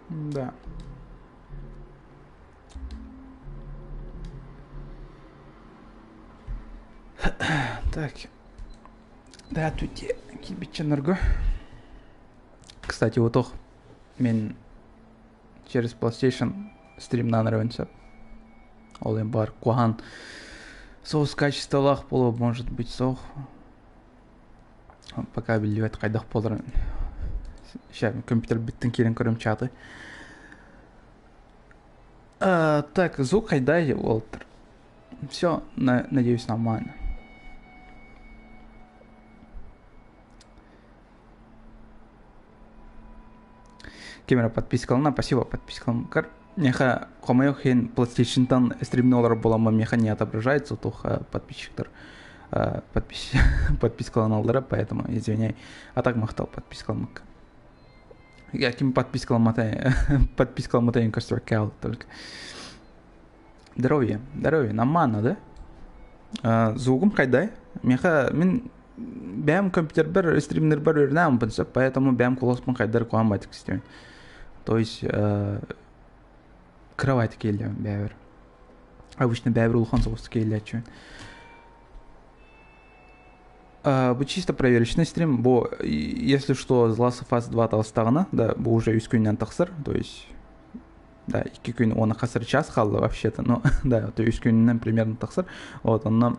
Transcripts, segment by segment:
Да. Так. Да, тут кирбичченерго. Кстати, вот ох, мен через PlayStation стримнан ырыын Ол эм бар куһаҕан соус качестволаах буолуо, может быть, суох. Пока биллибэт хайдах буоларын. Сейчас компьютербиттэн киирэн көрөм чаты. Так, звук хайдай Уолтер. Все, надеюсь, нормально. Ким эрэ подпискалана, спасибо подпискаламкар. Миэхэ хомойуох иһин PlayStation-тан стримни олорор буоламмын миэхэ не отображается туох подписчиктар подпискаланаллара, поэтому извиняй. А так махтал подпискаламмыкка. Я ким подпискаламмата подпискаламмата көстүбэккэ только. Здоровье, здоровье, нормально, да? Звугум хайдай. Миэхэ мин бэйэм компьютербэр стримнербэр үөрэнээммин сөп, поэтому бэйэм куласпын хайдар куһаҕан байтык истэбин. То есть кровать киэллэбин бэйэбэр. Обычно бэйэбэр улахан соҕустук киэллээччибин. Бу чисто проверочный стрим. Бу, если что, The Last of Us 2 таҕыстаҕына, да, бу уже үс күнүнэн тахсар, то есть да, икки күн уонна хас эрэ час хаалла вообще-то, ну да, то үс күнүнэн примерно тахсар. Вот, онно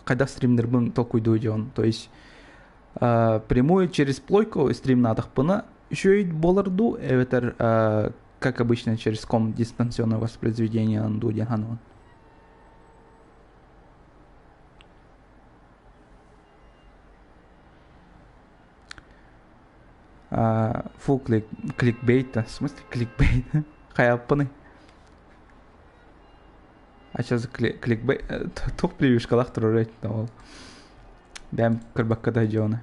хайдах стримнербын толкуйдуу дьон, то есть прямую через плойку стримнаатахпына үчүгэй буолар дуу, эбэтэр как обычно через ком дистанционное воспроизведение дуу диэн саныыбын. Фу кликбейт, в смысле кликбейт? Хайаппыный? А сейчас кликбейт туох превьюшкалаах турар ол. Бэм көрбөккө да дьону.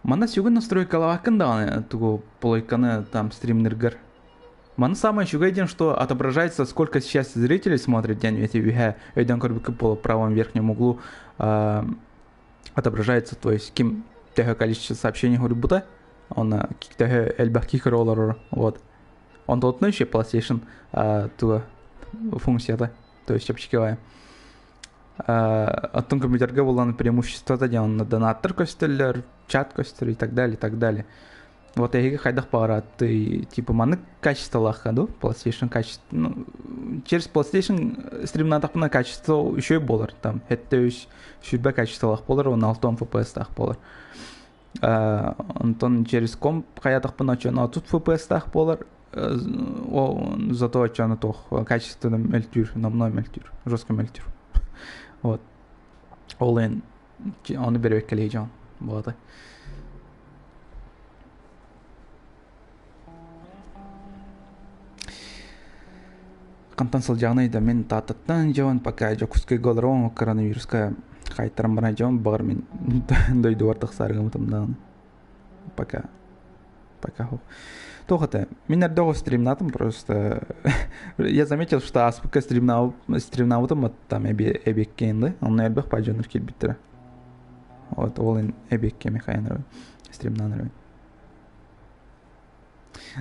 Манна сүгүн настройкалаабаккын даҕаны тугу плойканы там стримнергер. Манна самое үчүгэй диэн, что отображается, сколько сейчас зрителей смотрит диэн эти үһэ өйдөн көрбүккэ по правом верхнем углу отображается, то есть ким төһө количество сообщений суруйбута, он төһө элбэх киһи көрө олорор, вот. Онтон еще PlayStation туга функцията, то есть чэпчэки Оттон компьютерга булан преимуществота диэн онно донаттар көстөллөр, чат көстөр и так далее, и так далее. Вот эһиги хайдах баҕарааттый, типа маннык качестволаахха дуу, PlayStation качество, ну, через PlayStation стримнаатахпына качество үчүгэй буолар, там сэттэ үс сүүрбэ качестволаах буолар, уонна 6 FPS-таах буолар. Онтон через комп хайаатахпына оччоно 30 FPS-таах буолар, зато оччоно туох качественно мөлтүүр, номнуо мөлтүүр, жестко мөлтүүр. Вот. Ол эн ону бэрэбэккэлиэ дьон буолата. Хантан сылдьаҕыный да мин Тааттаттан дьон пока Дьокуускайга олоруом коронавируска хаайтаран баран дьон баҕар мин дойдубар тахсаары гыммытым даҕаны пока пока туох этэ мин эрдэ оҕо стримнаатым просто я заметил что ааспыкка стримнаабытым там эбиэккэ да онно элбэх паа дьоннор киирбиттэрэ вот ол эбиэккэ михаил стримнаан эрэбин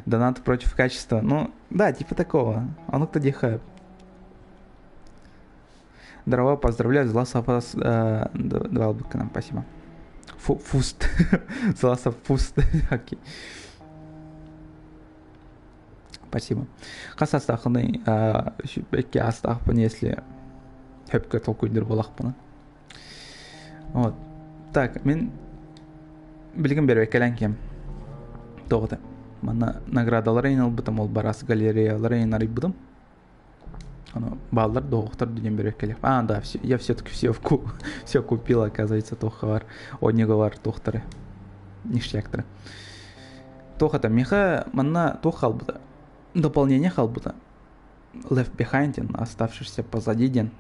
Донат против качества. Ну, да, типа такого. А ну-ка диэхэ. Здорово, поздравляю, The Last of Us 2 к нам, спасибо. Фу, фуст. The Last of Фуст. Окей. Спасибо. Хас астаахыный бэкке астаахпын, если хөпкө толкуйдур буолахпына. Вот. Так, мин билигин бэрэбэккэлээн киэм. Тоҕо Манна наградалары иһин ылбытым, ол барас галереялары иһин арыйбытым. Ону бааллар доҕохтор диэн бэрэбэккэлиэх. А, да, все, я все-таки все, вку, все купил, оказывается, туохха бар, онньуга бар туохтары, ништяктары. Туох это, миэхэ манна туох хаалбыта? Дополнение хаалбыта. Left Behind диэн, оставшийся позади диэн.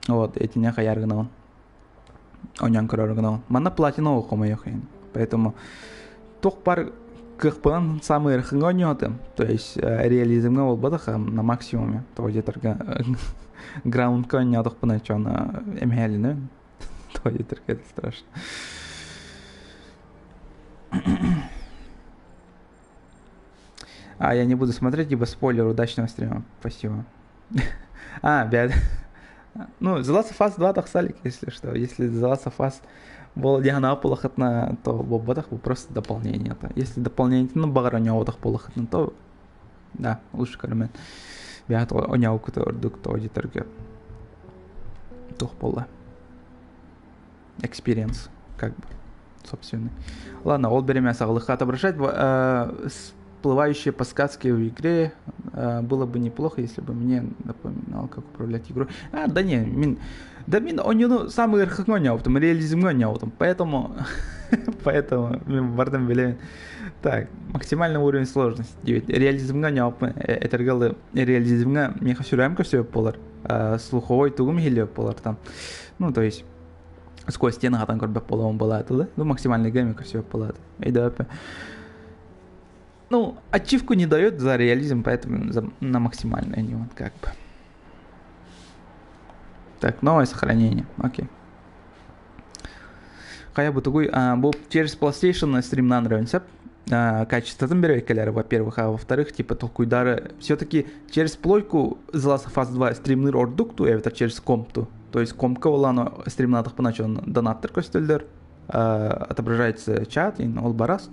Вот, итиннэ хайаар гынаҕын. Онньоон көрөр гынаҕын. Манна платина хомойуох иһин. Поэтому туох бар кыахпынан самый ыарахаҥҥа оонньоотум. То есть реализмҥа буолбатах на максимуме. Тоҕо диэтэргэ граундка оонньоотохпуна чоно эмэһээлинэ. Тоҕо диэтэргэ это страшно. А, я не буду смотреть, ибо спойлер удачного стрима. Спасибо. А, бят. Ну, The Last of Us 2 тахса илик, если что. Если The Last of Us буол диэн буоллаххытына, то буолбатах, бу просто дополнение. Если дополнение, ну, баҕар оонньооботох буоллаххытына, то да, лучше көрүмэн. Бэйэҕит оонньообуккут ордук тоҕо диэтэргэ туох буолла? Experience, как бы, собственный. Ладно, ол бириэмэ саҕалыахха отображать всплывающие подсказки в игре было бы неплохо, если бы мне напоминал, как управлять игрой. А, да не, мин, да мин оонньууну самый ыарахаҥҥа оонньообутум, реализмҥа оонньообутум, поэтому, поэтому мин барытын билэбин. Так, максимальный уровень сложности 9. Реализмҥа оонньообуппун этэргэ дылы реализмҥа миэхэ сүрэҕим көстүбэт буолар, слуховой тугум иһиллибэт буолар там. Ну, то есть сквозь стены хатан көрбөт буолабын буолаатылы. Ну, максимальный гейм көстүбэт буолааты. Өйдөөппүн. Ну, ачивку не дает за реализм, поэтому на максимальный не вот как бы. Так, новое сохранение. Окей. Хайа бу тугуй, бу через PlayStation стримнаан сөп. Качествотын берекелер, во-первых, а во-вторых, типа толкуйдары все-таки через плойку The Last of Us 2 стримныыр ордук дуу, эбэтэр через комп дуу. То есть компка буолан стримнаатахпына дьон донаттар көстөллөр, отображается чат, ол барас.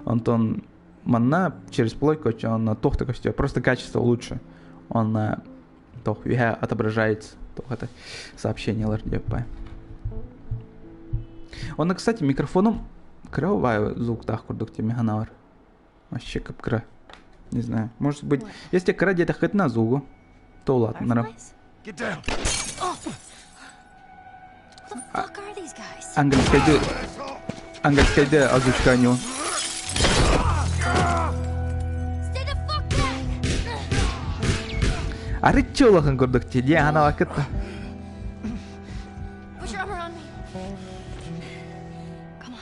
Онтон манна через плойку он туох да көстүө, просто качество лучше. Он туох үһэ отображается, туох это сообщениялар диэппай. Онно, кстати, микрофоном кыра убайы звуктаах курдук тими санаабар. Вообще кып-кыра. Не знаю. Может быть, если кыра диэтэххитинэ звугу, то улаатыннарам. Fireflies? Get down. Who the fuck are these guys? Английскайды английскайды озвучка оонньуу. Stay the fuck back! Арыччы улахан курдук ти диэн ханаабаккыт да. Put your arm around me. Come on.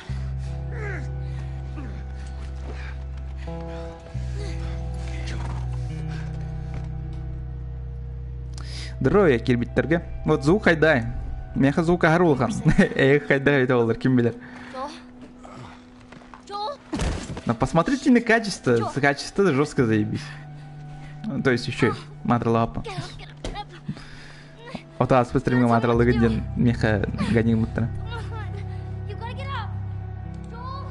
Здоровье киирбиттэргэ. Вот звук хайдай. Миэхэ звук аһар улахан. Эх, хайдай это олар, ким билэр. Joel? Joel? Но посмотрите на качество. Качество жестко заебись. Ну, то есть еще матралапа. Get up, get up, get up. Вот ааспыт стримҥэ матралыгын диэн миэхэ ганньыҥмыттара. Come on. You gotta get up. Joel?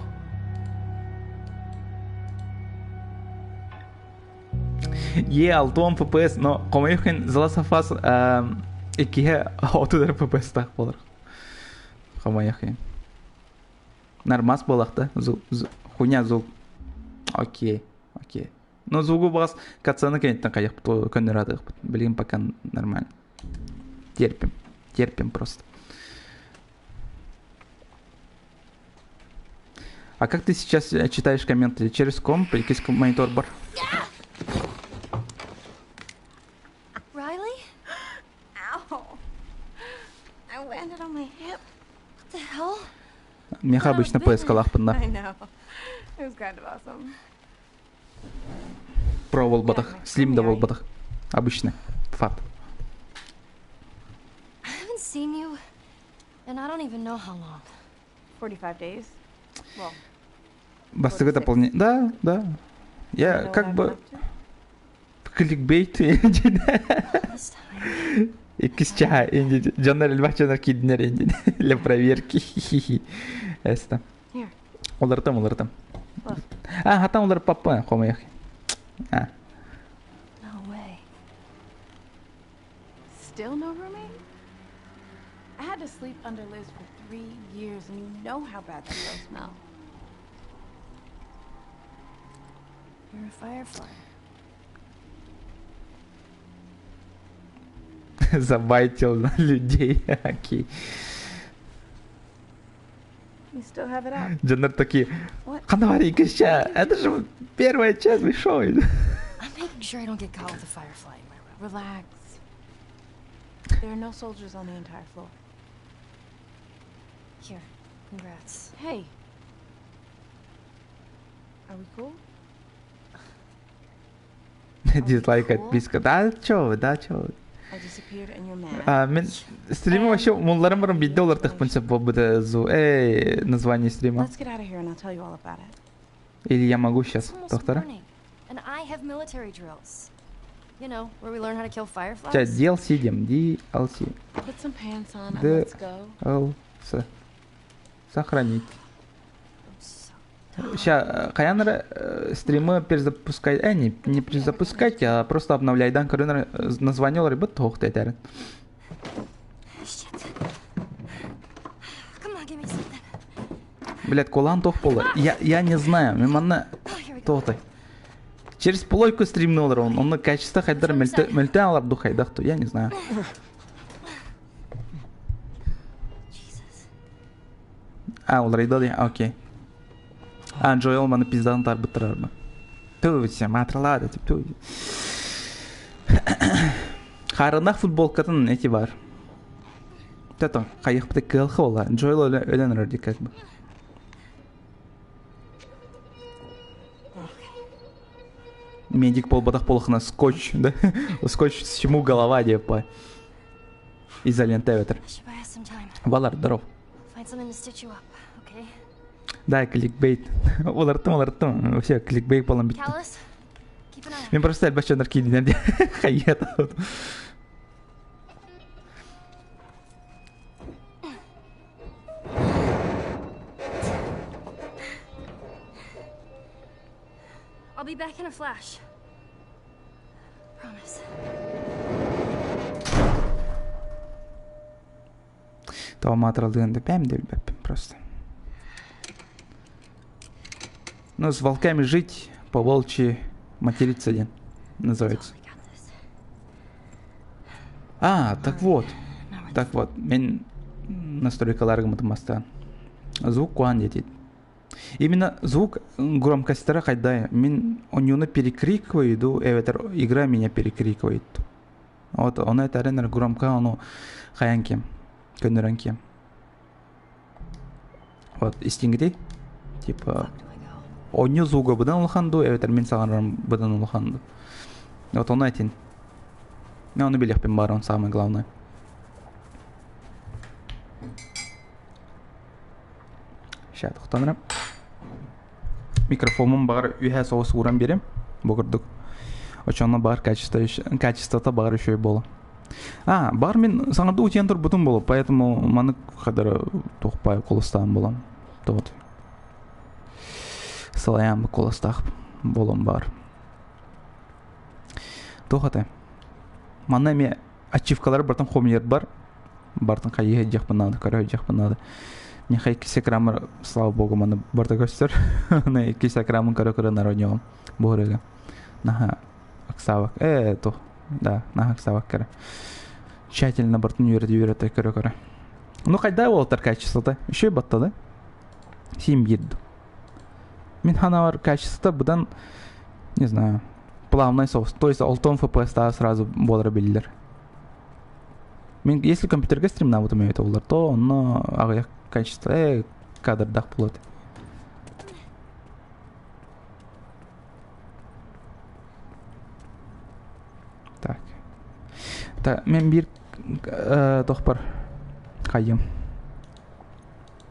Е, 60 FPS, но хомойуох иһин The Last of Us иккиһэ 30 FPS-таах буолар. Хомойуох иһин. Нормас буолахта. Хуйня звук. Окей, окей. Но звугу баҕас катсцена кэнниттэн хайахпыт көннөрө Блин, пока нормально. Терпим. Терпим просто. А как ты сейчас читаешь комменты? Через комп или через монитор бар? Riley? Ow. I landed on my hip. What the hell? Миэхэ обычно PS-калаахпын да. I know. It was kind of awesome. Pro буолбатах, Slim да буолбатах. Обычный. Fat. I haven't seen you, and I don't even know how long. 45 days. Well, Бастакы дополнение. Да. Я you know what как I've been бы up to? кликбейт This time. Иккис чаһа инди дьоннор элбэх дьоннор киирдинэр инди для проверки. Эста. Here. Уларытам, уларытам. Look. А, хатан уларыппаппын, хомойуох. А. No way. Still no roommate? I had to sleep under Liz for 3 years, and you know how bad that girl smell. You're a firefly. Забайтил людей. Окей. You still have it up. Дьоннор такие, What? ханна баар иккис чаас, это же первая часть вышел. I'm making sure I don't get caught with a firefly in my room. Relax. There are no soldiers on the entire floor. Here, congrats. Hey. Are we cool? Дизлайк, отписка. Да, чё вы, да, чё вы. I disappeared and you're mad. А, мин стримы вообще умулларым баран биирдэ уларытыахпын сөп буолбут зу. Эй, название стрима. Let's get out of here and I'll tell you all about it. Или я могу сейчас, It's almost доктора? morning, and I have military drills. You know, where we learn how to kill fireflies. Чэ, DLC диэм, DLC. Put some pants on and D let's go. L C. Сохранить. I'm so Ща, хайаан эрэ стримы перезапускай, не перезапускать, а просто обновляйдан көрөн название олорбут туох этэрин. Shit. Come on, give me something. Блядь, кулан туох буолла. Я не знаю, мин манна Oh, here we go. туохтай. Через плойку стримнулар он, онно качество хайдар мөлтөөн алар ду хайдах ту, я не знаю. Jesus. А, уларыйда дии, окей. А, Джоэл маны пиздан тарбыттырар ба. Ту, матралады, ту. Харынах футболкатын эти бар. Тето, хайых бит кылхы ола. Джоэл өлөн өрдик как бы. Медик полбатах полохна скотч, да? Скотч с чему голова депа. Изолента ветер. I should buy us some time. Валар, здоров. Find something to stitch you up, okay? Да, кликбейт. Улартым, улартым. Вообще, кликбейт полон бит. Callus, keep an eye on Мен просто элбэччэ киирдинэр дии. Хайет. I'll be back in a flash. Promise. Того матралдыгын деп бэм деп просто. Ну, с волками жить, по волчьи материться один называется. Totally got this. А, так вот. Now we're Так вот, мен настройкаларга мастан. Звук куан детит. Именно звук громкостера хайдай. Мин онюны перекрикиваю, иду, эветер игра меня перекрикивает. Вот, он это ренер громко, оно хаянки, көнөрөнки. Вот, истингди. Типа, Fuck do I go? оню звуга быдан улаханду, эветер мин саганрам быдан улаханду. Вот он этин. Мен оны билехпин бар, он самое главное. Ща, тохтонрам. Микрофонум бар үһә соус уран берем. Бу курдук. Очонно бар качество качествота бар еще и было. А, бар мен саңарды утиен тур бутун болу, поэтому маны кадар тухпай колостан болам. Тот. Салаям колостах болом бар. Тухаты. Манна ме ачивкалар бартан хомьер бар. Бартан хайы жакпын надо, короче, жакпын надо. Мне хай кисе крамыр, слава богу, маны барта көстөр. На кисе крамын көрө народнём. Бугырыга. Наха аксавак. То. Да, наха аксавак кere. Тщательно бартын үйрәтә үйрәтә көрө көрө. Ну кайда болтар качество-то? Еще и батта, да? Сим бирду. Мин ханавар качество будан, не знаю, плавный соус. То есть алтон FPS сразу бодро билдер. Мин, если компьютерге стримна вот умеет олар, то онно агаяк качество, кадрдах болады. Так. Так, мен бир тохпар хайым.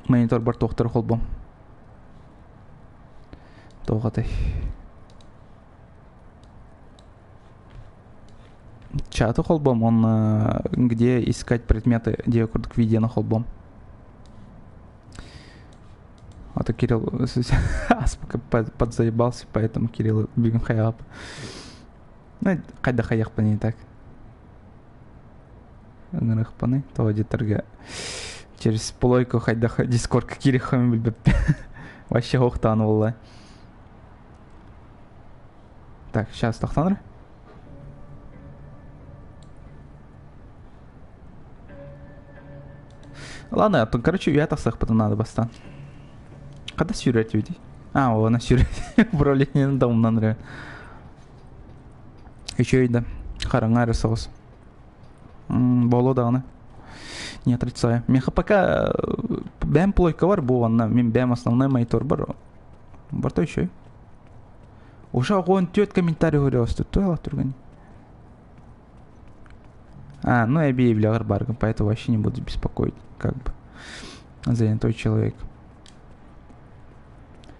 Монитор бар тохтар холбом. Тоғатай. Чату холбом, он где искать предметы, где курдук видео холбом. А то Кирилл аспака подзаебался, поэтому Кирилл бегом хаяп. Ну, кайда хаяқпын не так. Ыңырықпыны, то аудиторга через плойку хайда дискордка кирихами билбеп. Вообще охтан олла. Так, сейчас тохтаныр. Ладно, а то, короче, я тасах потом надо бастан. Когда сюрет види? А, о, на сюрет. Управление домом нравится. Еще и да. Харангары соус. Боло дағаны. Не отрицаю. Мен пока бәм плойка бар, бу анна. Мен бәм основной монитор бар. Бар то еще. Уже огонь тет комментарий говорил, что то я турган. А, ну я объявлял баргом, поэтому вообще не буду беспокоить, как бы. Занятой человек.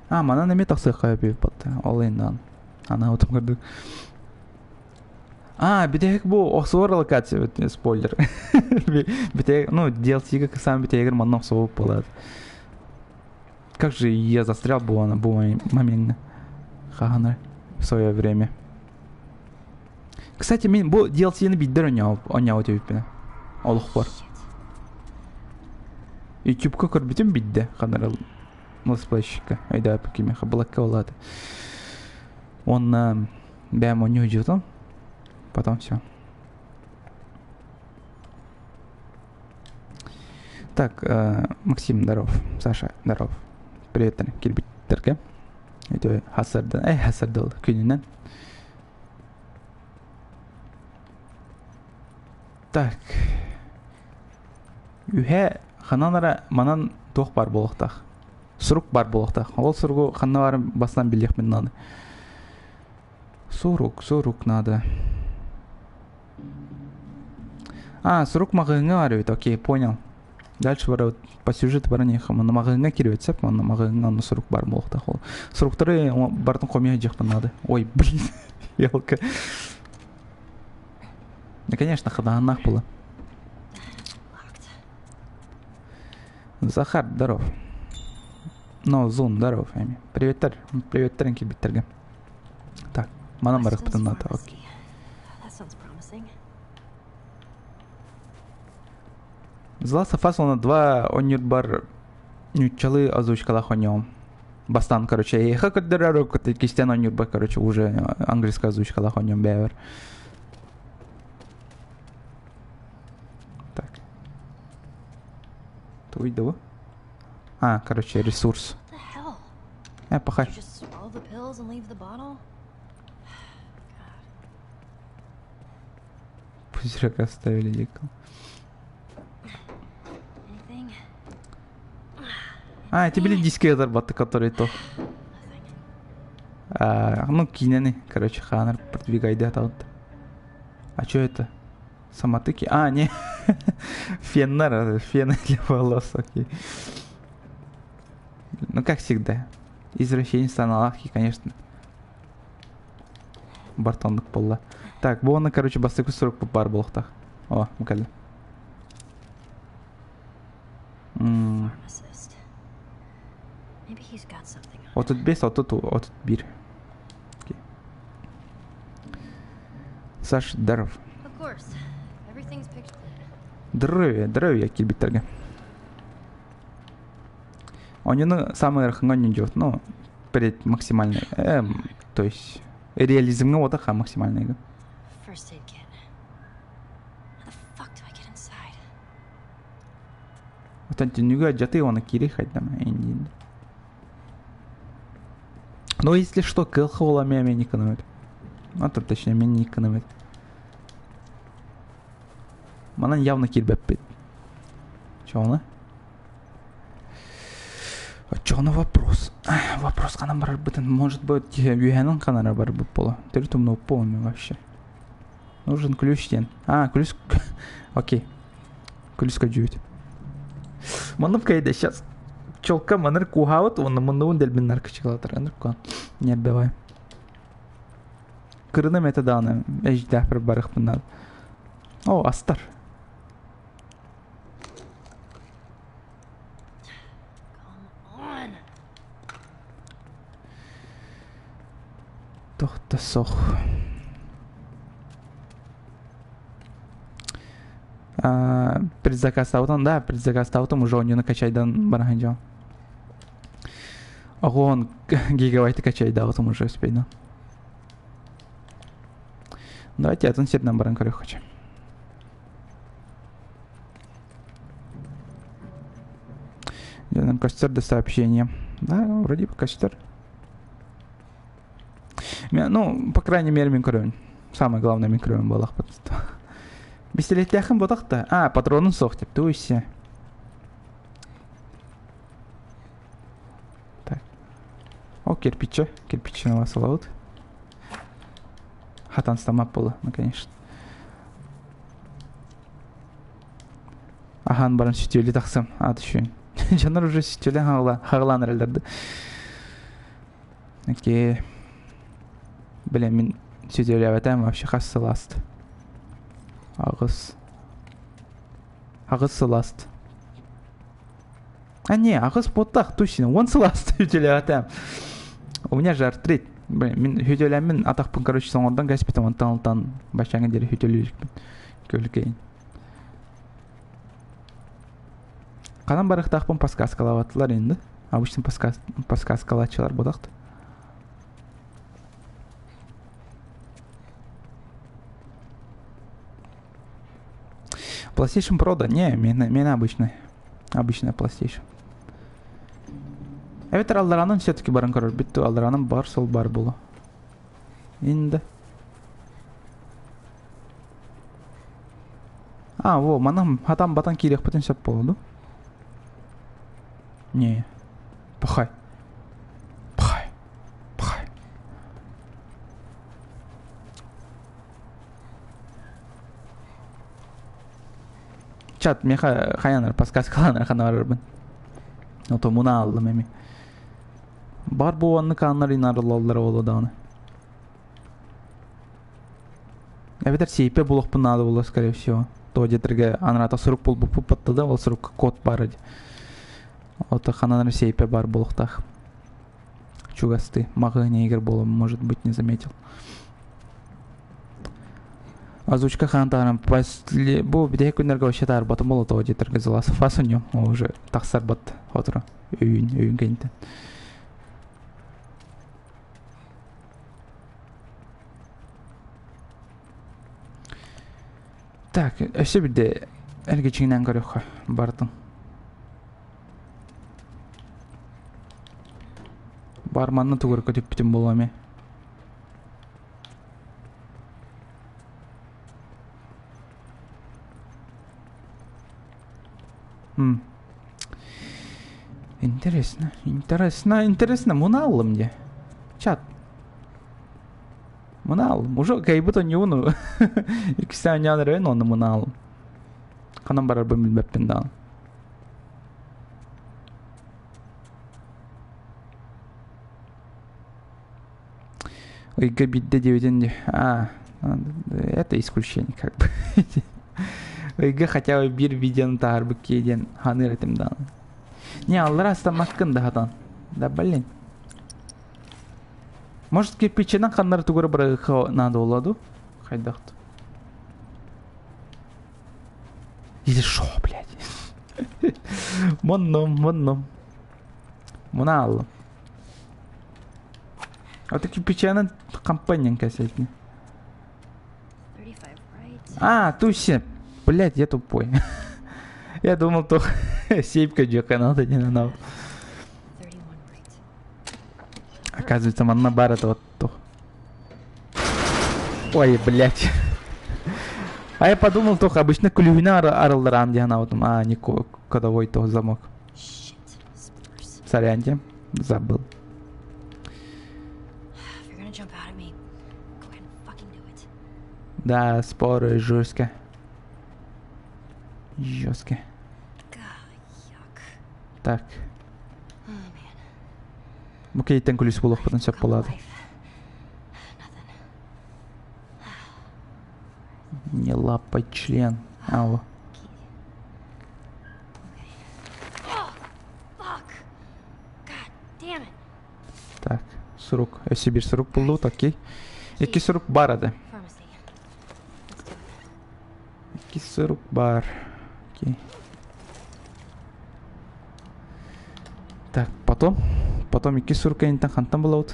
А, мана на метах сыхая патта. Ол индан. Анаабытым курдук. А, бүтэһик бу охсуор локация спойлер. Бүтэһик, ну, DLC-га сам бүтэһигэр манна охсуох буолаат. Как же я застрял бу бу моментҥа. Хаһанар в свое время. Кстати, мин бу DLC-ни биирдэр оонньообут эбиппин. Олохпор. Ютубка көрбүтүм биирдэ ханар летсплейщикка. Өйдөөппүт кимиэхэ блокка буолаата. Уонна бэйэм оонньуу сылдьыбытым. Потом все. Так, Максим, здоров. Саша, здоров. Привет, килбиттерге. Өтө хасырдан, эй, хасырдыл күнүнэн. Так. Үһэ ханан ара манан туох бар буолуохтаах. Сурук бар буолуохтаах. Ол суругу ханна баарын бастан билиэхпин наада. Сурук, сурук надо. А, сурук маҕаһыыҥҥа баар эбит, окей, понял. Дальше барабыт по сюжету баран иһиэххэ манна маҕаһыыҥҥа киирбит сөп, манна маҕаһыыҥҥа онно сурук баар буолуохтаах ол. Суруктары барытын хомуйа сылдьыахпын наада. Ой, блин, елка. Ну, конечно, хадааннаах була. Захар, здоров. Ну, Зун, здоров, эми. Приветтер, приветтерин килбиттерге. Так, манан барыахпытын наада, окей. The Last of Us уонна два оонньуурбар нууччалыы озвучкалаах оонньоом. Бастаан, короче, эйиэхэ көрдөрөр кистээн оонньуурбар, короче, уже английская озвучкалаах оонньоом бэйэбэр. Так. Туй А, короче, ресурс. Пахай. Пузырек оставили дико. А, эти были диски зарабатывают, которые то. А, ну, кинени, короче, ханер продвигай да вот. А что это? Самотыки? А, не. Феннер, фены для волос, окей. Ну, как всегда. Извращенец аналахи, конечно. Бартоннук буолла. Так, бу уонна, короче, бастакы сурук баар буолуохтаах. О, бу кэллэ. 35, 30, 31. Саш, здоров. Здоровье, здоровье килбиттерге. Онньуну самый ыарахаҥҥа оонньуу ну, перед максимальной, то есть реализмҥа уотаха максимальныйга. Оттон түннүгү алдьатыы уонна киирии хайдама индиин. Но если что, кыалха буола эмиэ эмиэ экономит. А то точнее эмиэ не экономит. Манан явно киирбэппит. Чоҕуна? Оччоҕуна вопрос. Вопрос ханан барарбытын. Может быть, үөһэнэн ханара барбыт буолуо. Төрүт умнубуппун вообще. Нужен ключ диэн. А, ключ... Окей. Ключ көрдүүбүт. Маннык кайда сейчас. Чолка маныр куһаабыт уонна муннубун дэлбин наркычыгалатар. Ыныркон. Нербевай. Кырыным это даҕаны эждээхпэр барыахпын наада. О, астар. Тохто сох. Предзаказтаабытым да, предзаказтаабытым уже оонньууну качайдан баран дьон. Оҕуон гигабайты качайдаабытым уже успейдан. Давайте атын сиринэн баран көрүөххэ. Нам костер до сообщения. Да, вроде бы костер. Ну, по крайней мере, мин көрөбүн. Самое главное, мин көрөбүн буоллахпыт. Бистилиэттээххин ботах да. А, патронун суох деп, туйся. Так. О, кирпича. Кирпичи на вас ловут. Хатан стамап было, ну, конечно. Ахан баран сүтүөлү тахсам. Ат үшүн. Дьоннор уже сүтүөлэн хаҕалаан эрэллэр да. Окей. Блин, мин сүтүөлээбэтээм вообще хас сыл ааста? Аҕыс. Аҕыс сыл ааста. А не, аҕыс буолтах, точно, уон сыл ааста сүтүөлээбэтээм. У меня же артрит. Блин, мин сүтүөлээммин атахпын, короче, соҥордон кэспитим, онтон алтан баччааҥҥа диэри сүтүөлүү иликпин. Көлүкэйин. Ханан барыахтаахпын подсказкалаабатылар инде. Обычно подсказкалааччылар буолахт. PlayStation Pro да? Не, мен обычный. Обычная PlayStation. Эбэтэр алларанан все-таки баран көрөр бүттү алларанан бар сол бар болу. Инде. А, во, манан хатан батан киириэхпитин сөп буолуо Не. Пахай. Пахай. Пахай. Чат, миэхэ хайанар подсказкаланар хана барарбын. Ото муна аллым эми. Бар буоланны каннар инарылаллар боло даҕаны. Эбэтэр сиэйпэ булуохпун наада буолуо, скорее всего. Тоҕо диэтэргэ анараата сурук булбуппут баттада, ол сурукка код баар ди. Ото ханан эрэ сиэйпэ баар буолуохтаах. Чугастыы. Маҕаһыын иһигэр буолуо, может быть, не заметил. Озвучка хаан таһааран после бу бүтэһик күннэргэ вообще таарбатым буолуо тоҕо диэтэргэ The Last of Us онньо уже тахсарбат отура өйүн өйүн кэнниттэн. Так, өссө биирдэ эргичиҥнээн көрүөххэ барытын. Барманны тугу көтүппүтүм буолуо эмиэ. М. Интересно, интересно, интересно, муна аллым дии. Чат. Муна аллым. Уже кайбыт онньугуну. Иккистээн онньоон эрэн онно муна аллым. Ханан барарбын билбэппин даҕаны. Ыйга биирдэ диэбитин дии. А, это исключение как бы. Ыйга хотя бы биир видеону таһаарбыт киһи диэн ханыыр этим даҕаны. Не, аллара астаммаккын да хатан. Да блин. Может, кирпичинэн ханнары тугу эрэ бырагыха надо буолла дуу? Хайдах Или шо, блядь? Муннум, муннум. Муна аллым. А ты кирпичанын компания кассетни. А, туси. Блядь, я тупой. Я думал, то сейпка дьоканал не надо. Оказывается, манна бар это вот то. Ой, блядь. А я подумал, только обычно күлүүнү арылларам диэн аутум. А, не кодовой то замок. Соряньте, забыл. Да, споры жестко. Жестко. Так. Бу кейтен күлүс буолуохпутун сөп буолаады. Не лапай член. Ау. Так, сурук. Өссө биир сурук буллубут, окей. Икки сурук бар ады. Икки сурук бар. Окей. Так, потом. Потом икки сурук кэнниттэн хантан булабыт?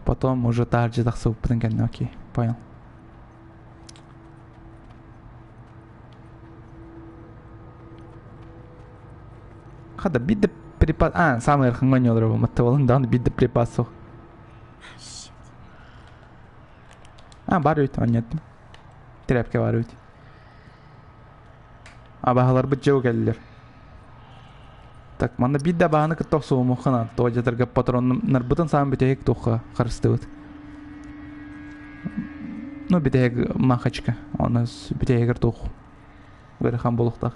Потом уже таһырдьа тахсыбыппытын кэннэ, окей, понял. Хата биир да припас... А, самый ыарахаҥҥа оонньуулар буолан даҕаны биир да припас суох. А, бар эбит, оонньоттум. Тряпка бар эбит. Абаһаларбыт дьэ кэллилэр. Так, манна биир да абаһаны кытта охсуһумуохха наада. Тоҕо дьатарга патроннарбытын саамай бүтэһик туохха харыстыбыт. Ну, бүтэһик махачка. Оны бүтэһигэр туох ыарахан буолуохтаах.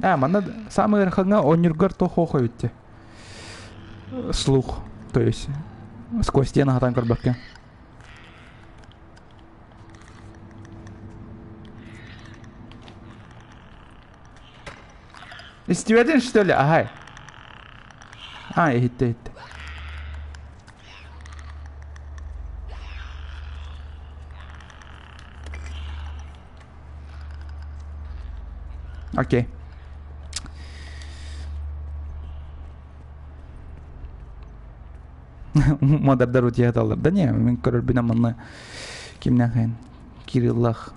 А, манна самый ыарахаҥҥа оонньуургар туох ох эбит Слух, то есть сквозь стены хатан көрбөккө. Истибэтин что ли? Аһай. А, иһиттэ, иһиттэ. Окей. Модардар утуйаталлар. Да не, мин көрөрбүнэн манна кимнээхин Кириллах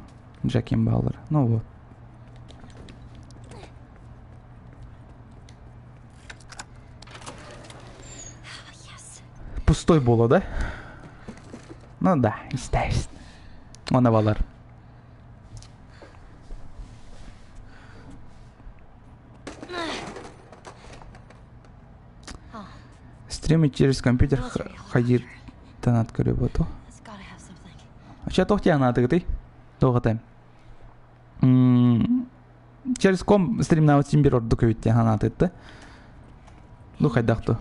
Джаким бааллар. Ну вот. Пустой было, да? Ну да, естественно. Она балар. Стримить через компьютер хайыр танат көрөбөту. Ача тоқ тианаатыгытый? Тоғытайм. Через ком стримнаабыт син биир ордук эбит диэн санаатытты. Ну хайдах ту.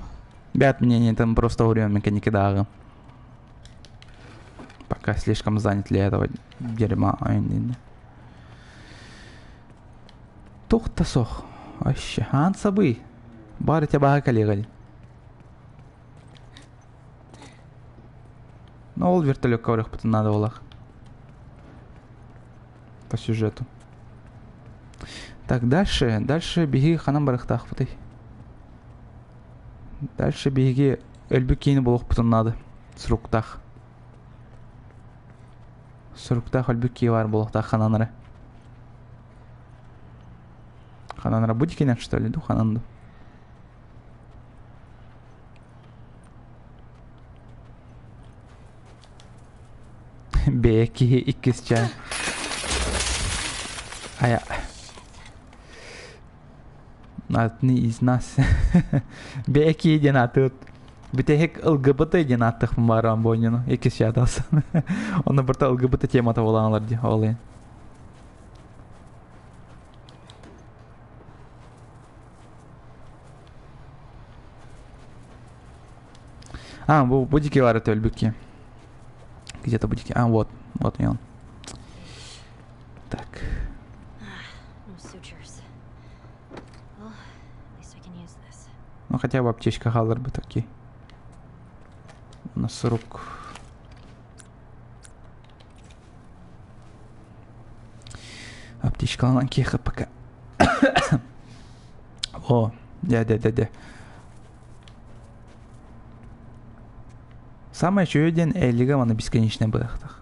Бэт мнение там просто время меканикидааҕы. Пока слишком занят для этого дерьма. Тух та сох. Вообще. Аан сабый. Баар ити баһа кэлиэҕэй. Ну ол вертолетка барыахпытын наада буоллах. По сюжету. Так, дальше, дальше биһиги ханан барыахтаахпытый? Дальше биһиги өлбүт киһини булуохпутун наада. Суруктаах. Суруктаах өлбүт киһи баар буолуохтаах ханан эрэ. Ханан эрэ Будикинен, что ли, ду ханан ду? Бэйэ киһи иккис чаа. Ая. Одни из нас. Бэйэ киһи диэн аатыт. Бүтэһик ЛГБТ диэн ааттыахпын баарам буонньуну. Иккис чааталсан. Онно барыта ЛГБТ темата буолан ылар дии ол иһин. А, бу будики бар это өлбүкки. Где-то будики. А, вот. Вот и он. Так. Ну, хотя бы аптечка халлар бы такие. На 40. Аптечкаланан киэхэ пока. О, дя дя дя дя. Самое үчүгэй диэн Эллига маны бесконечный быһыахтаах.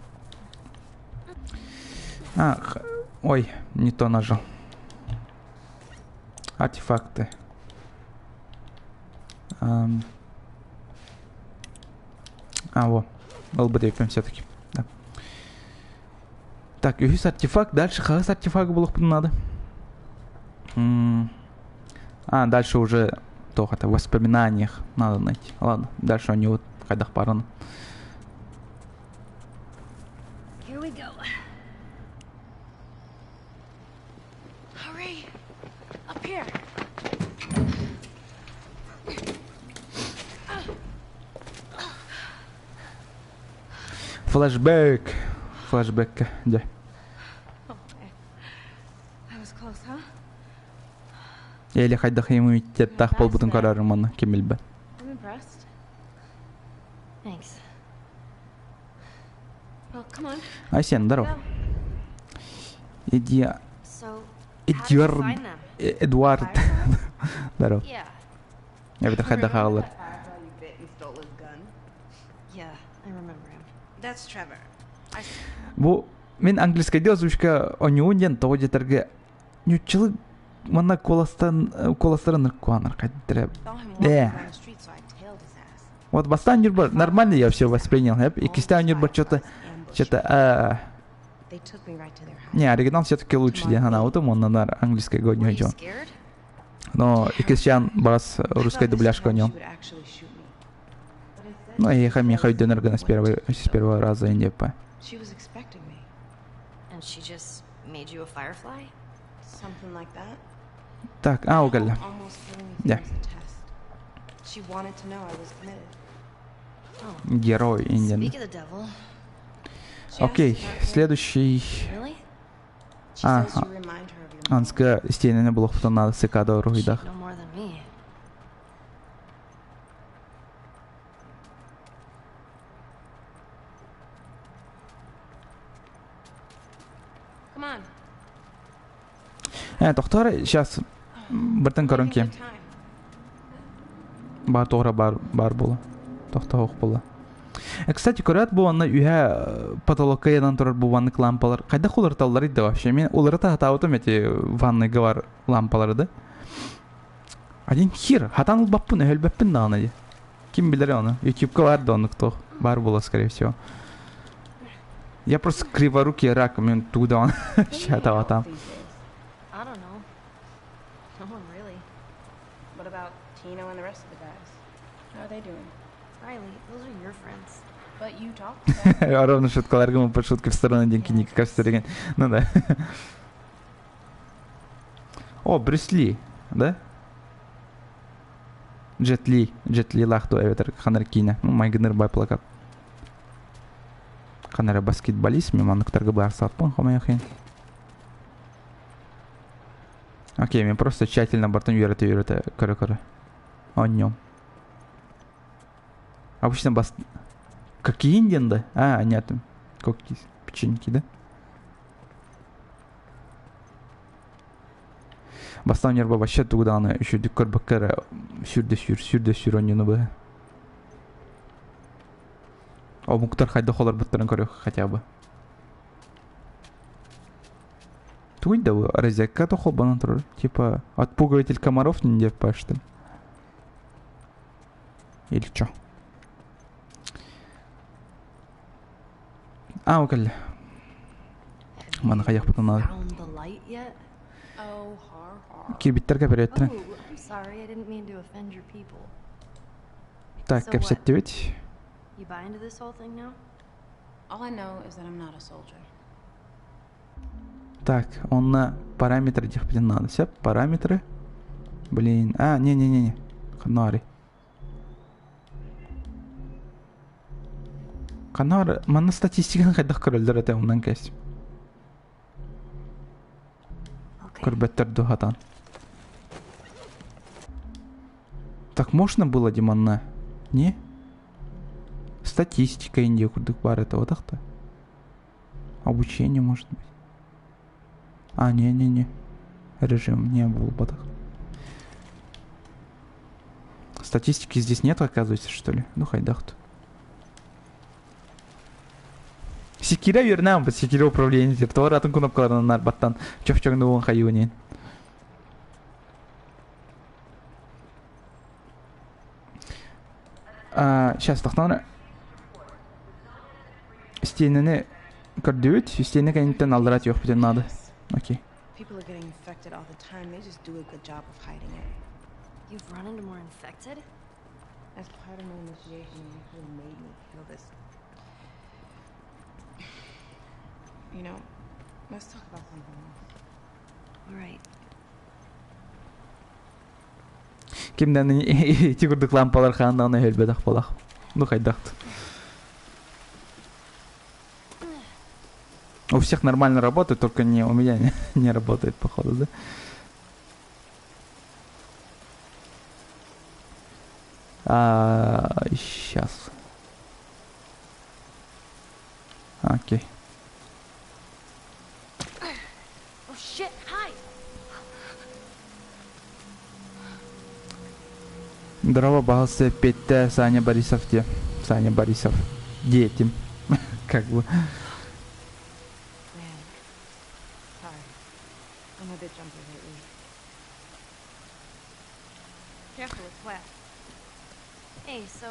А, ой, не то нажал. Артефакты. Ам... А, во. ЛБДП все-таки. Да. Так, үһүс артефакт. Дальше хаһыс артефакт булуохпутун надо. А, дальше уже только это в воспоминаниях надо найти. Ладно, дальше они вот хайдах баран. Here we go. Hurry! Up here! Флэшбэк. Флэшбэк. Дьэ. Oh, That was close, huh? Или хайдах иммунитеттаах буолбутун көрөрүм манна ким билбэт. I'm impressed. Thanks. Well, come on. Айсен, здоров. Go. Иди... So, how did you Эдуард... find them? Эдуард. Здоров. Yeah. Эбэтэр хайдах Remember аҕалар. that firefly you bit and stole his gun? Yeah, I remember him. That's Trevor. I Бу мин английскайдыы озвучка оонньуубун диэн тоҕо диэтэргэ ньуччалыы манна куоластан куоластарын ыркуанар хайдара saw him Э. walking down the street, so I tailed his ass. Вот бастаан ньурбар нормально я все воспринял, иккистээн ньурбар что-то что-то They took me right to their house. Не, оригинал все-таки лучше диэн санаабытым, онно нар английскайга Were you оонньуу scared? Но иккисчээн бас I thought русскай this дубляжка time she оонньуом. would actually shoot me. But instead, Ну, she эһиэхэ миэхэ chose өйдөнөр гына с what первого, to с первого раза индиэппэ. She was expecting me. And she just made you a firefly? Something like that. Так, а, угalla. Almost killing me Yeah. was a test. She wanted to know I was committed. Oh. Герой Индиан. Speak of the devil. She asked Окей, about you. следующий. Really? She А, says you remind her of your mom. Анска стенene булуохпутун наада сыкада She'd уруһуйдаах. know more than me. Come on. Э, тохтоор, сейчас бартан Making көрөн good time. Бар тоҕра бар бар була. Тохтоох була. Э, кстати, көрөт бу онно үһэ потолокка янан турар бу ваннык лампалар. Хайдах уларыталлар да вообще? Мен уларыта хатаабытым эти ванныйга бар лампалары да. Один хер, хатан ылбаппын, өһөлбөппүн даҕаны дии. Ким билэр ону? Ютубка бар да оннук туох. Бар була, скорее всего. Я просто криворукий рак, мен туда он Who do you help щатаватам. these days? I don't know. No one really. What about Tino and the rest of the guys? How are they doing? Riley, those are your friends. But you talk to them. Ровно шуткаларга под шутки в сторону деньги не как деген. Ну да. О, Брюс Ли, да? Джет Ли, Джет Ли лахту эветер ханар кине. Ну, майгыныр бай плакат. Ханара баскетболист, мен манныктарга бар сатпын, хомаяхин. Окей, мен просто тщательно бортом юрете юрете көрө-көрө. О нем. Обычно бас... Какие индиан, да? А, нет, какие печеньки, да? Бастан нерва вообще тугданы еще дүккөр баккара сүрдө сүр сүрдө сүр онньону бы. Омуктар хайда холор буттарын көрөх хотя бы. Туй да розетка то холбанан турар. Типа отпугиватель комаров не деп что ли? Или чё? А, окей. Маны хаяқпытын надо. Found the light yet? Oh, har har. Кирбиттерге береттирен. Oh, I'm sorry. I didn't mean to offend your people. Так, So what? кэпсэттибит. You buy into this whole thing now? All I know is that I'm not a soldier. Так, он на параметры диэхпитин надо. Сеп, параметры. Блин. А, не-не-не-не. Канари. Канар, манна статистиканы хайдах көрөлдөр этэ умнан кэс. Okay. Көрбөттөр духатан. Так можно было, Диманна? Не? Статистика Индия курдук бар это вот так-то. Обучение может быть. А, не-не-не. Режим не был бы так. Статистики здесь нет, оказывается, что ли? Ну, хайдахт. Секира вернам, по секире управление. Тор атын кнопкаларынан нарбаттан. Чоп-чоңду уон хайуни. А, сейчас, тохтан. Стенени көрдүбүт, стени кэнниттен алдырат yok бүтүн надо. Окей. People are getting infected all the time. They just do a good job of hiding it. You've run into more infected? As part of my initiation, they actually made me kill this. You know, let's talk about something else. All right. Кимден ити курдук лампалар хаандааны өлбөдөх болах. Ну хайдахт. У всех нормально работает, только не у меня не работает, походу, да? А, сейчас. Окей. Oh shit! Hi. Здорово, бахался Петя, Саня Борисов, где? Саня Борисов. Дети. Как бы. Man, sorry. I'm a bit jumpy lately. Careful, it's wet. Hey, so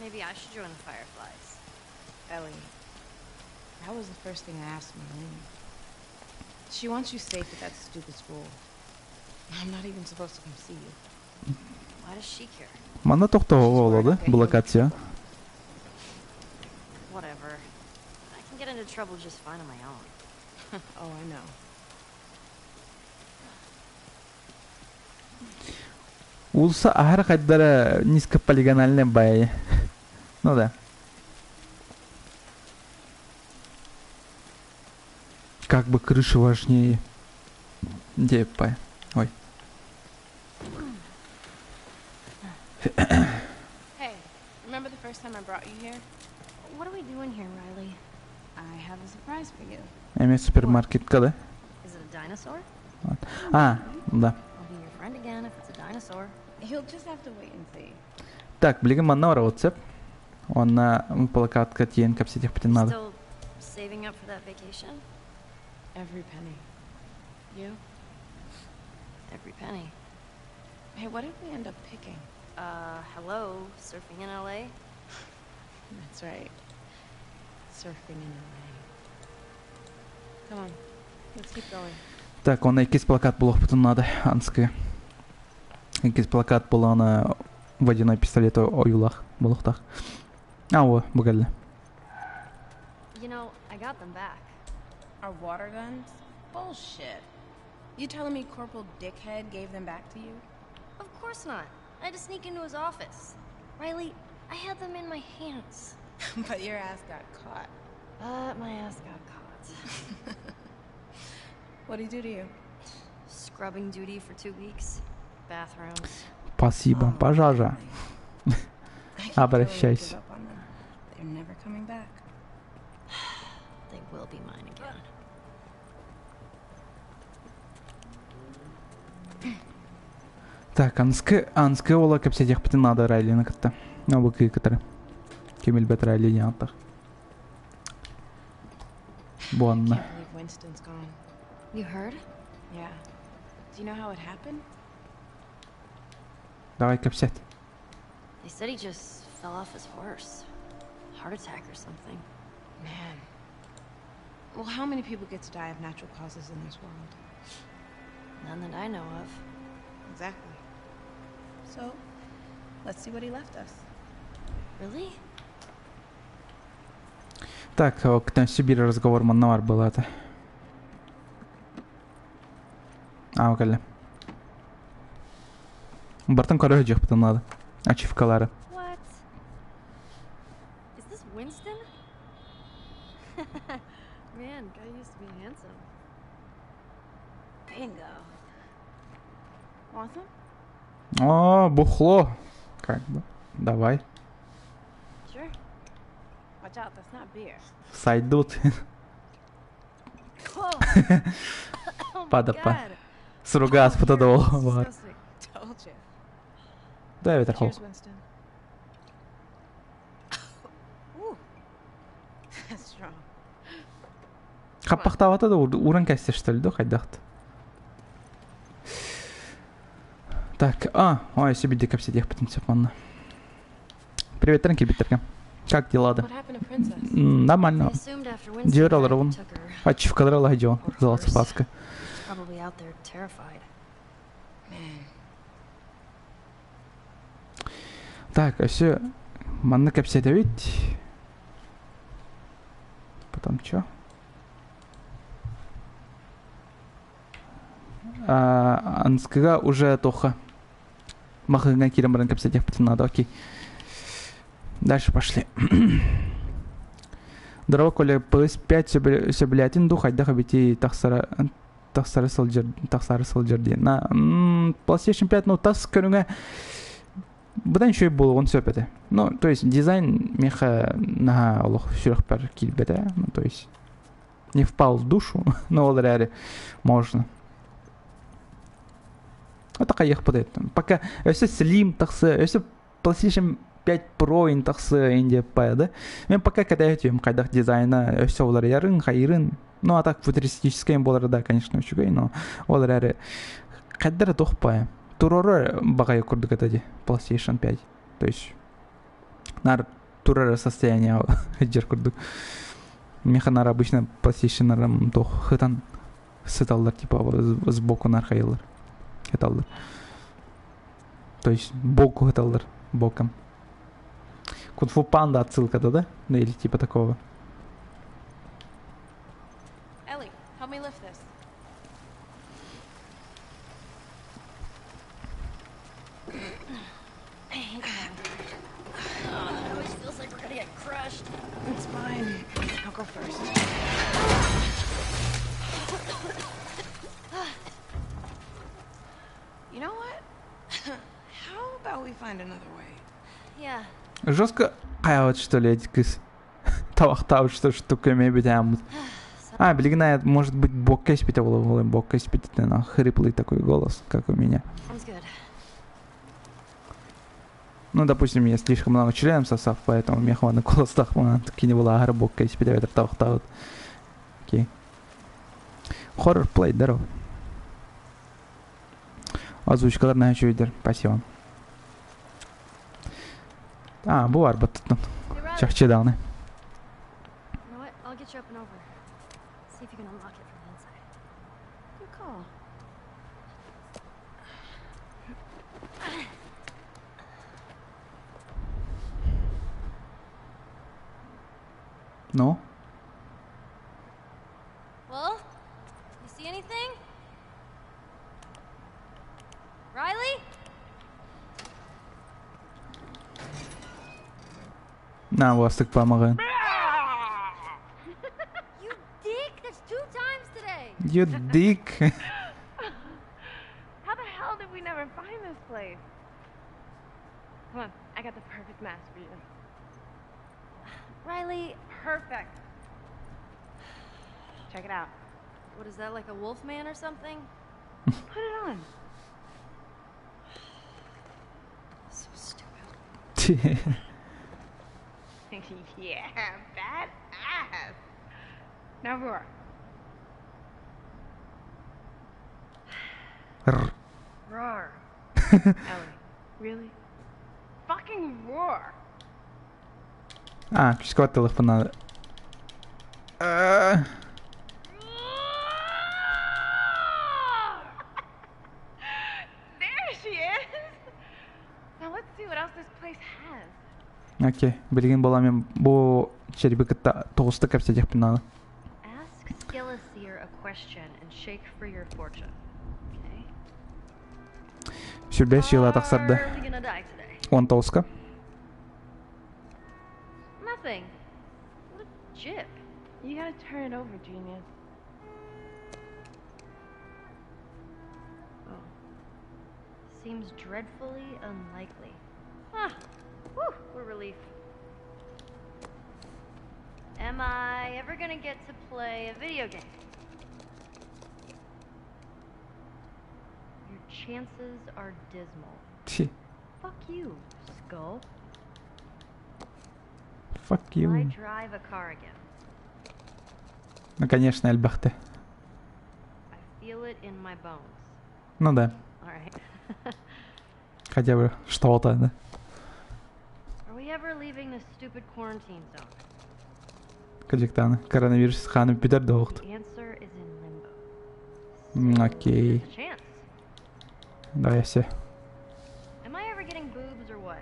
maybe I should join the Fireflies. Ellie, that was the first thing I asked Marlene. She wants you safe at that stupid school. I'm not even supposed to come see you. Why does she care? Манна тохтоо олоду, блокация. Whatever. I can get into trouble just fine on my own. Oh, I know. Уулусса аһара хайдара низкополигональный бай. Ну да. Как бы крыша важнее. Где пай? Ой. Hey, remember the first time I brought you here? What are we doing here, Riley? I have a surprise for you. Эми супермаркетка, да? Is it a dinosaur? А, да. I'll be your friend again if it's a dinosaur. You'll just have to wait and see. Так, билигин манна барабыт сөп. Уонна плакатка тиийэн кэпсэтиэхпитин наада. Still saving up for that vacation? Every penny. You? Every penny. Hey, what did we end up picking? Hello, surfing in LA? That's right. Surfing in LA. Come on, let's keep going. Так, онно иккис плакат булуохпутун наада Анская. Иккис плакат буолана водяной пистолет ойуулаах буолуохтаах. А, о, бу кэллэ. I got them back. Our water guns? Bullshit. You telling me Corporal Dickhead gave them back to you? Of course not. I had to sneak into his office. Riley, I had them in my hands. But your ass got caught. But my ass got caught. What'd he do to you? Scrubbing duty for 2 weeks. Bathrooms. Спасибо, Oh, пожалуйста. I keep feeling you Обращайся. give up on them. They're never coming back. They will be mine again. Так, анскы, анскы ола кэпсэтиэхпитин наада Райлины кытта. Ну, бу кытары. Ким билбэт Райли диэн ааттаах. Буонна. Can't believe Winston's gone. You heard? Yeah. Do you know how it happened? Давай кэпсэт. They said he just fell off his horse. Heart attack or something. Man. Well, how many people get to die of natural causes in this world? None that I know of. Exactly. So, let's see what he left us. Really? Так, к Сибири разговор манна баар была это. А, кэллэ. Бартан көрө дьиэхпитин наада. Ачивкалары. What? Is this Winston? Man, guy used to be handsome. Bingo. Want some? О, бухло. Как бы. Давай. Sure. Watch out, that's not beer. Сойдут. Whoa. Oh my Падапа. God. Суруга Oh, аспыта here, да this is бар. disgusting. Told you. Да, ветер Cheers, Winston. Ooh. That's strong. Хаппахтаабата да ууран кэсте что ли, да хайдахт. Так, а, ой, себе кэпсэтиэхпитин сөп манна. Привет, кибиттерге. Как дела да? What happened to Princess? Нормально. I assumed after Winston Дьиэр died, олоробун. took her. Ачивкалары алаһы Or Золото worse. Спаска. She's probably out there terrified. Man. Так, а все. Манна кэпсэтэбит. Потом чё? А, Анскыга уже тоха. Маҕаһыыҥҥа киирэн баран кэпсэтиэхпитин наада, окей. Дальше пошли. Здорово, Коля, PS5 сөбүлээтиҥ дуу хайдах эбитий тахсара тахсара сылдьар тахсары сылдьар диэн. На PlayStation 5, ну, тас көрүҥэ быдан үчүгэй буолуон сөп этэ. Ну, то есть дизайн миэхэ наһаа олох сүрэхпэр киирбэтэ. Ну, то есть не впал в душу, но ол эрээри можно. Вот такая Пока өссө Slim тахса, өссө PlayStation 5 Pro ин тахса инде да. Мен пока кэтэһэ хайдах дизайна өссө уларыйарын, хайыырын. Ну, а так футуристическая буолар да, конечно, үчүгэй, но ол эрээри хайдах эрэ туох баҕайы. Турар баҕайы курдук это PlayStation 5. То есть наар турар состояние дьэр курдук. Миэхэ наар обычно PlayStation туох сытан сыталлар, типа сбоку наар хайыыллар. Сыталлар. То есть боку сыталлар, боком. Кунг-фу панда отсылка, да, да? Ну или типа такого. Ellie, help me lift this. I hate concrete. It always feels like we're gonna get crushed. It's fine. I'll go first. You know what? How about we find another way? Yeah. Жестко хайаабыт что ли эти кыыс. Табахтаабыт что штука эмиэ. А, билигин может быть буокка испитэ буолуо буокка испитэ хриплый такой голос, как у меня. Sounds good. Ну, допустим, я слишком много членов сосав, поэтому миэхэ маннык куоластаах кини буоллар буокка испитэ эбэтэр табахтаабыт. Окей. Хоррор плей, здорово. Озвучкалар наһаа үчүгэйдэр. Спасибо. А, бу баар баттыттан. Hey, Riley. Чахчы даҕаны. You know what? I'll get you up and over. See if you can unlock it from the inside. Good call. Ну? Well, you see anything? Riley? На, бастык памагын. You dick! That's two times today! You dick. How the hell did we never find this place? Come on, I got the perfect mask for you. Riley, Perfect. Check it out. what is that, like a wolf man or something? Put it on. So stupid. Yeah, badass. Now roar. Р. Roar. Ellie, really? Fucking roar. А, күүскэ телефона. Э, There she is. Now let's see what else this place has. Окей, билигин буолла мин бу череби кытта тоҕуста кэпсэтиэхпин наада. Ask Skeleseer a question and shake for your fortune. Okay? Сүүрбэ сыла тахсарда. Are we gonna die today? Он тоҕуска. Nothing. What a jip. You gotta turn it over, genius. Oh. Seems dreadfully unlikely. Ah, whew, what a relief. Am I ever gonna get to play a video game? Your chances are dismal. Ти. Fuck you, skull. Fuck Will I you. drive a car again? Ну, конечно, элбэхтэ. I feel it in my bones. Ну да, All right. хотя бы что-то, да. Are we ever leaving this stupid quarantine zone? Кадиктаны. Коронавирус хааны бүтэр дуо. The answer is in limbo. So, Окей. There's a chance. Давай все. Am I ever getting boobs or what?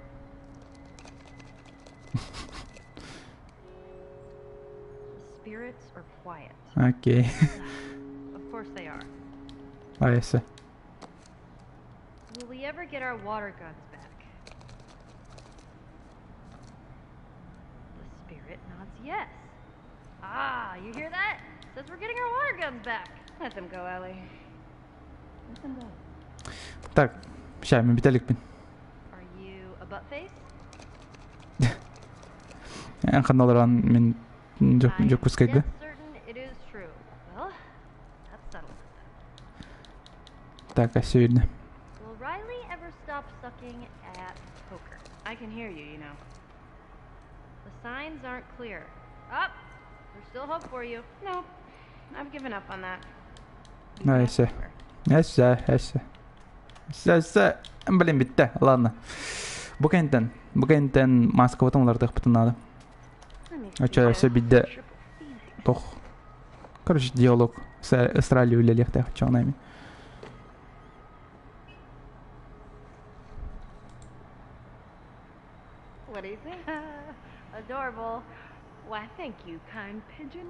The spirits are quiet. Окей. Of course they are. Давай все. Will we ever get our water guns back? The spirit nods yes. Ah, you hear that? Says we're getting our water guns back. Let them go, Ellie. Let them go. Так, ща, мин бүтэ иликпин. Are you a butt face? Эн ханна олорон мин I am Дьокуускайга. dead certain it is true. Well, that settles it then. Так, а сегодня. Will Riley ever stop sucking at poker? I can hear you, you know. The signs aren't clear. Up! There's still hope for you. Nope. I've given up on that. You Давай can все. ask her. Все, все. Все, все. Блин, бүттэ. Ладно. Бу кэнниттэн. Бу кэнниттэн мааскабытын уларытыахпытын наада. Let me А see. чё, все биирдэ Triple Phoenix. тох. Короче, диалог с с Райли үлэлиэхтээх чоҕунайми. What do you think? Adorable. Why, thank you, kind pigeon.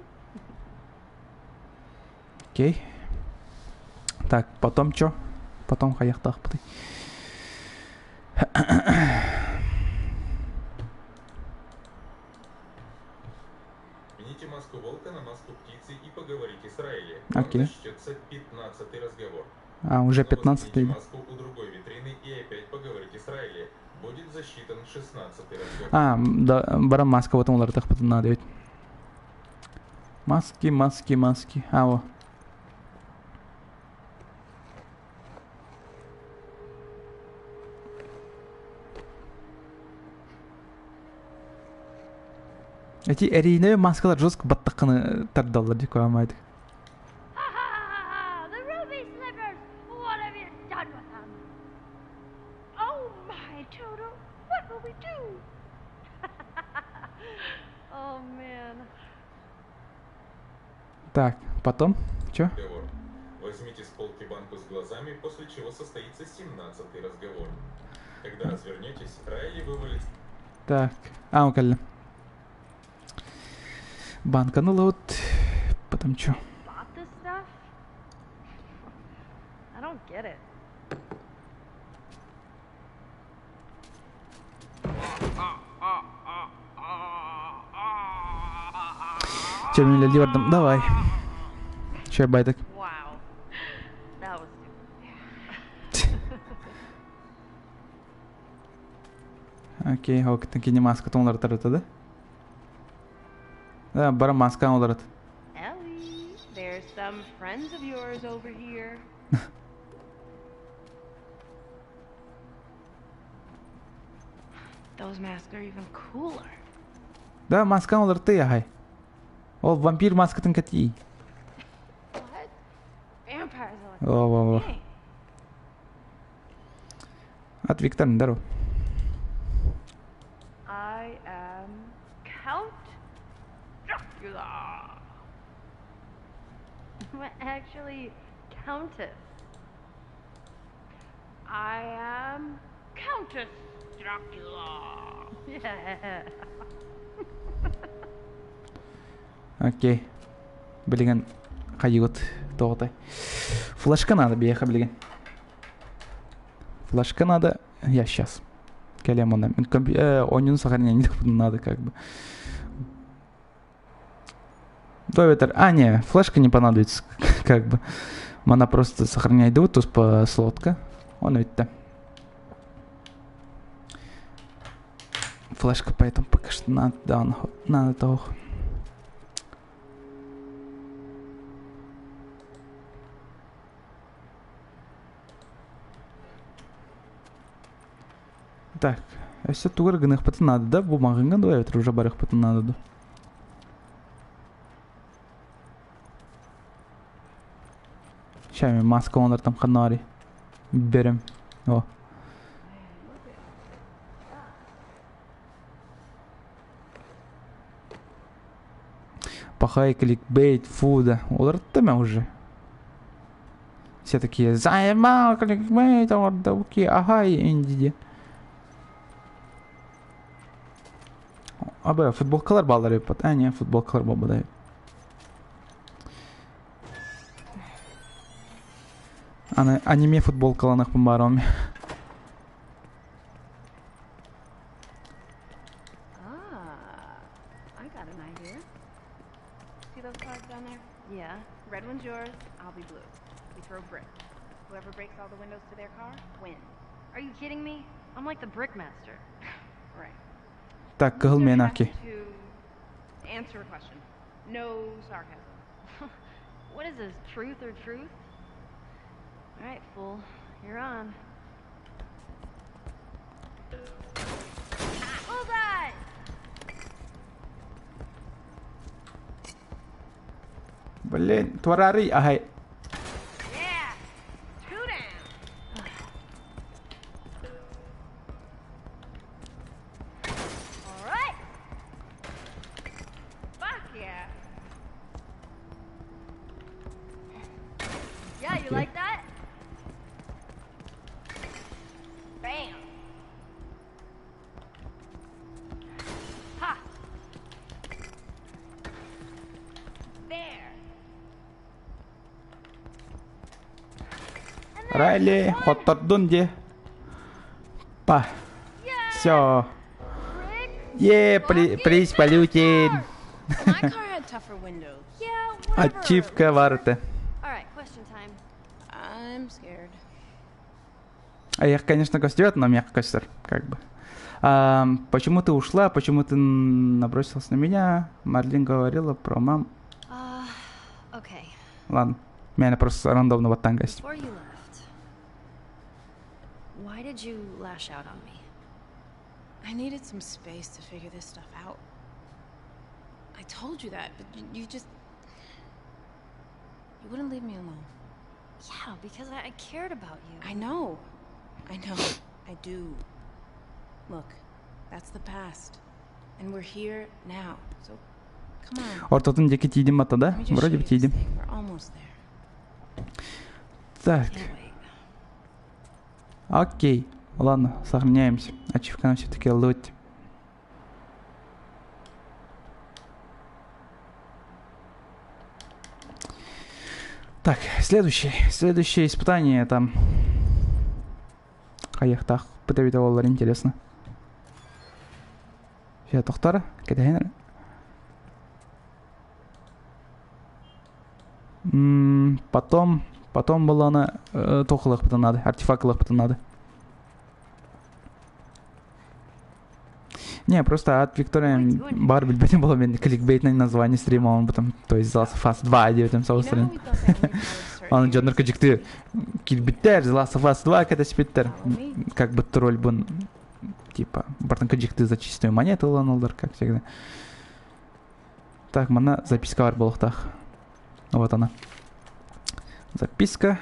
Окей. Так, потом чё? Потом хайыахтаахпытый. Смените маску волка на маску птицы и поговорите с Райли. Вам Окей. начнется 15-й разговор. А, уже Снова 15 смените -й. маску у другой витрины и опять поговорите с Райли. Будет засчитан 16-й разговор. А, да, баран маска вот уларытыахпытын наада эбит. Маски, маски, маски. А, во. Эти эриинэбэ маскалар жестко баттахханы тардаллар дии куһаамаайдык. Ha ha ha ha! The ruby slippers! What have you done with them? Oh my, Toto! What will we do? Oh man. Так, потом, чё? Разговор. Возьмите с полки банку с глазами, после чего состоится 17-й разговор. Когда развернетесь, Райли вывалит Так, а, кэллим. Банканы вот потом чё? Bought this stuff? I don't get it. Чё, мен үлэлии бардым? Давай. Чё, байдык? Wow. That was stupid. Окей, ол кини маскатын уларытар да? Да, бары масканы уларыт. Ellie, there's some friends of yours over here. Those masks are even cooler. Да, масканы уларыты яхай. Ол вампир маскатын кэтии. What? Vampires are like О, во, во. dang. От Виктор, здорово. I am Count Dracula. Actually, Countess. I am Countess Dracula. Yeah. Окей. Билигин хайыгыт тоҕотой. Флешка надо биэхэ билигин. Флешка надо. Я сейчас. Кэлиэм онно. Оонньууну сохранение надо как бы. То А, не, флешка не понадобится, как бы. Она просто сохраняет вот по слотка. Он ведь-то. Флешка поэтому пока что надо, да, надо того. Так, все тугар гыныахпытын надо, да? Бу маҕыҥҥа дуо эбэтэр уже барыахпытын надо дуо? Ща мен маска оҥортом ханнари. Берем. О. Пахай, кликбейт, фу, да. Уларыттым уже. Все такие, заебал, кликбейт, оҥордо, ага, инди. Абы футболкалар бааллар эбит. А, не, футболкалар буолбут Аны аниме футболкаланыахпын баарым. Ah, I got an idea. See those cards down there? Yeah. Red one's yours, I'll be blue. We throw bricks. Whoever breaks all the windows to their car wins. Are you kidding me? I'm like the brick master. Right. Так, кыһыл Loser миэнэ has окей. to answer a question. No sarcasm. What is this, truth or truth? All right, fool, you're on. Bullseye! Блин, творари, ага. Yeah! Two down! All right! Fuck yeah! Yeah, you Okay. like that? Bam! Ha! There! And there! Райли, One! хоттордун дии. Па. Все. Е, приз полютин. My car had tougher windows. Yeah, whatever. Ачивка варта. All right, question time. I'm scared. А я, конечно, костюет, но мягко костер, как бы. А, почему ты ушла? Почему ты набросилась на меня? Марлин говорила про мам. Okay. Ладно. Меня просто рандомно вот там гость. Before you left, why did you lash out on me? I needed some space to figure this stuff out. I told you that, but you just. You wouldn't leave me alone. Yeah, because I cared about you. I know. I know. I do. Look, that's the past. And we're here now. So, come on. Ортотун диэки тиийдим ата, да? Let me just show Вроде you бы this тиийдим. thing. We're almost there. Так, Can't wait. окей. Ладно, сохраняемся. Ачивка нам все-таки лут. Так, следующее. Следующее испытание там. Хайыахтаах быта буоллар интересно. Все, тохтара, кэтэһин. Потом, потом была она туох надо, артефакт надо. Не, просто от Виктория бар билбэтим было мен кликбейтное название стрима, он потом, то есть The Last of Us 2 диэтим You know how соҕустарын. we thought that only powered certain Аны areas дьоннор of the кыдьыкты city? киирбиттэр The Last of Us 2 кэтэспиттэр. Follow me. Как бы тролль бун, типа, бартан кыдьыкты за чистую монету ылан как всегда. Так, манна записка баар буолуохтаах. Вот она. Записка.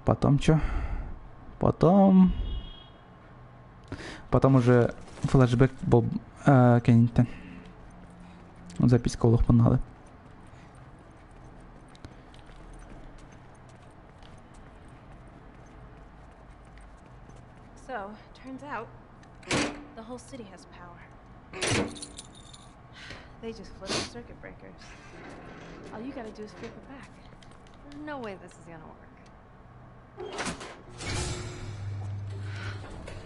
Потом что? Потом... Потом уже флешбэк был кэнниттэн. Записка ылыахпын надо. So, turns out, the whole city has power. They just flip the circuit breakers. All you gotta do is flip it back. There's no way this is gonna work.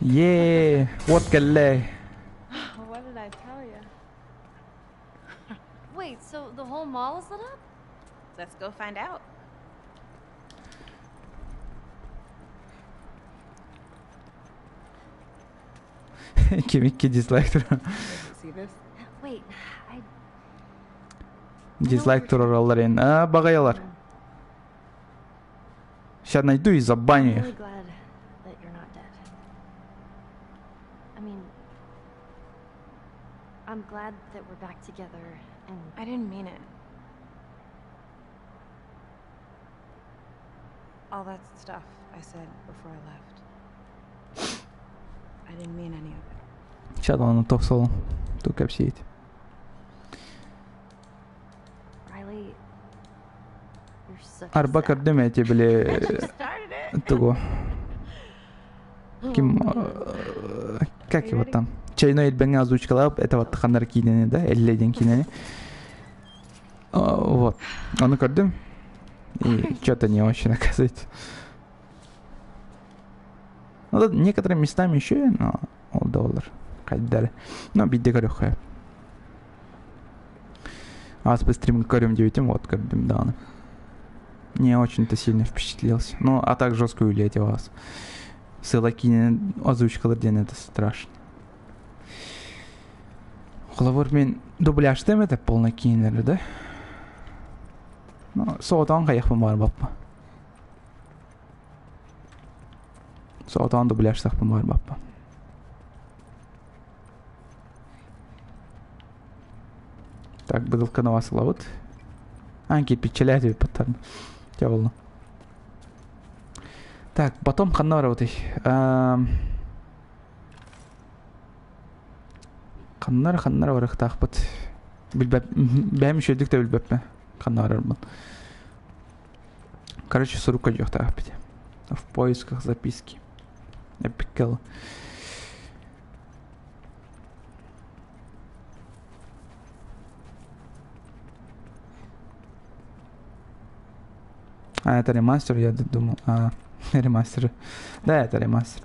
Е, вот кэллэ. What did I tell you? Wait, so the whole mall is lit up? Let's go find out. Кимикки дизлайк туруор. See this? Wait, I Дизлайк туруораллар эн. А, баҕайылар. Сейчас найду и I'm забаню really их. glad that you're not dead. I mean, I'm glad that we're back together and I didn't mean it. All that stuff I said before I left. I didn't mean any of it. Сейчас он тохсол. Тук кэпсиит. Riley, you're such a Арба sap. көрдүм эти били Started it. тугу. Ким Oh, как его там? Чайной элбэҥҥэ озвучкалаабыт это вот ханнар киинэни, да? Эллэ диэн киинэни. А, вот. Ону көрдүм. И что-то не очень, оказывается. Ну, тут некоторыми местами еще, но ол доллар. Хайдары. Но биирдэ көрүөххэ. Ааспыт стрим көрүм диэбитим, вот көрдүм даҕаны. Не очень-то сильно впечатлился. Ну, а так жестко улетел вас. Сыла киинэ озвучкалар диэн это страшно. Холобур мин дубляжтым это полный киинэлэри, да? Ну, соҕотоҕун хайыахпын баҕарбаппын. Соҕотоҕун дубляжтахпын баҕарбаппын. Так, бытылканы басылабыт. Ан кирпиччэлээтибит баттарна. Дьэ буолла. Так, потом ханна барабытый. Ханнар ханнар барыахтаахпыт. Билбэп, бэйэм үчүгэйдик да билбэппин. Ханна барарбын. Короче, сурук көрдүөхтээхпит. В поисках записки. Эпикел. А, это ремастер, я думал. А. Ремастер. Да, это ремастер.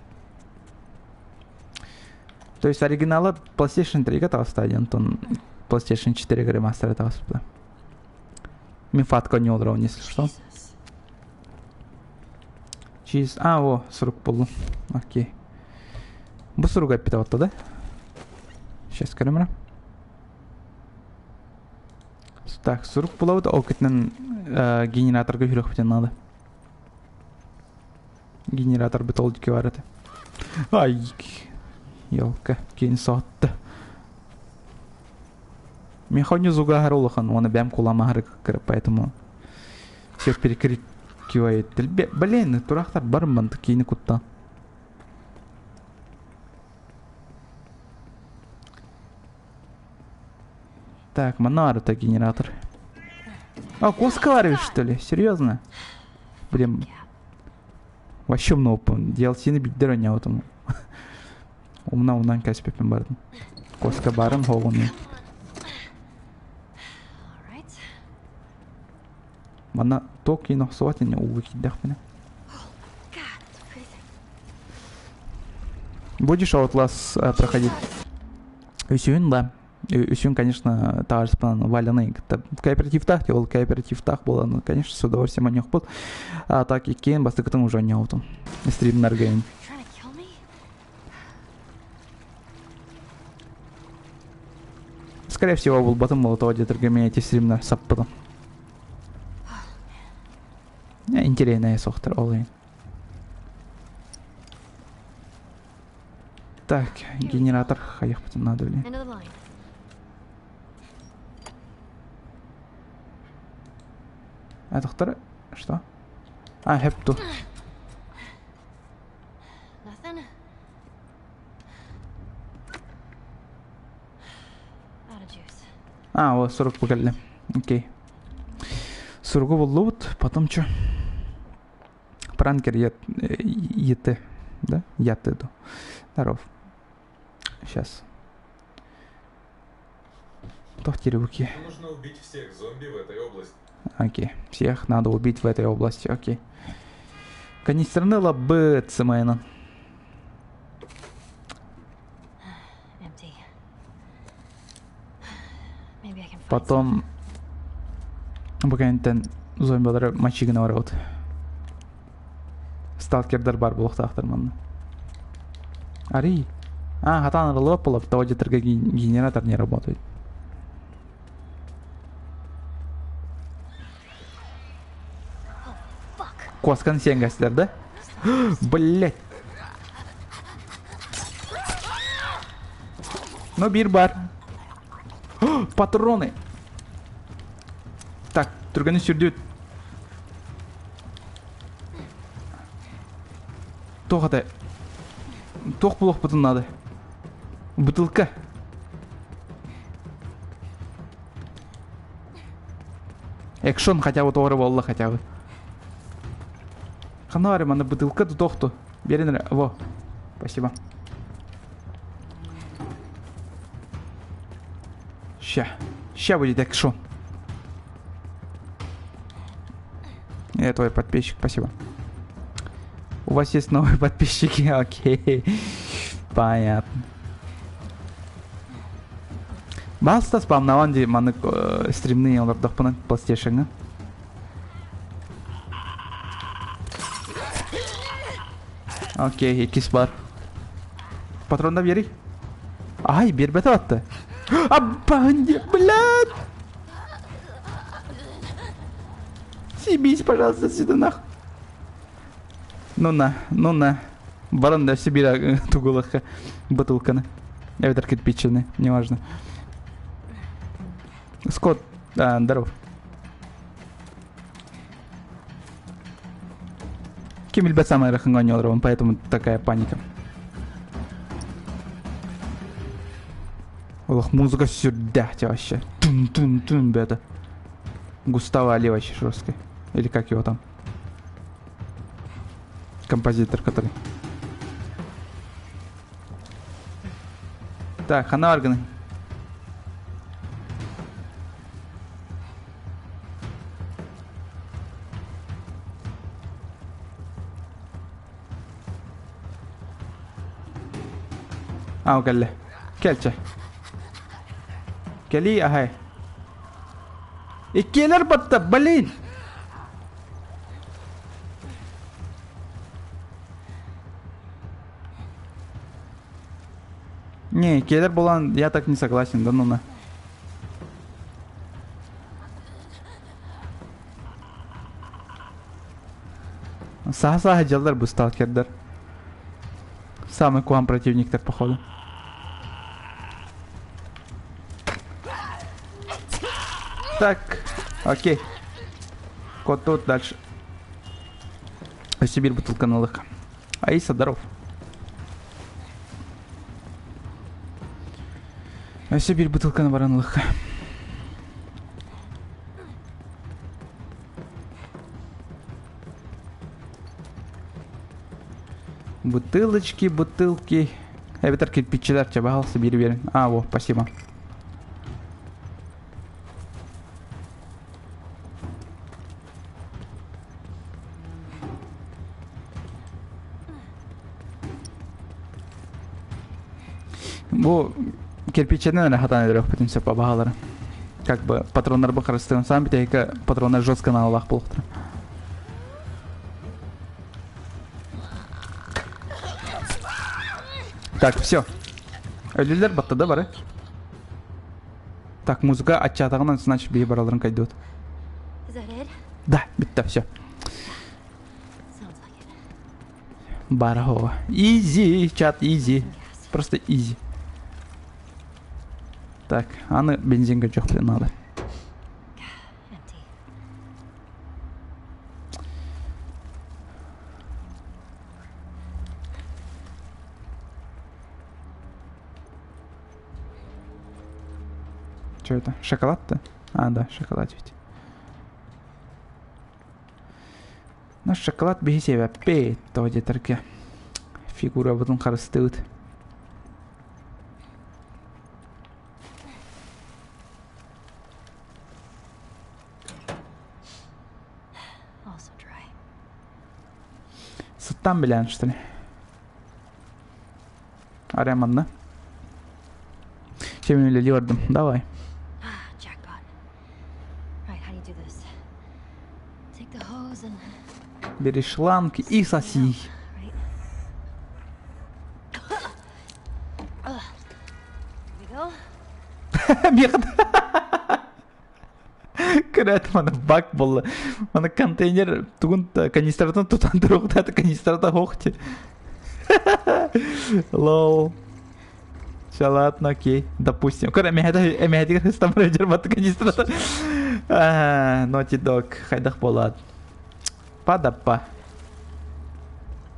То есть оригинала PlayStation 3 таҕыста онтон PlayStation 4 ремастера таҕыспыта. Мин фатка не олорон, если что. Чиз. А, о, сурук буллум. Окей. Бу сурук эппитэ отто да? Сейчас көрөм Так, сурук булабыт, ол кытынан генераторга хүрөхпүтүн надо. Генератор бит ол дике бар этэ. Ай, елка, кини соһутта. Механизм зугахар улахан, оны бэм куламахары кырып, поэтому все перекрикивает. Блин, турахтар барымман кини куттан. Так, манна это генератор. А, куска что ли? Серьезно? Блин. Вообще много DLC-ни биддер ойнаабытым. Умна умнан кэспиппин бардым. Коска барын хоҕуну. Манна туох киин охсубат ини ууга киирдэхпинэ. Будешь Outlast проходить? Үсүһүн да. Үсүн, конечно, табаарыспынан Валяны кытта кооперативтаах ол кооперативтаах буолан, конечно, с удовольствием оонньуохпут. А так иккиэн бастакытын уже оонньообутум. Стримнарга Скорее всего, булбатым молотого диэтэргэ мен эти стримнар саппытым. Интересная сохтар ол Так, генератор хайахпытын надо, блин. А, доктор, что? А, хепту. Nothing. Out of juice. А, вот 40 покалли. Окей. Суругу буллубут, потом что? Пранкер ЕТ, да? Я Теду. Здоров. Сейчас. Тохти руки. Нужно убить всех зомби в этой области. Окей. Всех надо убить в этой области. Окей. Канистраны лабы цемайна. Empty. Maybe I can find Потом бу зомбилары мочигына барабыт. Сталкердар бар буолуохтаахтар манна. Ари. А, хатан лопалов, того где генератор не работает. Коскан сенгастер, да? Блять. Ну, биир баар. Патроны. Так, түргэни сүрдүт. Туох это? Туох булуохпутун надо. Бутылка. Экшон хотя бы тоҕо буолла хотя бы. Ханна манна бутылка тохту. Берин во. Спасибо. Ща. Ща будет экшон. Я твой подписчик, спасибо. У вас есть новые подписчики? Окей. Понятно. Баста спамнаван ди маны стримны олордохпуна PlayStation. Окей, иккис бар. Патронда бери. Ай, биэрбэтэ атты. Абанди, блядь! Съебись, пожалуйста, сюда нах. Ну на, ну на. Баран да себе тугулаха бутылканы. Эбэтэр кирпичины, неважно. Скотт, а, здоров. Ким самый рахангонёл, поэтому такая паника. Ох, музыка сюда вообще. Тун-тун-тун, бета. Густаво Али вообще жесткий. Или как его там? Композитор, который. Так, хана органы. А, кэллэ. Кэл чэ. Кэлии аһай. Иккиэлэр батта, блин! Не, иккиэлэр буолан я так не согласен, да ну на. Саха-саха дьаллар бу сталкердар. Самый куан противниктар, походу. Так, окей. Кот тут дальше. Сибирь бутылка налык. Аиса, здоров. Сибирь бутылканы баран ылыхха. Бутылочки, бутылки. Эбэтэр кирпиччилэр чэ, пожалуйста, биир биэрин. А, во, спасибо. Бу кирпиччэнэн эрэ хатаан өлөрүөхпүтүн сөп абаһалары. Как бы патроннарбын харыстыам. Саам бүтэһиккэ патроннар жестко наалаах буолуохтара. Так, все. Өлүллэр баттада бары. Так, музыка аччаатаҕынан значит биһи бараларын кайдуот. Да, бүтта, все. Барахова. Изи, чат, изи. Просто изи. Так, аны бензинге жок надо. Что это? Шоколад-то? А, да, шоколад ведь. Наш шоколад биһи сиэбэппит, тоҕо диэтэргэ фигурабытын харыстыыбыт. Сыттан билэн, что ли? Арай манна. Чем үлэлии бардым. Давай. Бери шланг и соси. Көрөөт маны бак буолла. Маны контейнер тугун канистратын тутан туруохтаата канистрата суох дии. Лол. Всё, ладно, окей, допустим. Көр эмэһэтэ эмэһэтигэр хыстамыр дьарбатты канистрата. Naughty Dog хайдах буолаат. Падаппа.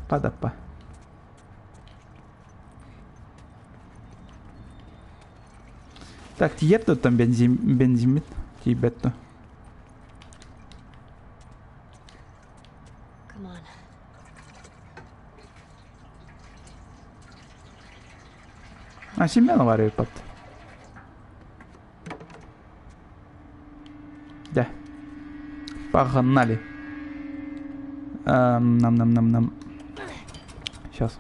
Падаппа. Так, тиийэр да оттон бензин бензиммит тиийбэт дуо? А Семенова ыппат. Да. Погнали. Нам-нам-нам-нам. Сейчас.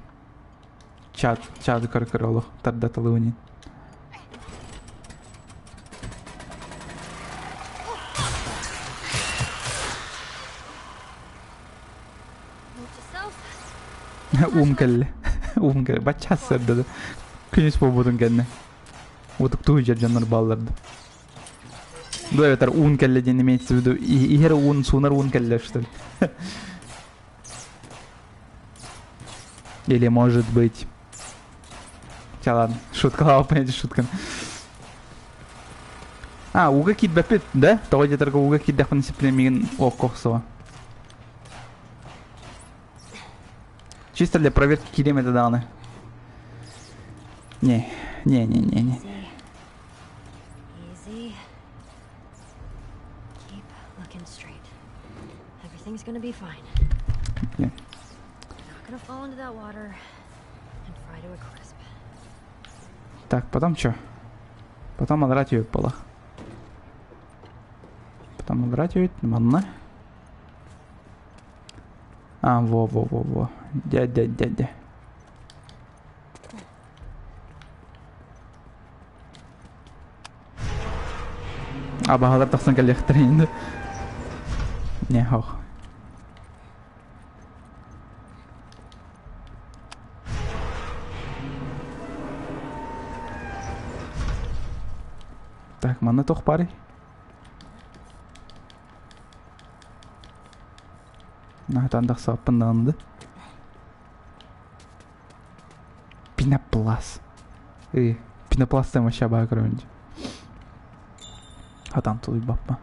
Чат, чат көрө олох тардатылыынин. Уум кэллэ. Уум кэллэ. Бачча сырдады. Күнүс буолбутун кэннэ. Утуктуу дьэр дьоннор баалларды. Бу эбэтэр уун кэллэ диэн имеется в виду иһэр уун, суунар уун кэллэ что ли? Или может быть... Хотя ладно, шутка, ладно, понятие шутка. А, ууга киирбэппит, да? Тоҕо диэтэргэ ууга киирдэхпинэ сиплемигин окко охсуо. Чисто для проверки киириэм этэ даҕаны. Не, не, не, не, не. Так, потом что? Потом адрать ее пола. Потом адрать ее, манна. А, во-во-во-во. Дядя, дядя. Абаһалар тахсан кэлиэхтэрэ инде. Не, хох. Так, манна туох баарый? Наһатан тахсыбаппын даҕаны да. Пенопласт. Эй, пенопластан вообще баа көрөбүн дии. Хатан тулуйбаппа.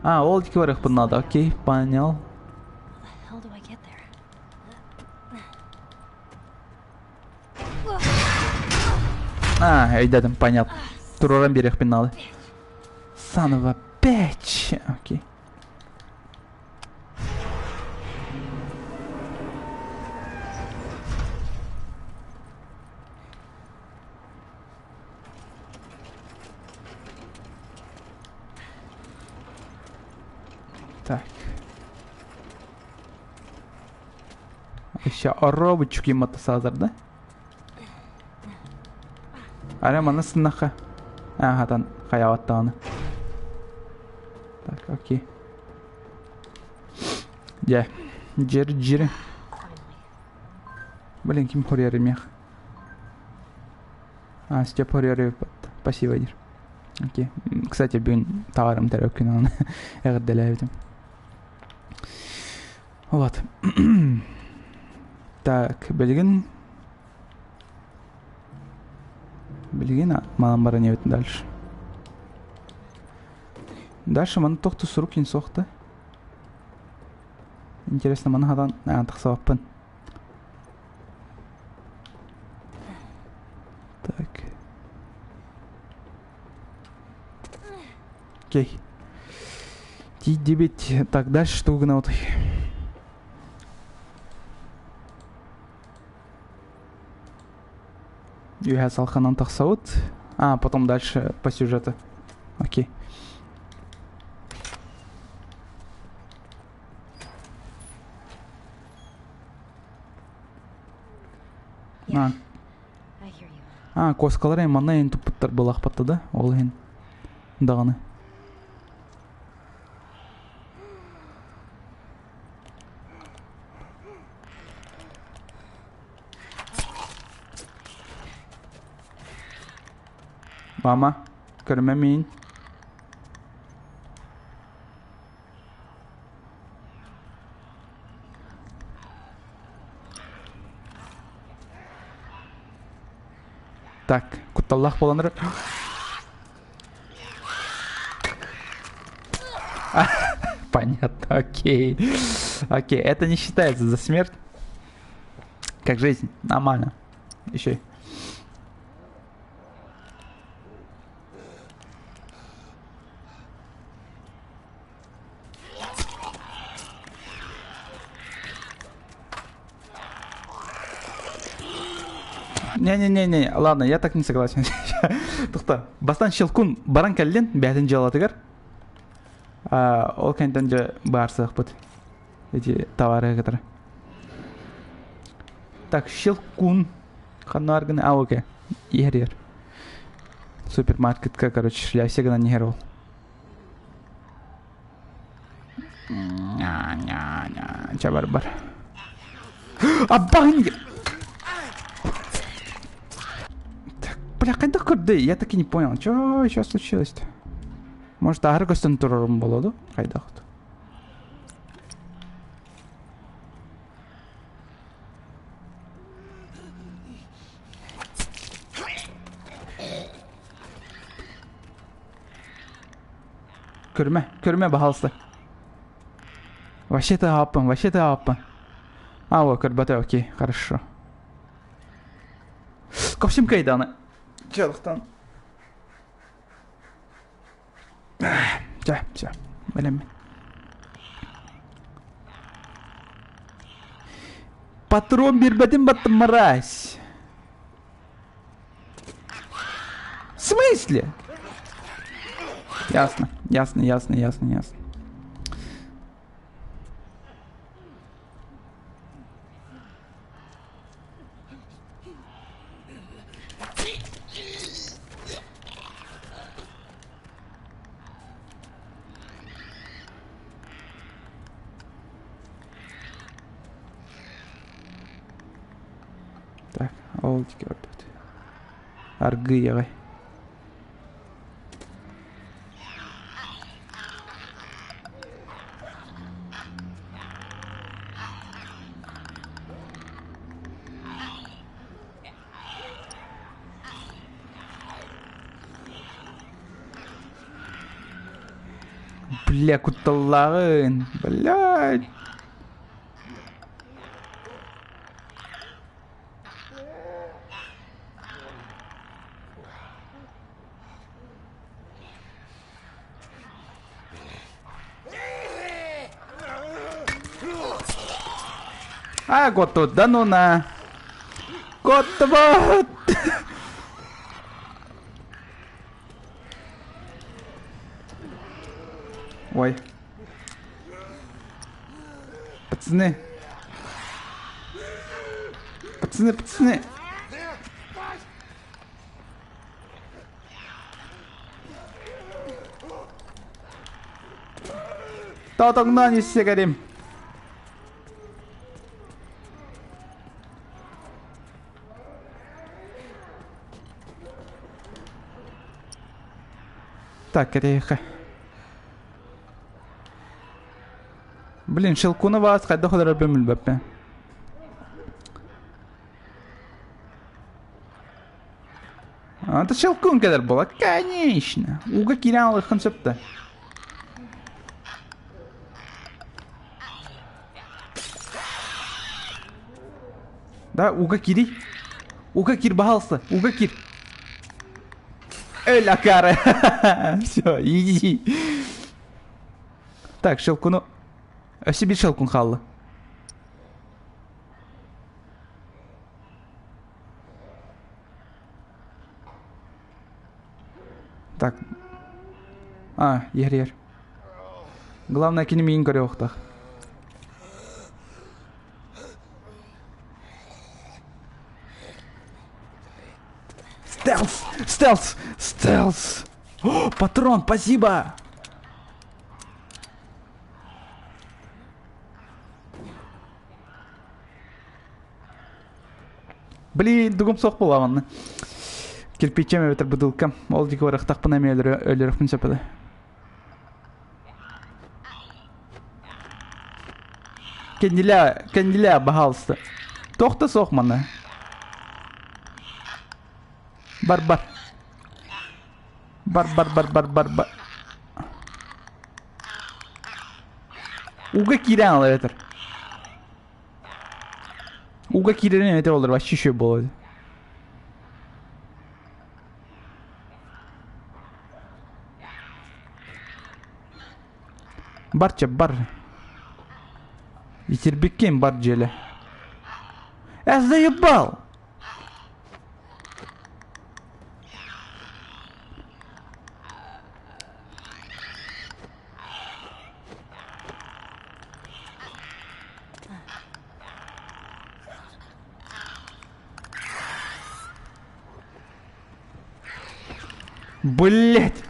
А, ол диэки барыахпын наада. Окей, понял. How the hell do I get there? А, өйдедим, понятно. Туруоран биэриэхпин наада. Son of a bitch. Окей. Так. Еще оробочки мотосазар, да? Арэ манна сыннахха. Аһатан хайаабаттаҕына. Так, окей. Дьэ, дьир-дьир. Блин, ким хоруйар мех? А, Степ хоруйар Спасибо, дир. Окей. Кстати, бүгүн товарым төрөккүн оны эҕэрдэлээбитим. Вот. Так, билигин Билигин манан баран эбит дальше. Дальше маны тохту сурук кин суохта. Интересно, маны хадан тахсабаппын. Так. Окей. Тиийдибит. Так, дальше что гынаҕытый? Үөһэ салханан тахсабыт. А, потом дальше по сюжету. Окей. Yeah, А, I hear you. а куоскалар эн манна эн туппуттар буолаахпатта да ол иһин даҕаны. Мама, көрүмэ миин. Так, кутталлаах буолан эрэр. Понятно, окей. Окей, это не считается за смерть. Как жизнь, нормально. Еще. Не-не-не-не, ладно, я так не согласен. Тухта, бастан Щелкун баран кэллин, бэйэтин дьыалатыгар. Ол кэнтэн дьэ баарсыахпыт. Эти товары кытары. Так, Щелкун. Ханна гына, а, окей. Иһэр иһэр. Супермаркетка, короче, шляйся гынан иһэр ол. Ня-ня-ня, бар бар. Аббаһын! Так, бля, хайдах көрдө? Я так и не понял. Чё еще случилось-то? Может, аһары көстөн турарым болоду? Хайдах? Көрүмэ, көрүмэ, баһаалыста. Вообще-то ааппын, вообще-то ааппын. А, о, көрбөтө, окей, хорошо. Копсим кайданы. Чалықтан. Чэ, все, бэлэммин. Патрон биэрбэтин баттым мразь. В смысле? Ясно, ясно, ясно, ясно, ясно. Так, ол диэки бардыбыт. Аргыый аҕай. Бля, кутталлааҕын. Блядь. А, готов, да ну на. Готово! Ой. Пацаны. Пацаны, пацаны. Тотоҥноон иссэгэрим. Так, кэтэһиэххэ. Блин, Щелкунова аас хайдах олорорбун билбэппин. Это Щелкун кэлэр буола, конечно. Ууга киирэн алыаххын сөп да. Да, ууга киирий. Ууга киир, пожалуйста, ууга киир. Эй, акары. Все, иди. Так, Щелкуну. Өссө биир Щелкун хаалла. Так. А, иһэр иһэр. Главное кини миигин көрүөхтэх. Стелс! Стелс! Стелс! О, патрон, спасибо! Блин, дугум суох буолаҕын. Кирпичем эбэтэр бытылкам. Ол диэки барыахтахпына эмиэ өлөрөхпүн сөп этэ. Кэннилээ, кэннилээ, баһаалыста. Туох да суох манна. Бар бар. Бар бар бар бар бар бар. Ууга киирэн ал эбэтэр. Ууга киирэрин эбэтэр олор вообще еще буолуо. Барча бар. Итирбиккин бар дьиэлэ. Э, заебал! Блять!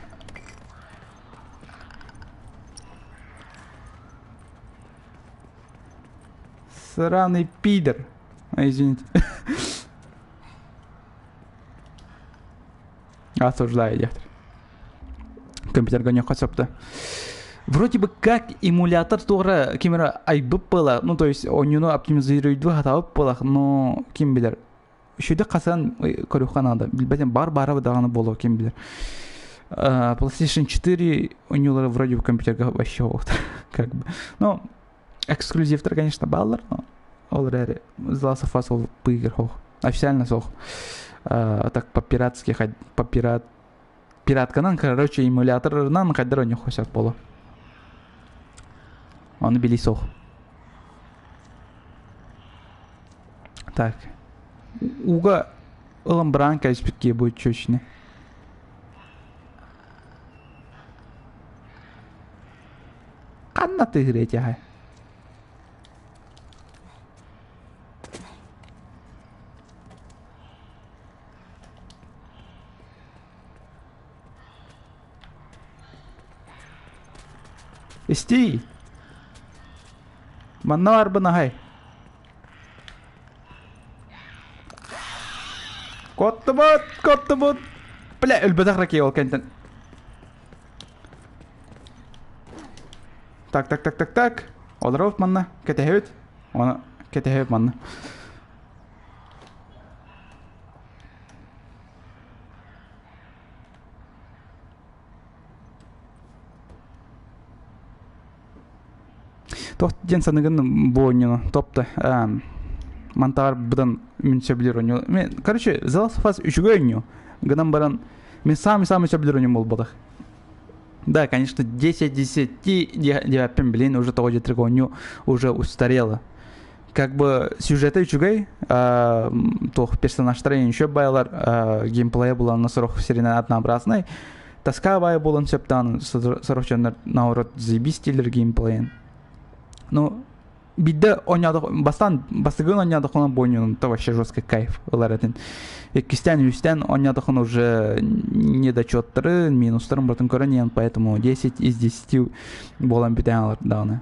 Сраный пидор. А, извините. Осуждаю диэхтэр. Компьютерга ньоххо сөптө. Вроде бы как эмулятор туора ким эрэ айбыт была, ну то есть оонньууну оптимизируйдуу сатаабыт буолах, но ким билэр. Үчүгэй хасан көрүөххэ наада. Билбэтим бар баара даҕаны буолуо ким билэр. PlayStation 4 оонньуулара вроде бы компьютерга вообще как бы. Ну, эксклюзивтар, конечно, бааллар, но ол эрээри The Last of Us ол быыгыр хоох. Официально суох. Так по-пиратски по пират пиратканан, короче, эмуляторынан хайдар оонньуохха сөп буолуо. Ону билии суох. Так. Ууга ылан быраан кэбиспит киһи будет чучне. Ханна тыһыр этиһай? Истиий! Манна барбын аһай. Куоттубут! Куоттубут! Бля, өлбөтөх ракей ол кэнтэн. Так, так, так, так, так. Олоробут манна. Кэтэһэбит. Оны кэтэһэбит манна. Туох диэн саныгын бу оонньууну топто мантаар быдан мин сөбүлүүр оонньуу. Короче, The Last of Us үчүгэй оонньуу. Гынан баран мен самый-самый сөбүлүүр оонньуум буолбатах. Да, конечно, 10 10 диэппин, блин, уже того диэтрик оонньуу уже устарела. Как бы сюжета үчүгэй, туох персонажтара еще байлар, геймплея буланна сорох сиринэн однообразный. Тоска баайы буолан сөптөөн сорох дьоннор наоборот заебись дииллэр геймплейин. Ну, биирдэ оонньоодох бастаан бастакы оонньоодоххуна бу оонньуунта вообще жесткий кайф ылар этин. Иккистээн, үһүстээн оонньоодоххуна уже недочеттары, минустарын барытын көрөн иһэн, поэтому 10 из 10 буолан бүтэн алар даҕаны.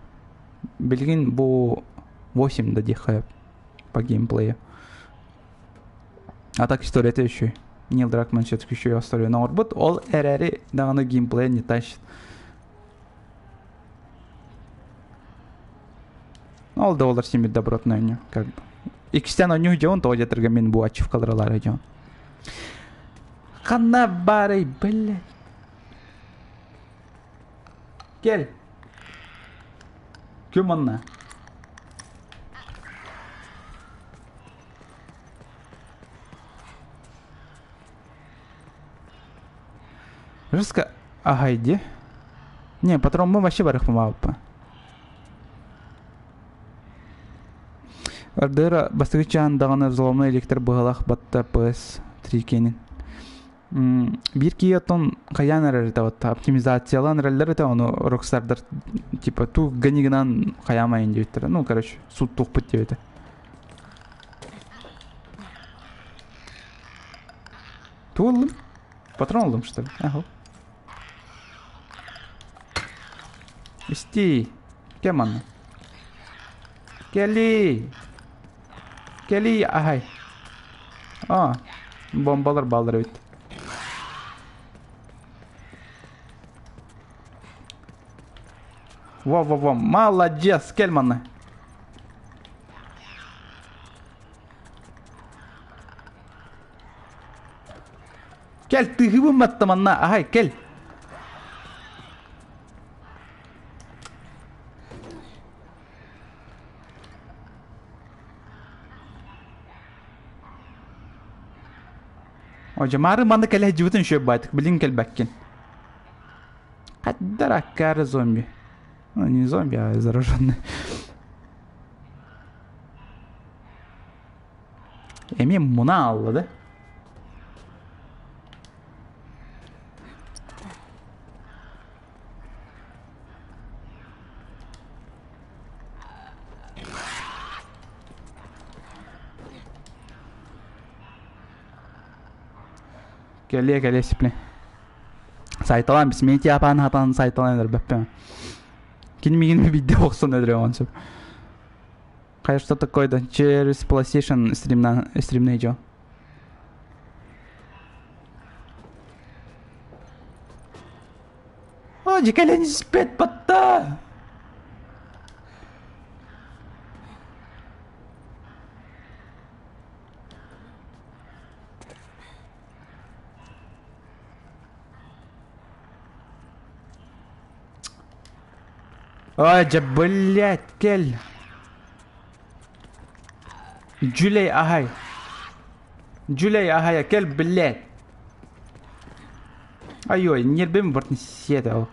Билигин бу 8 да диэххэ по геймплею. А так историята еще. Нил Дракман все-таки еще историяны оҥорбут. Ол эрээри даҕаны геймплей не тащит. Ол да олар син бир добротный оонньуу как бы. Иккистээн оонньуу дьон тоҕо диэтэргэ мин бу ачивкалар дьон. Ханна баарый, блядь. Кел. Ким манна? Жестко ага иди. Не, патрон вообще барыхмааппа. Ардыра бастакы чаан даҕаны взломной электр быһалах батта PS 3 киэнин. Биир киһи оттон хайаан эрэр этэ оптимизациялаан эрэллэр этэ ону Rockstarдар типа ту гынигынан хайаамайын диэбиттэрэ. Ну, короче, сууттуохпут диэбитэ. Ту ыллым? Патрон ыллым, что ли? Ага. Исти. Кем манна? Кели! Кели, аһай. А, бомбалар баалар эбит. Во-во-во, молодец, кэл манна. Кэл, тыһыбын батта манна, аһай, кэл. Одьамаары манна кэлэ сылдьыбытын үчүгэй баайтык, билин кэлбэккин. Хаддар аккаары зомби. Ну, не зомби, а зараженный. Эмиэ муна алла да? Кэлиэ кэлиэ сипле. Сайталаан бис мин тиапаан хатан сайталаан өлөрбөппүн. Кини миигин биирдэ охсон өлөрүөҕүн сөп. Хайа что такое да через PlayStation стримна стримный дьон. О, дьикэлэн испэт батта! Ой, дьэ, блядь, кэл. Дьүлэй аһай. Дьүлэй аһайа, кэл, блядь. Айой, ньиэрбэм бартын сиэтэ ол.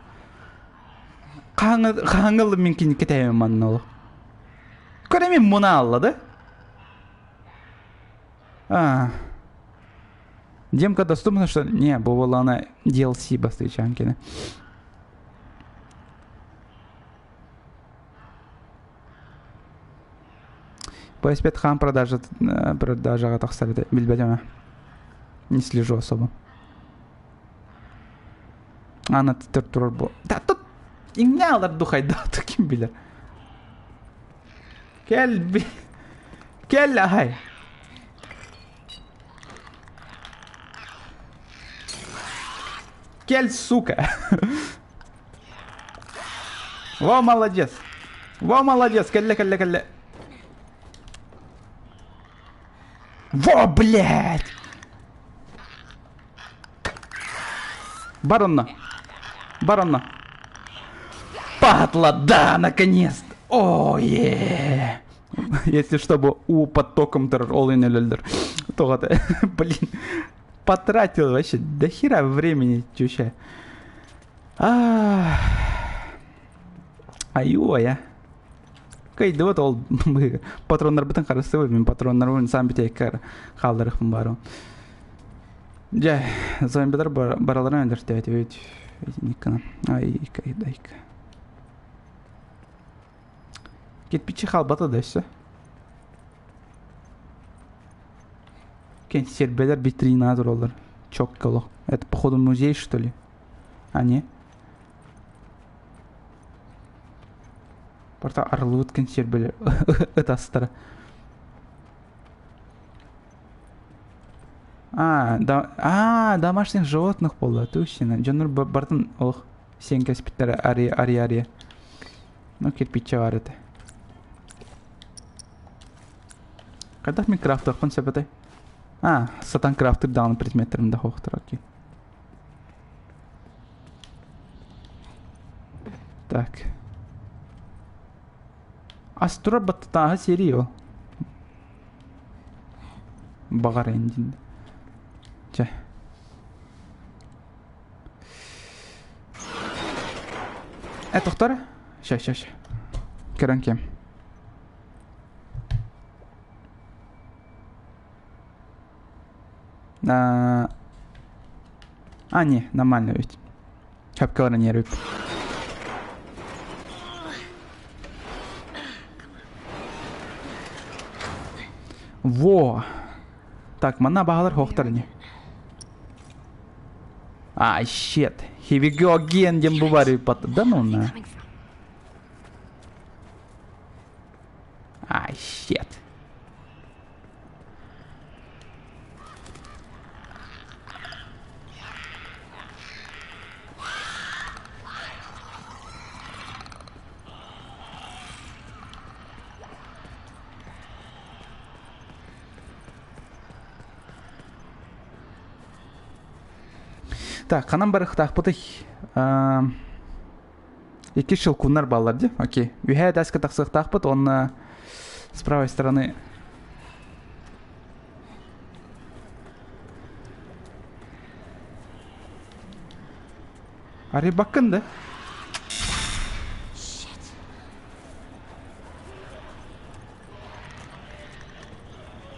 Хаһаҥы мин кини кэтэһэбин манна ол. Көрө мин муна алла да? А. Демка доступна, что... Не, бу она DLC бастыйчаан кини. PS5 хаан продажа продажаҕа тахсар этэ билбэтим Не слежу особо. Ана турар бу. Да тут иҥнэ алар духайдаата ким билэр. Кэл би. Кэл аһай. Кель, сука! Во, молодец! Во, молодец! Кэллэ, кэллэ, кэллэ! Во, блядь! Баронна! Баронна! Падла, да, наконец-то! О, е! Если чтобы у под током ол өлөлдөр. Тоҕо блин, потратил вообще до хера времени чуща. Аю-ая. Кайдыбыт ол патроннарбытын харыстыбыт, мин патроннарбын сам битеккер хаалларыхпын баарым. Дьэ, зомбилар бараларын өлөртөөтүбүт. Итинник Ай, кайдайка. Кирпичи хаалбата да өссө. Консервелер витрина тураллар. Чоккало. Это походу музей, что ли? А, не? Порта арылыбыт консервелер. Ытастара. А, да, а, домашних животных буолла, точно. Дьоннор бартын олох сиэн кэспиттэр ари ари ари. Ну, кирпиччэ бар этэ. Хайдах мин крафтыахпын сөп этэй? А, сатан крафтыр даҕаны предметтэрим да суохтар, окей. Так. Ас турар баттатааһы серии ол. Баҕар эндин. Чэ. Э, тохтор. Ща, ща, ща. Көрөн кем. А, а не, нормально ведь. Чапкалара не рыб. Во! Так, манна баҕалар хоохтар ини. А, shit. Here we go again диэн бу бары Да ну на. А, shit. Так, ханан барыахтаахпытый? Икки щелкуннар бааллар дии. Окей. Үһээ этээскэ тахсыахтаахпыт, он с правой стороны. Арыйбаккын да?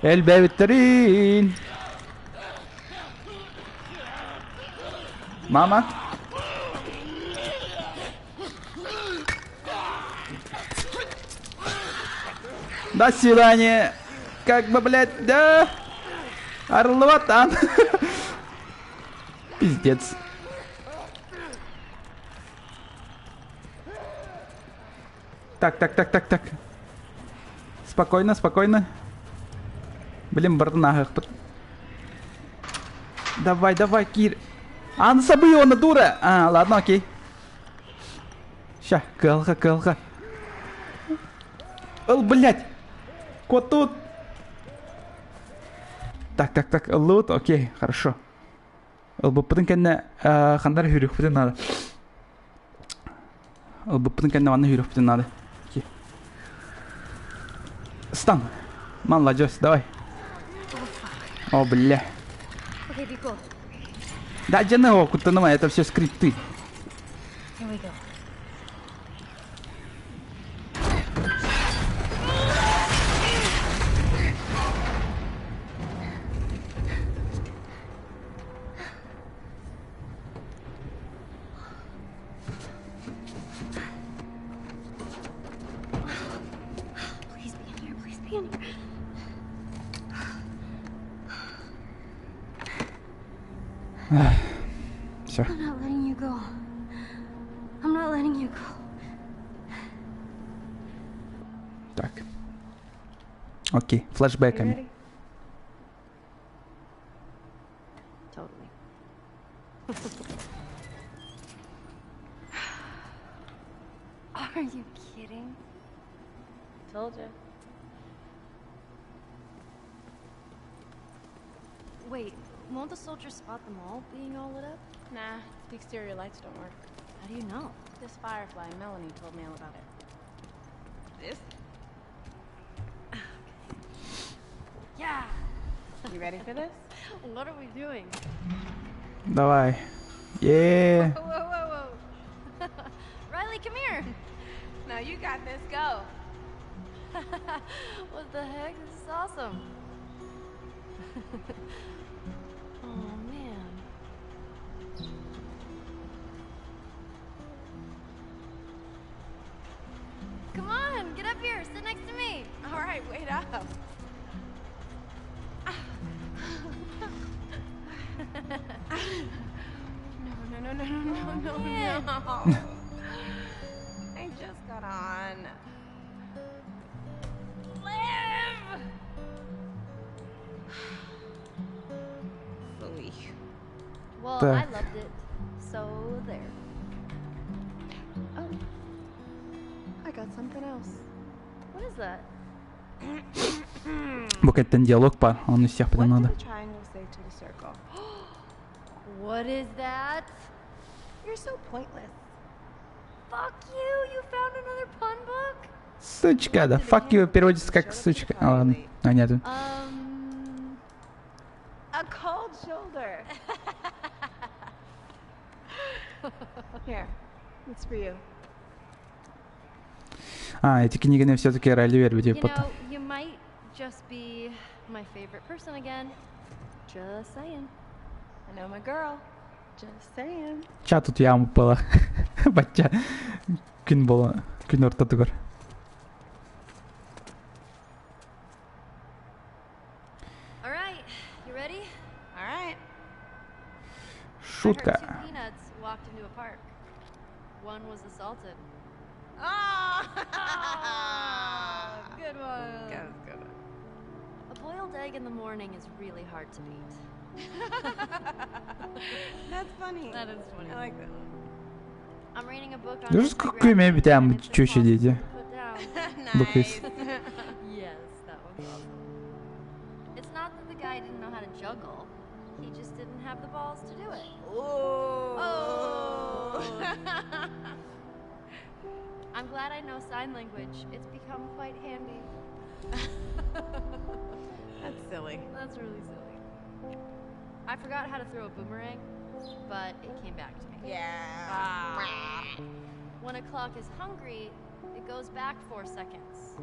Элбээбиттэрин! Мама? До свидания! Как бы, блядь, да? Орловатан! Пиздец. Так, так, так, так, так. Спокойно, спокойно. Блин, бардына. Давай, давай, Кир. А, ну сабы дура! А, ладно, окей. Ща, кылга, кылга. Ыл, блядь! Кот тут! Так, так, так, лут, окей, хорошо. Ылбыппытын кэннэ хандар хүрүхпүтүн надо. Ылбыппытын кэннэ манна хүрүхпүтүн надо. Окей. Стан. Молодец, давай. О, бля. Okay, be cool. Да, дьэ, куттаныма, это все скрипты. Here we go. Please be in here. Please be in here. Все. I'm not letting you go. I'm not letting you go. Так. Окей, флешбеками. Totally. Are you kidding? Told you. Wait, won't the soldiers spot the mall being all lit up? Nah, the exterior lights don't work. How do you know? This firefly, Melanie, told me all about it. This? Yeah. You ready for this? What are we doing? Давай. Е. Whoa, whoa, whoa. Riley, come here. No, you got this. Go. What the heck? This is awesome. Oh, man. Come on, get up here. Sit next to me. All right, wait up. No, no, no, no, no, no, no, man. no. I just got on. Liv! Phooey. Well, I Так. loved it. So there. Oh. I got something else. What is that? Бу диалог баар, ону истиэхпитин What надо. did the triangle say to the circle? What is that? You're so pointless. Fuck you! You found another pun book? Сучка, да. Fuck you переводится как сучка. А, ладно. А, нет. A cold shoulder. Here, it's for you. А, эти книги все-таки Райли You типа. know, you might just be my favorite person again. Just saying. I know my girl. Just saying. Ча тут яму была. Бача. Күн бола. Күн ортотугар. All right, you ready? All right. I heard Шутка. two peanuts walked into a park. One was assaulted. Oh! Good one. That was a good one. A boiled egg in the morning is really hard to beat. That's funny. That is funny. I like that one. I'm reading a book on Даже anti-gravity какой maybe там and it's чуть impossible дети. to put down. Лукас. Nice. Yes, that one's awesome. It's not that the guy didn't know how to juggle. He just didn't have the balls to do it. Ooh. Oh. I'm glad I know sign language. It's become quite handy. That's silly. That's really silly. I forgot how to throw a boomerang, but it came back to me. Yeah. When a clock is hungry, it goes back 4 seconds.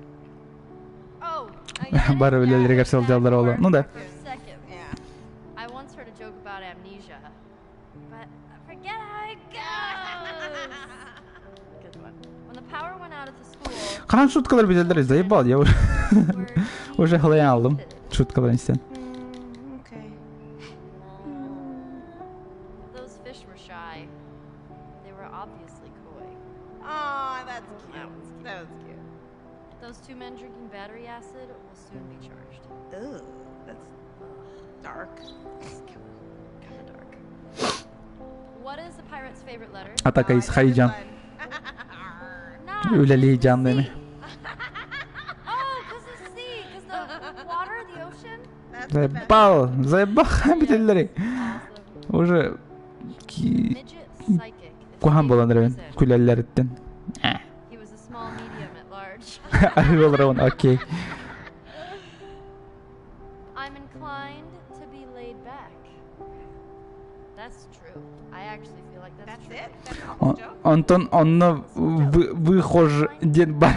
Oh, I get it? Бары Yeah, үлэлэригэр it goes back сылдьаллар ола. four Ну да. seconds. Yeah. I once heard a joke about amnesia, but I forget how it goes. Good one. When the power went out at the school, Хаһан шуткалар бүтэллэр заебал я уже. were Уже халайан алдым. dehydrated. Шуткалар истэн. Okay. Those fish were shy. They were obviously koi. Oh, that's cute. That one's cute. That was cute. Those two men drinking battery acid will soon be charged. Ugh, that's dark. It's kind of dark. What is the pirate's favorite letter? Атака Oh, из I know this Хайджан. one. Nah, Үлэлии it's the жан sea. Oh, because the sea, because the water, the ocean. That's the best. Заебал, заебал бүтэллэр. Awesome. Уже ки- Midget psychic. куһаҕан буолан escaped эрэбин prison. күлэллэриттэн. He was a small medium at large. Арыыларабын, окей. I'm inclined to be laid back. That's true. I actually feel like that's, That's true. it? That's the whole joke? Онтон онно выхож диэн баар.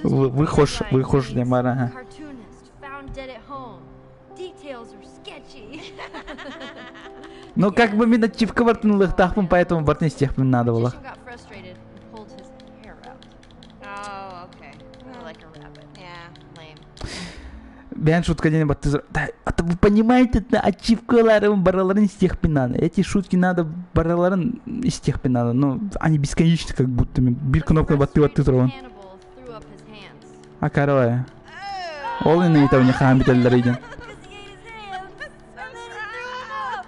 Выхож, выхож диэн баар, аха. Cartoonist found dead at home. Details are sketchy. Ну как бы мин ачивка барытын ылыахтаахпын, поэтому барытын истиэхпин надо было. Magician got frustrated and pulled his hair out. Oh, okay. Or like a rabbit. Yeah. Lame. Бэйэм шутка диэн баттызыр. Да, это вы понимаете, это ачивкаларын барыларын истиэхпин надо. Эти шутки надо барыларын истиэхпин надо. Ну, они бесконечны как будто. Биир The кнопка баттыы баттыы frustrated турабын. cannibal threw up his hands. А каравай. Ол иннинэ не хаһан бүтэллэр диэн. Because he ate his hands. And then he threw 'em up.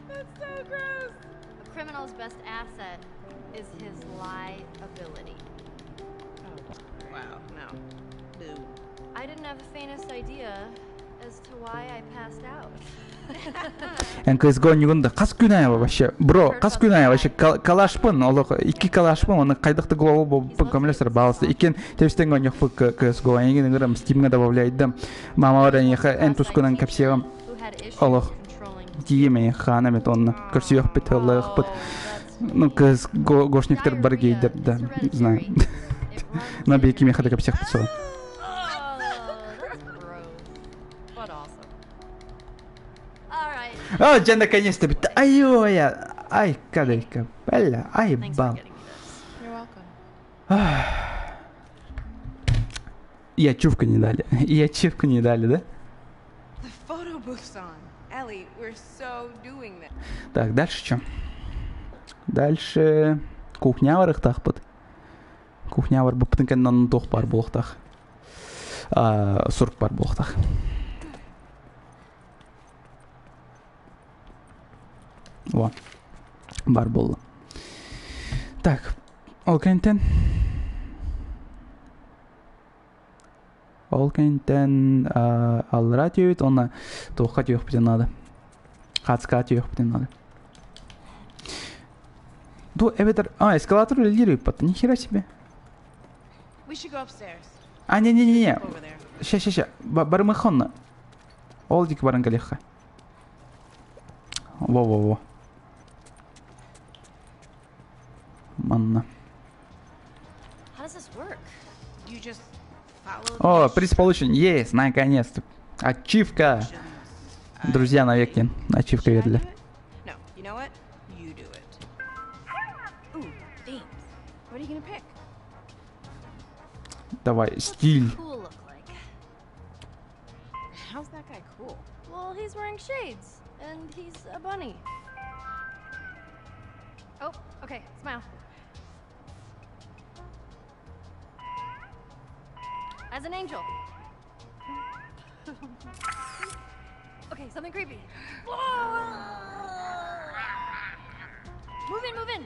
That's so gross. A criminal's best asset is Эн CSGO оонньуугун да хас күн аайы вообще бро хас күн аайы вообще калашпын олох икки калашпын оны хайдах да глобал буолбуппун көмөлөсөр баалыста иккиэн тэбистэн оонньуохпут CSGO эйигин ыҥырам Steamҥа добавляйдым мамалар эйиэхэ эн тускунан кэпсиэҕим олох тиийим эйиэхэ хаана эмит онно көрсүөхпүт ыллыахпыт ну CSGO гошниктар бар гейдер да знаю но биһиги миэхэ да кэпсиэхпит суоҕа. О, дьэ, наконец-то бүтті. Ай-ой, ай, кадайка, бля, ай, бам. И ачивку не дали. И ачивку не дали, да? Так, дальше что? Дальше кухня барыахтаахпыт. Кухня барбыппытын кэннэ онно туох баар буолуохтаах. Сурук баар буолуохтаах. Во. Бар буолла. Так, ол кэнниттэн Ол кэнниттэн аллараа түһэбит уонна туохха түһүөхпүтүн наада. Хаацкаҕа түһүөхпүтүн наада. Ду эбэтэр а эскалатор үлэлиир ыыппат. Нихера себе. А не-не-не-не. Ща, ща, ща. Барымыха онно. Ол диэки баран кэлиэххэ. Во-во-во. Манна. О, приз получен. Есть, наконец-то. Ачивка. Друзья навеки. Ачивка верили. Давай, стиль. How's that guy cool? Well, he's wearing shades and he's a bunny. Oh, okay, smile. As an angel. Okay, something creepy. Move in, move in.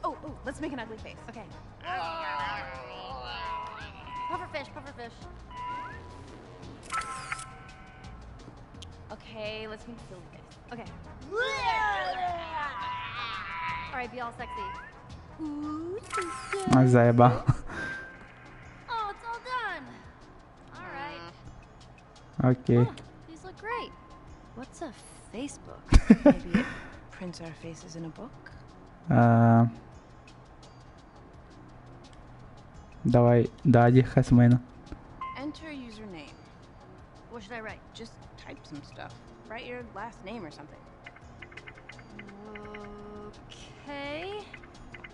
Oh, oh, let's make an ugly face. Okay. Pufferfish, pufferfish. Okay, let's make a silly face. Okay. All right, be all sexy. Ooh, Ай, заебал. Oh, it's all done. All right. Окей. Oh, these look great. What's a Facebook? Maybe it prints our faces in a book. А, Давай, да, Хасмена. Enter username. What should I write? Just type some stuff. Write your last name or something. Okay.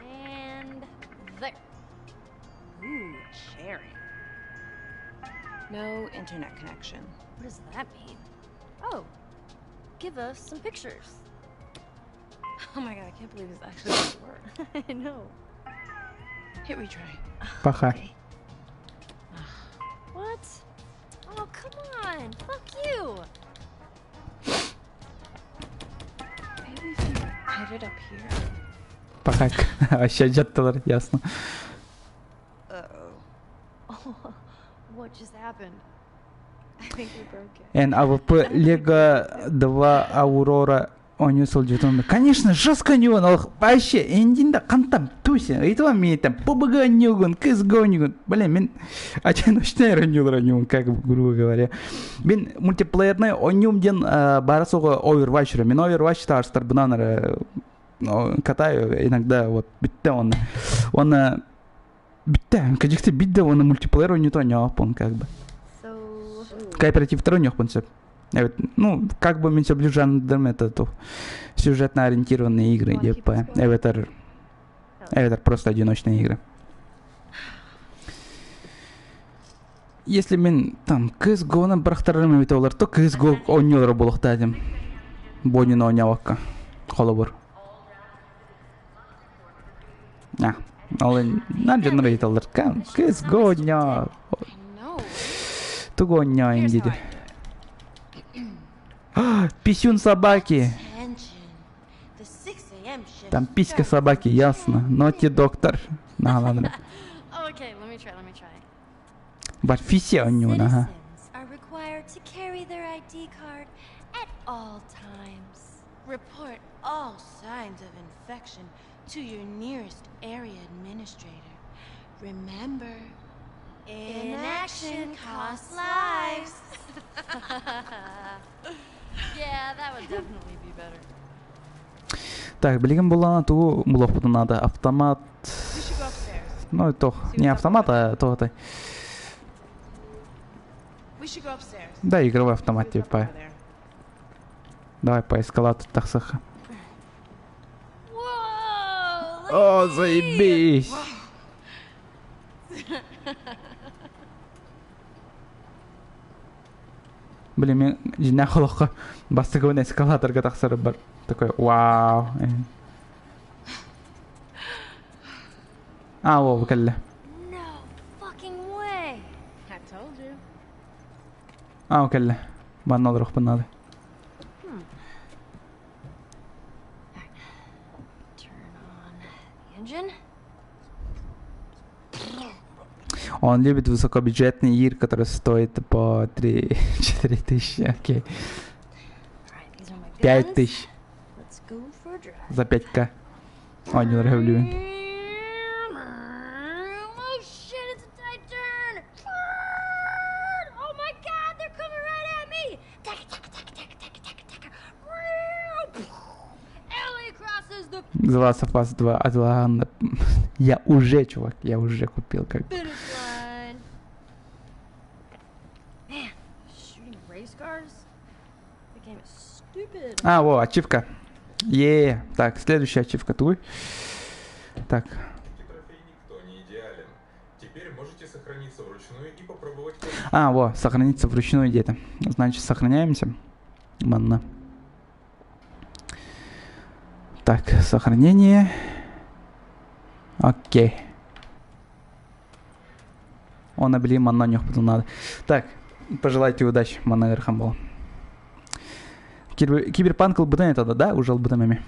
And there. Ooh, sharing. No internet connection. What does that mean? Oh, give us some pictures. Oh my god, I can't believe this actually gonna work. I know. Hit retry. Паха. Okay. What? Oh, come on. Fuck you. Maybe if you hit it up here. Пахак. Вообще дьаттылар, ясно. Uh-oh. What just happened? I think we broke it. Эн АВП Лего 2 Аурора оонньуу сылдьыбытым. Конечно, жестко оонньуубун, ол вообще эндин хантан туся, ыйтыва мии там PUBG оонньуугун, CSGO оонньуугун. Блин, мин одиночный оонньуулар оонньуубун, как бы, грубо говоря. Мин мультиплеерный оонньуум диэн баара суоҕа Overwatch эрэ. Мин Overwatch таарыстарбынан эрэ катаю иногда вот бүттэ уонна уонна бүттэ кадьыкты бидде уонна мультиплеер оонньуута оонньооппун как бы. So, Кооперативтар оонньуохпун сөп. Ну, как бы мин сөбүлүүр жанрдарым это то сюжетно ориентированные игры, типа эбэтэр эбэтэр просто одиночные игры. Если мин там CSGO-нан бырахтарарым эбитэ олар, то CSGO оонньуулара буолуохтаа этим. Боннюну оонньообокко. Холобур. А, ол нар дьоннор ыйыталлар. CSGO оонньоо. I know. Тугу оонньоо Here's how диди. I do it. Писюн собаки. Attention. The 6 a.m. shift Там писька starts собаки, in ясно. Но те доктор. Наһаланыр. Oh, okay, let me try, let me try. Барфисия онньуун, аха. Citizens are required to carry their ID card at all times. Report all signs of infection to your nearest area administrator. Remember, Inaction costs lives. Yeah, that would definitely be better. Так, билигин буллана тугу булуохпутун наада? Автомат. We should go upstairs. Ну, туох. Не автомат, а туох этэй. We should go upstairs. Да, игровой автомат See what's up типа. over there. Давай по эскалатору тахсаха. Whoa! Look О, at me! заебись! Блин, мен дьиҥнээх олоххо бастакыбын эскалаторга тахсарбар такой вау. А, о, кэллэ. No fucking way! I told you. А, кэллэ. Манна олоруохпун наада. Turn on the engine. Он любит высокобюджетный игры, который стоит по 3-4 тысячи, окей. Alright, these are my 5 guns. тысяч Let's go for a drive. за 5к. Ой, не люблю. Oh shit, it's a tight turn! Turn! Oh my god, they're coming right at me! Taka, taka, taka, taka, taka, taka, taka. Ellie crosses the The Last of Us 2, а ладно. Я уже, чувак, я уже купил как бы. finish line. Man, shooting race cars? The game is stupid. А, во, ачивка. Е, так, следующая ачивка твой. Так, Трофей никто не идеален. Теперь можете сохраниться вручную и попробовать а, во, сохраниться вручную где-то. Значит, сохраняемся. Манна. Так, сохранение. Окей. Он обли манна нюх надо. Так, пожелайте удачи, манна Верхамбол. Киберпанк ылбытан это, да? Уже ылбытан эми.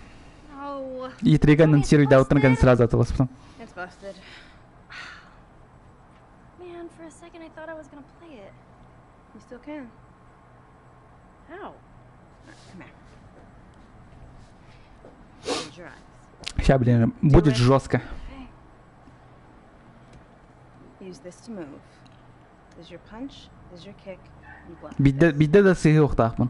No. И трига анонсирует, да, вот сразу атылас потом. It's busted. Man, for a second I thought I was gonna play it. You still can. How? Come here. Close your eyes. Сейчас, блин, будет жестко. Okay. Use this to move. This is your punch, this is your kick, and block. Биирдэ this. биирдэ да сыһыахтаахпын.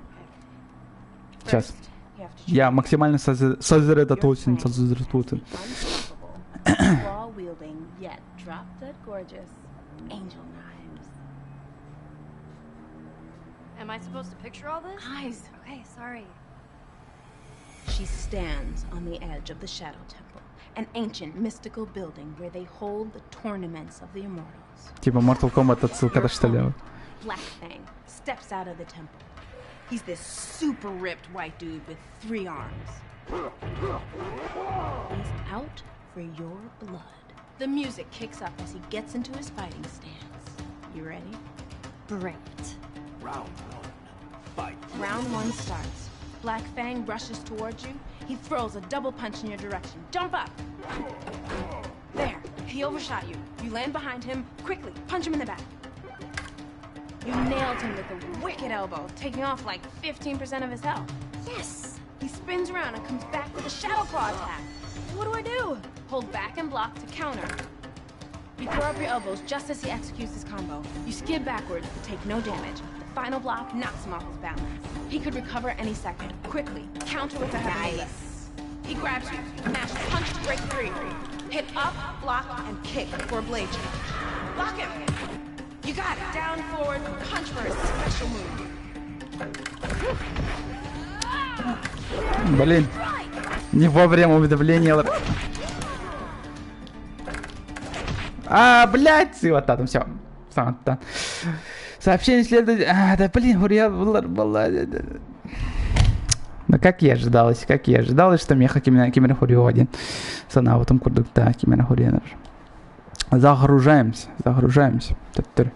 Сейчас. First, you have to Я choose. максимально Your сосредоточен, plan сосредоточен. is the unstoppable, claw-wielding, yet drop-dead gorgeous angel knives. Am I supposed to picture all this? Eyes. Okay, sorry. She stands on the edge of the Shadow Temple, an ancient mystical building where they hold the tournaments of the immortals. Типа Mortal Kombat отсылка, Your что ли? opponent, Black Fang steps out of the temple. He's this super ripped white dude with three arms. He's out for your blood. The music kicks up as he gets into his fighting stance. You ready? Bring it. Round one. Fight. Round one starts. Black Fang rushes towards you. He throws a double punch in your direction. Jump up! There, he overshot you. You land behind him. Quickly, punch him in the back. You nailed him with a wicked elbow, taking off like 15% of his health. Yes! He spins around and comes back with a shadow claw attack. What do I do? Hold back and block to counter. You throw up your elbows just as he executes his combo. You skid backwards but take no damage. The final block knocks him off his balance. He could recover any second. Quickly, counter with a heavy lift. He grabs you, mash punch to break free. Hit up, block, and kick for a blade change. Block him! You got it. Down, forward, punch for a special move. Блин, не вовремя уведомление. А, блядь, и вот там все. Сообщение следует... А, да блин, я была... Ну как я ожидалось, как я ожидалось, что меха кимэн один. Санаабытым курдук, да, кимэн хоруйар. Загружаемся, загружаемся. Төттөрү.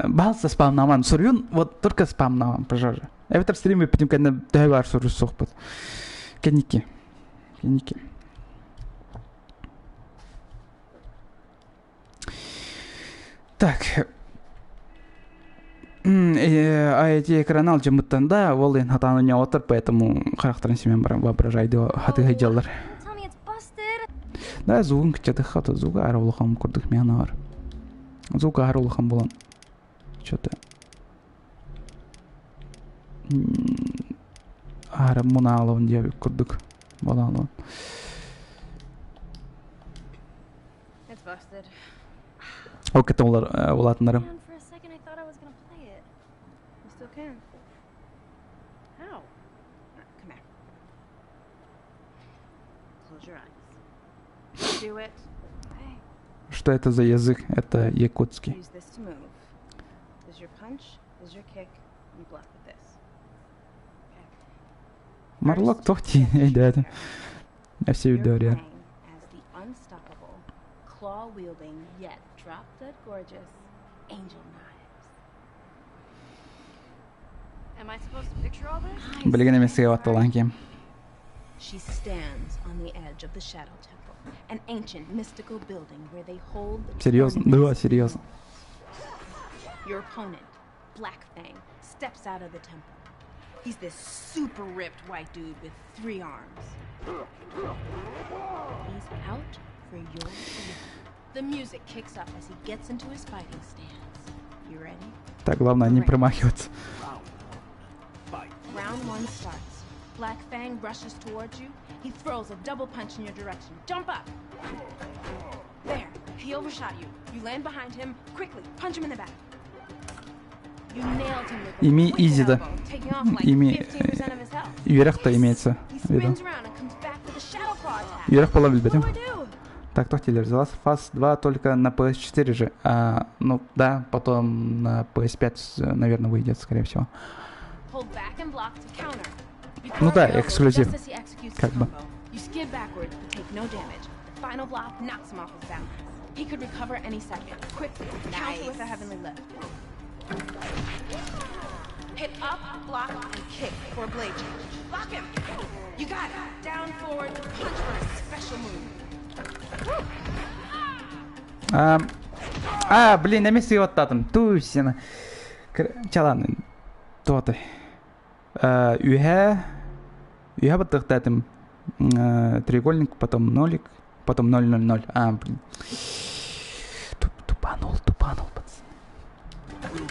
Баһаалыста спамнаамаҥ. Суруйуҥ, вот только спамнаамаҥ, пожалуйста. Эбэтэр стрим бүппүтүн кэннэ төһө баар суруйсуохпут. Кэнники. Ники. Так. А эти экраны алдьаммыттан да, ол эн хатаан оттор, поэтому харахтарын симэн баран воображайды хатыһы дьаллар. Да, звугун кыччатыхха, то звуга ара улахан курдук миана бар. Звук ара улахан болан. Что-то ара мунаалабын диэбит курдук болан. Ол кытта улаатыннарым. Что это за язык? Это якутский. Марлок тохти, да, это. Я все видео. Claw-wielding yet drop-dead gorgeous Angel Knives. Am I supposed to picture all this? Билигин эмесиге батталан кем. She stands on the edge of the Shadow Temple, an ancient mystical building where they hold the Серьезно? Да, серьезно. Your opponent, Black Fang, steps out of the temple. He's this super ripped white dude with three arms. He's out for your blood. The music kicks up as he gets into his fighting stance. You ready? Так, главное не промахиваться. Round one starts. Black Fang rushes towards you. He throws a double punch in your direction. Jump up! There, he overshot you. You land behind him. Quickly, punch him in the back. You nailed him with a Ими wicked изи, да. elbow, taking off like Ими 15% of his health. Үөрэх-то имеется He в виду. spins around and comes back with a shadow claw attack. Үөрэх буола билбэтим. What do I do? Так, тохтилер, The Last of Us 2 только на PS4 же. А, ну да, потом на PS5, наверное, выйдет, скорее всего. Hold back and block to counter. You Ну throw да, your elbow эксклюзив. just as he executes the Как бы. combo. You skid backwards but take no damage. The final block knocks him off his balance. He could recover any second. Quickly, counter with a heavenly lift. Hit up, block, and kick for a blade change. Block him! You got it! Down forward, punch for a special move. А, а блин, эмес оттатым. Туйсина. Чалан. Тоты. Үһэ. Үһэ баттыктатым. Треугольник, потом нолик, потом 0-0-0. А, блин. Тупанул, тупанул, пацаны.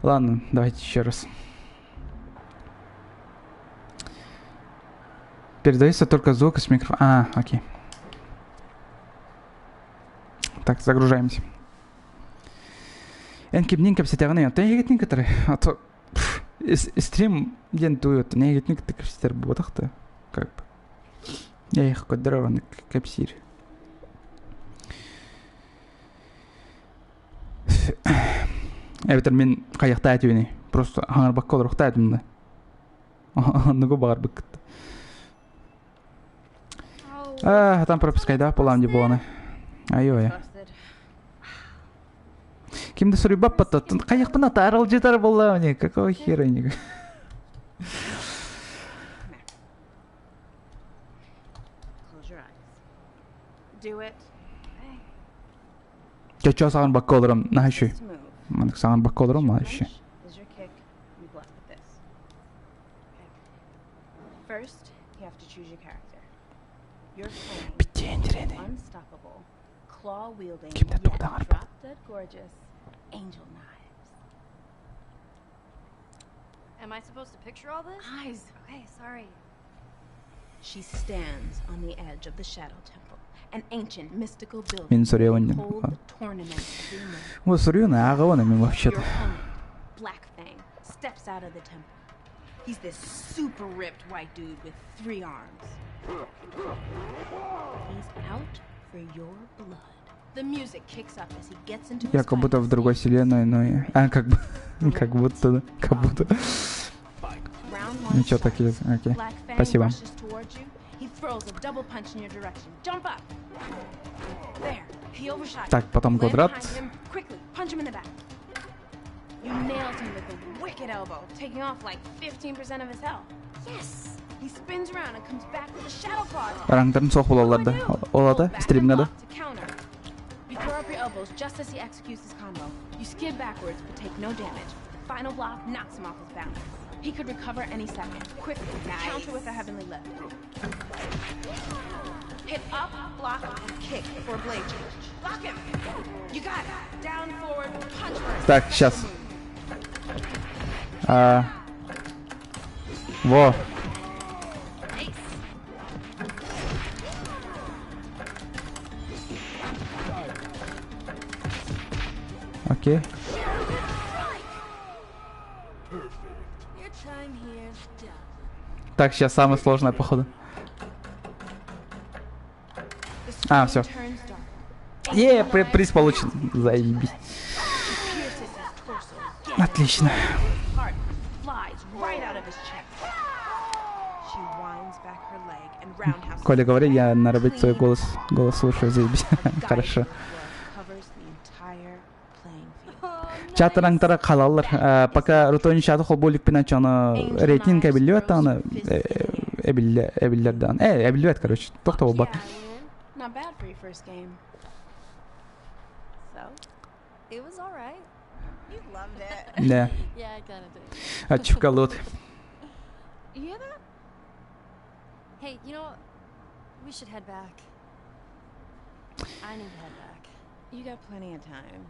Ладно, давайте еще раз. Передается только звук с микрофона. А, окей. Так, загружаемся. Эн кимнин кэпсэтэҕиний, оттон эһигитин кытары. А то стрим диэн туйут, эһигитин кытта кэпсэтэр буолбатах как бы. Я их кодирован кэпсиир. Эбэтэр мин хайахтаа этибини. Просто хаҥарбакка олоруохтаа этим да. Оннугу баҕарбыккыт. А, там пропускай, да, полам буоланы. Айой. Ким да суруйбаппат, хайахпына аралдьытар буолла мне, какого хера не. Close your eyes. Do it. Чача саҕан бакка олором, наһаа To move. Маннык саҕан бакка олором, Your наһаа punch is your kick. You block with this. Okay. First, you have to choose your character. You're playing Биттиэн unstoppable, claw-wielding, Ким да yet тугу даҕарбат. drop-dead gorgeous Angel Knives. Am I supposed to picture all this? Eyes. Okay, sorry. She stands on the edge of the Shadow Temple, an ancient mystical building. Мин where they суруйабын. hold the tournament of the immortals. Вот суруйан ааҕабын мин Your вообще-то. opponent, Black Fang, steps out of the temple. He's this super ripped white dude with three arms. He's out for your blood. The music kicks up as he gets into Я his как будто fighting в другой stance. вселенной, но и... А, как бы... Как будто, да, как будто. Round one Ничего так starts. и... Окей. Black Fang Спасибо. rushes towards you. He throws a double punch in your direction. Jump up. There. He overshot you. Так, потом Land квадрат. behind him. Quickly, punch him in the back. You nailed him with a wicked elbow, taking off like 15% of his health. Yes! He spins around and comes back with a shadow claw attack. Рангтарын суох буолаллар да. Ол Hold ата back and стримҥа да. block to counter. You throw up your elbows just as he executes his combo. You skid backwards but take no damage. The final block knocks him off his balance. He could recover any second. Quickly, counter with a heavenly lift. Hit up, block, and kick for a blade change. Block him! You got it. Down, forward, punch for a Так, special сейчас. move. А, Во. Nice. Окей. Your time here's done. Так, сейчас самое сложное, походу. The А, screen всё. turns dark. Е, приз получен. Заебись. Pierces his torso. Отлично. Heart flies right out of his chest. She winds back her leg and roundhouses Коля, говори, я на работе свой Clean голос, голос слушаю, заебись. Хорошо. covers the entire playing field. Чат рангтара халаллар. Пока рутони чаты холболик пиначаны рейтинг эбиллибэт аны эбилле эбиллер дан. Э, эбиллибэт, короче. Тохто болбат. Yeah, Not bad for your first game. So, It was all right. you loved it. Да. Yeah, I kind of did. Ачивка лут. You hear that? Hey, you know what? We should head back. I need to head back. You got plenty of time.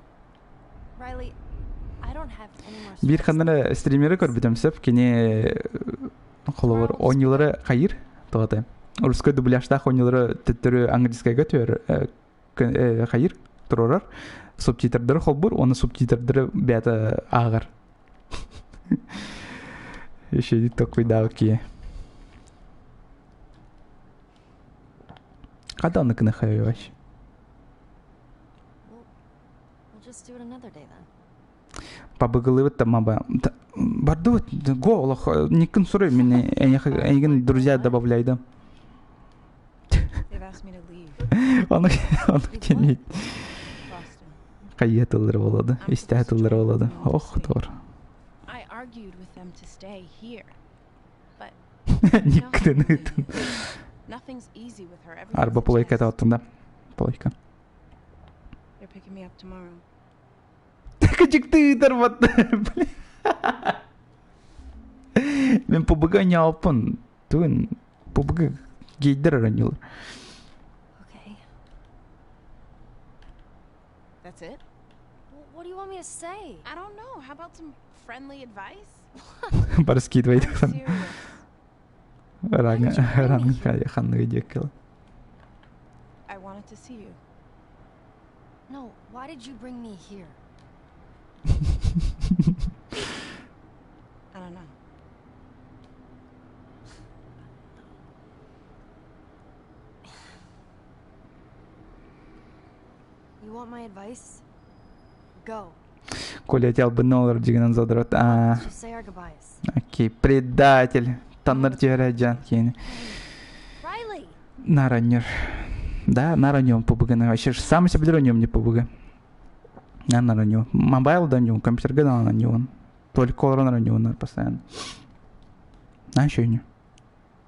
Riley, I don't have any more Бир strikes. ханнары стримеры көрбүтүм сөп кини холовор оонньуулары хайыр тоҕото. Русской дубляжтаах оонньуулары төттөрү английскайга түөр хайыр турорар. Субтитрдары холбур, оны субтитрдары бэйэтэ ааҕар. Еще такой да, окей. Когда он вообще? We'll just do it another day then. Пабыгылыбыт там маба. Бардыбыт, го, олох, никкин суры, мени, эйигин друзья добавляй да. They've asked me to leave Оны, оны кенет. Boston. Кайя тыллары болады, истә тыллары болады. Ох, тор. I argued with them to stay here. But Никтен ытын. nothing's easy with her. Everything's Арба a плойка test. аттында. Плойка. They're picking me up tomorrow. Кычыкты тарбат. Мен PUBG нялпын. Түн PUBG гейдер оонньуулар. Okay. That's it? Well, what do you want me to say? I don't know. How about some friendly advice? Бары скидывает. I'm serious. Ранг, ранг ханныгы диэккэл. I wanted to see you. No, why did you bring me here? I don't know. You want my advice? Go. Коля тялбын дигенен задрот. А, Let's just say our goodbyes. окей, предатель. Таннар тиэрэ кейни. Riley! Наранер. Да, наранем PUBG. Вообще же сам себе не PUBG. На нараню. Мобайл да ню, компьютер да на ню. Только нараню постоянно. На еще не.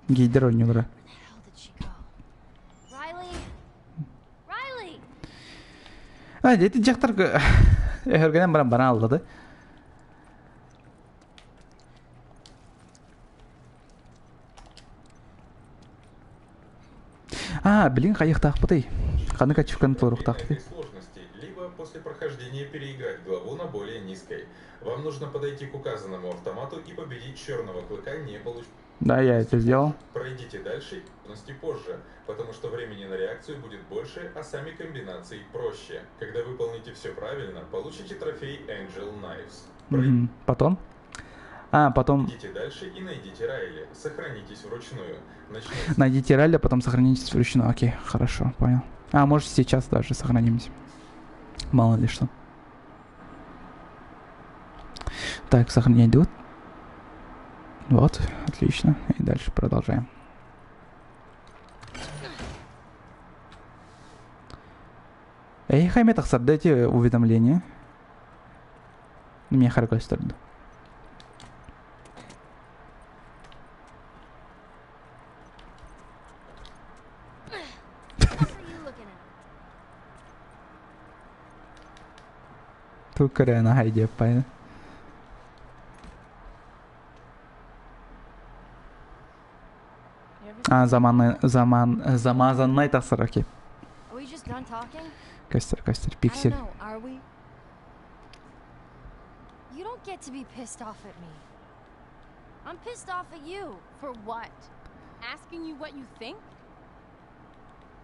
Гейдер не Where the hell did she go? Riley! Riley! А, дети дьахтар өһүргэнэн баран баран аллады. А, блин, хайыахтаахпытый. Ханнык ачивканы толоруохтаахпытый. Этой сложности, либо после прохождения переиграть главу на более низкой. Вам нужно подойти к указанному автомату и победить черного клыка, не получив. Да, я это сделал. Пройдите дальше и позже, потому что времени на реакцию будет больше, а сами комбинации проще. Когда выполните все правильно, получите трофей Angel Knives. Мгм. Потом? А, потом Пройдите дальше и найдите Райли. Сохранитесь вручную. Начнется найдите Райли, а потом сохранитесь вручную. Окей, хорошо, понял. А, может сейчас даже сохранимся. Мало ли что. Так, сохранять идут. Вот, отлично. И дальше продолжаем. Эһиэхэ эмиэ тахсар да эти уведомления? Миэхэ эрэ көстөр Тук көрөөн аһай диэппай. А, заман, заман, замазаннай тахсар, окей. Көстөр, көстөр, пиксель. You don't get to be pissed off at me. I'm pissed off at you. For what? Asking you what you think?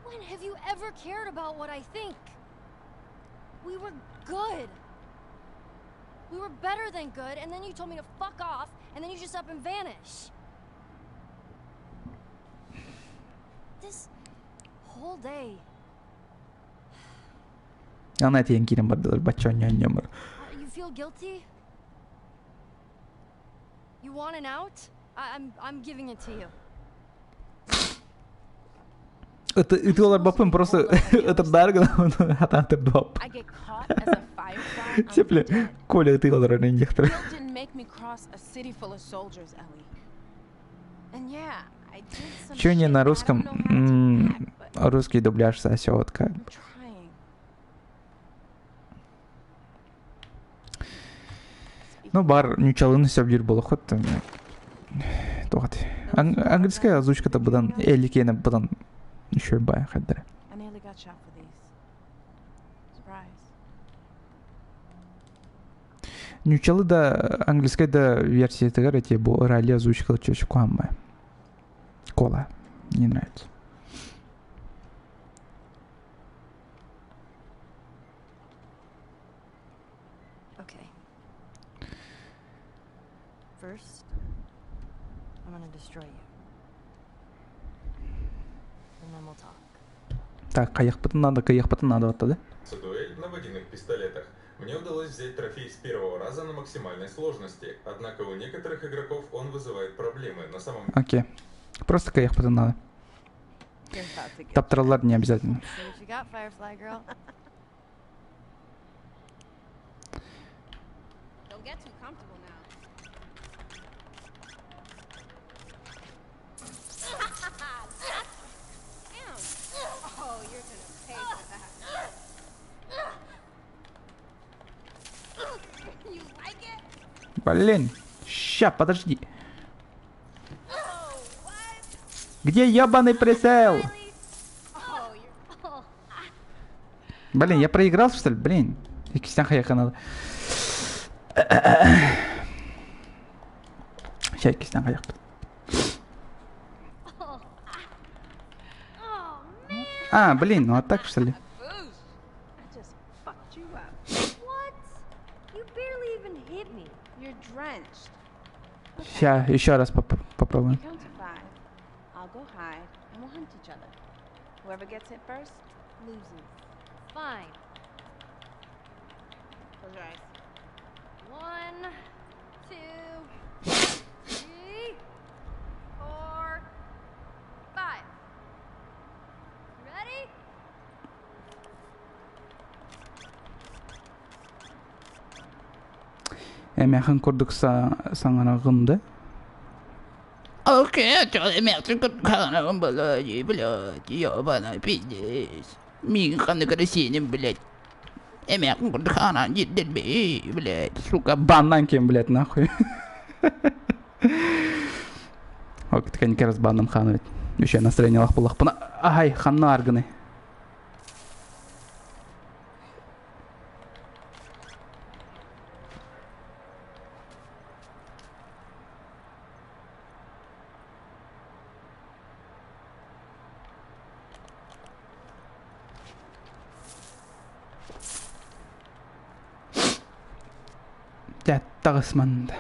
When have you ever cared about what I think? We were good. We were better than good, and then you told me to fuck off, and then you just up and vanish. This whole day. Аны этиэн киирэн бардылар бачча онньонньомор. You feel guilty? You want an out? I'm giving it to you. Ытыалар баппын просто ытырдаары гынабын хатаан тырдыбаппын. I get caught as a firefly. I'm Сепле dead. Коля ытыалар өрөн диэхтэрэ. Guilt didn't make me cross a city full of soldiers, Ellie. And yeah, I did some Чё не shit на I don't русском? know how to М, back, but Русский дубляж сосет как бы. I'm trying. Ну, бар нючалыны сөбүлүүр буолуоххут. Туох Английская озвучката быдан эликиэнэ быдан еще бай хайдара. I nearly got shot for these. Surprise. Нючалы да английская да версиятыгар эти бу ралли озвучка чөчү куаммай. Кола. Не нравится. Okay. First, I'm gonna destroy you. And then we'll talk. Так, кайыкпытын надо, кайыкпытын надо вот да? Дуэль на водяных пистолетах. Мне удалось взять трофей с первого раза на максимальной сложности, однако у некоторых игроков он вызывает проблемы. На самом Окей. Просто кайыкпытын надо. You're about to get Таптыралар не обязательно. See what you got, Firefly girl. Don't get too comfortable now. Damn. Oh, you're gonna pay for that. You like it? Блин. Ща, подожди. Oh, what? Где ебаный прицел? Oh, you're Блин, я проиграл, что ли? Блин. Иккистээн хайыахха надо. Ща иккистээн хайыахпыт. Oh man! А, блин, ну а так что ли? boosh. I just fucked you up. What? You barely even hit me. You're drenched. Ща, еще раз попробуем. Count to 5. I'll go hide and we'll hunt each other. Whoever gets hit first loses. Fine. Close your eyes. 1, 2, 3, 4, 5. You ready? Эмээхин курдук саҥараҕын да? Окей, эмээхин курдук саҥараҕын блядь, блядь, ёбаный пиздец. Мин ханнык эрэ блядь. Эмээхин курдук саҥараҕын диирдэрбий, блядь, сука, баннан кем, блядь, нахуй. Ок, такая раз банном хановит. Еще настроение лах булах. Ай, ханна арганы. Тагысманд.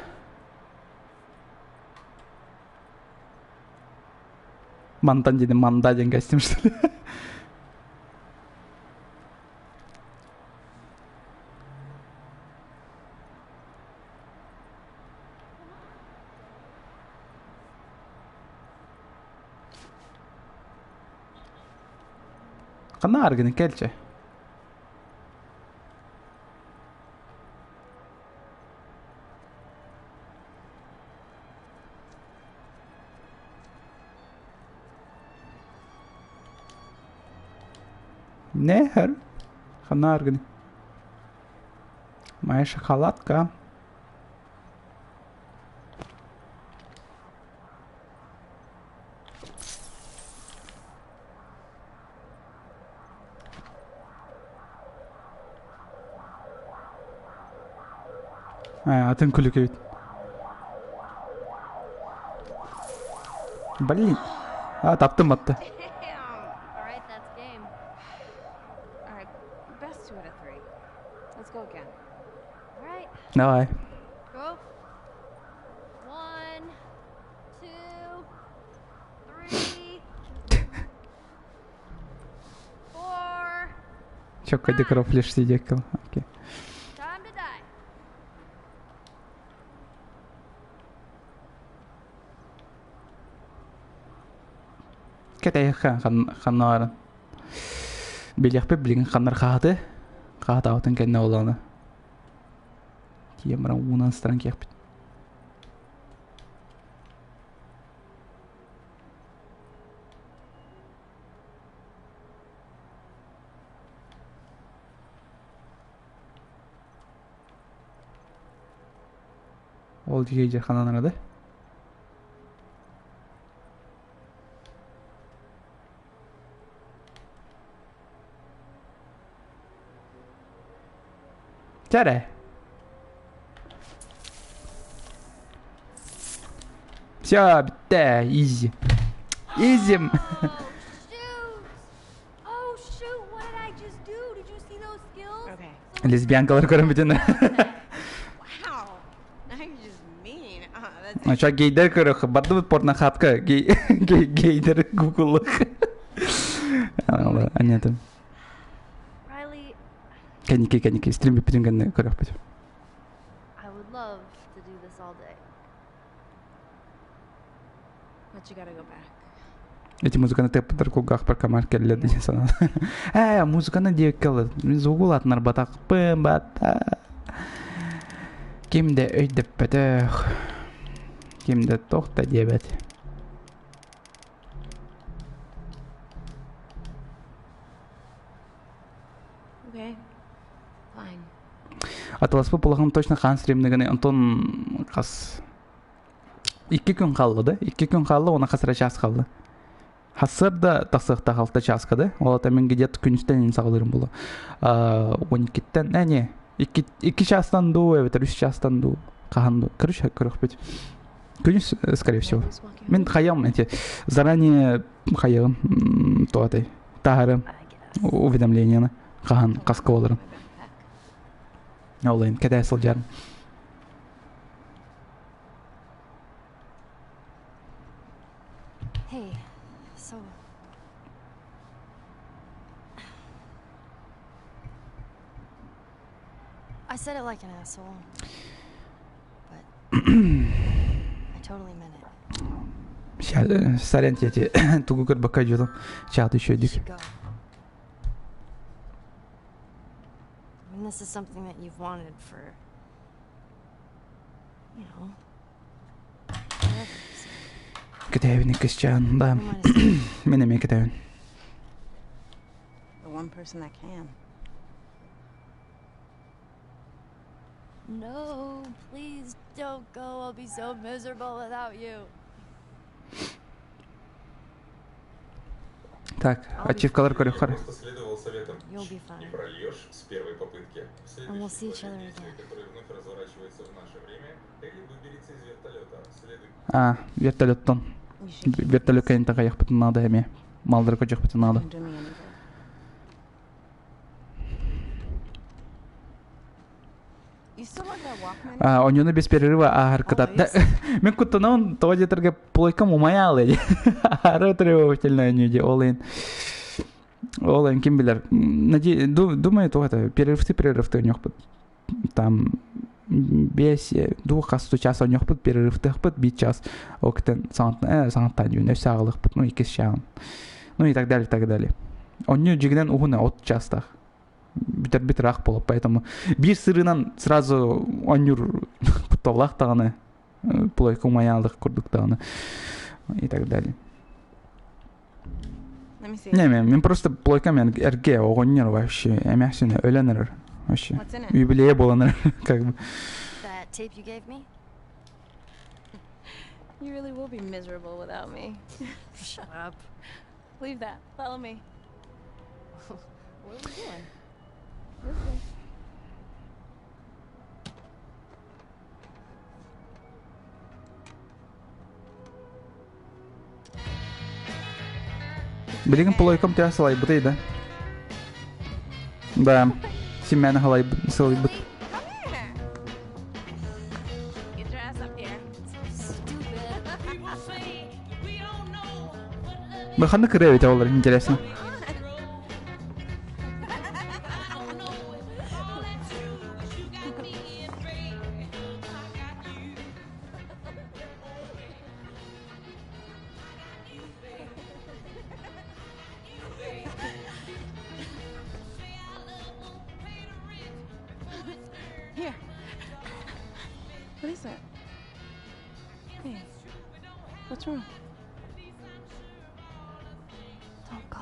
Мантан диэн манда диэн костюм что ли? Ханна аргыны кэлчэ. Нехер. Ханааргын. Моя шоколадка. Атын күлүк эбит. Блин. А, таптым батты. Давай. Чокко декрофлеш сидеккил. Окей. Кэтэйэххэ ханнаарын. Билиэхпит билигин ханнар хаһаты. Хаһатаабытын кэннэ олааны. Тиийэн баран уунан сытаран киэхпит. Ол дьиэ ханан арады? Чэ Все, бүттэ, изи. Изи. Лесбиянкалар көрөн бүтүн. Ача гейдер көрөх, бардыбыт порнохабка, гей гейдер гуглых. Анятым. Кэнники кэнники стрим бүппүтүн кэннэ көрөхпүт. I would love to do this all day. But you gotta go back. Эти музыканы тыаппыттар кулгаахпар камар кэллэ диэн санаа. Ээ, музыканы диэккэ мин зугулаатынар батахпын бата. Ким да өйдөппөтөх. Ким да туох да диэбэт. Okay. Fine. Атыласпыт улахан точно хаан стримныгыны онтон хас икки күн хаалла да икки күн хаалла уонна хас эрэ чаас хаалла хассыарда тахсыахтаах алта чааска да ол ата мин где-то күнүстэн ин саҕалыырым буолуо он иккиттэн э не икки икки чаастан дуу эбэтэр үс чаастан дуу хаһан дуу короче көрүөхпүт күнүс скорее всего мин хайам эти заранее хайыгым туатай таһарым уведомлениены хаһан хаска буоларым ол иһин кэтээ сылдьарым Hey, so I said it like an asshole. But I totally meant it. Сарен тиэти тугу көрбөккө дьулум чааты You үчүөдүк should go. I mean, this is something that you've wanted for, you know, forever. So Кэтэһэбин иккисчээн да we might as well. мин эмиэ кэтэһэбин The one person that can. No, please don't go. I'll be so miserable without you. Так, ачивкалар Я көрүөххэр. просто следовал советам. You'll be Не fine. прольешь с первой попытки. В And we'll следующей see each главе other действия, again. которое вновь разворачивается в наше время, Элли выберется из вертолета. Следует А, вертолеттон. You should keep Вертолет these. кэнниттэн хайахпытын наада эмиэ. Малдары көдьөхпүтүн наада. Don't do me any good. You still want that Walkman? А, оньону без перерыва ааһар кытатта. Always. Мин куттанабын тоҕо диэтэргэ плойкам умайаалы дии. Аһары требовательный онньуу дии. Ол иһин ол иһин ким билэр. Наде... Думаю, туох это перерывты перерывты онньуохпут. Там биэс дуу хас час онньуохпут перерывтыахпыт биир час ол кытын саҥаттан саҥаттан дьүүнэ өссө аҕалыахпыт ну иккис чааһын ну и так далее так далее онньуу дьигинэн уһуна от чаастаах бүтэрбит ыраах буолар поэтому биир сырыынан сразу оонньуур кутталлаах даҕаны плойка умайаалых курдук даҕаны и так далее Let me Не, мен, мен просто плойка мен эрге оҕонньор вообще эмээхсин өлөн эрэр вообще. Юбилейе буолан эрэр как бы. That tape you gave me? You really will be miserable without me. Shut up. Leave that. Follow me. What are we doing? This way. Билигин плойкам төһө сылайбытый да? Да, симмэни сылайбыт. Баханны кырыа эбитэ олар интересно. Here. What is it? Hey. What's wrong? Don't go.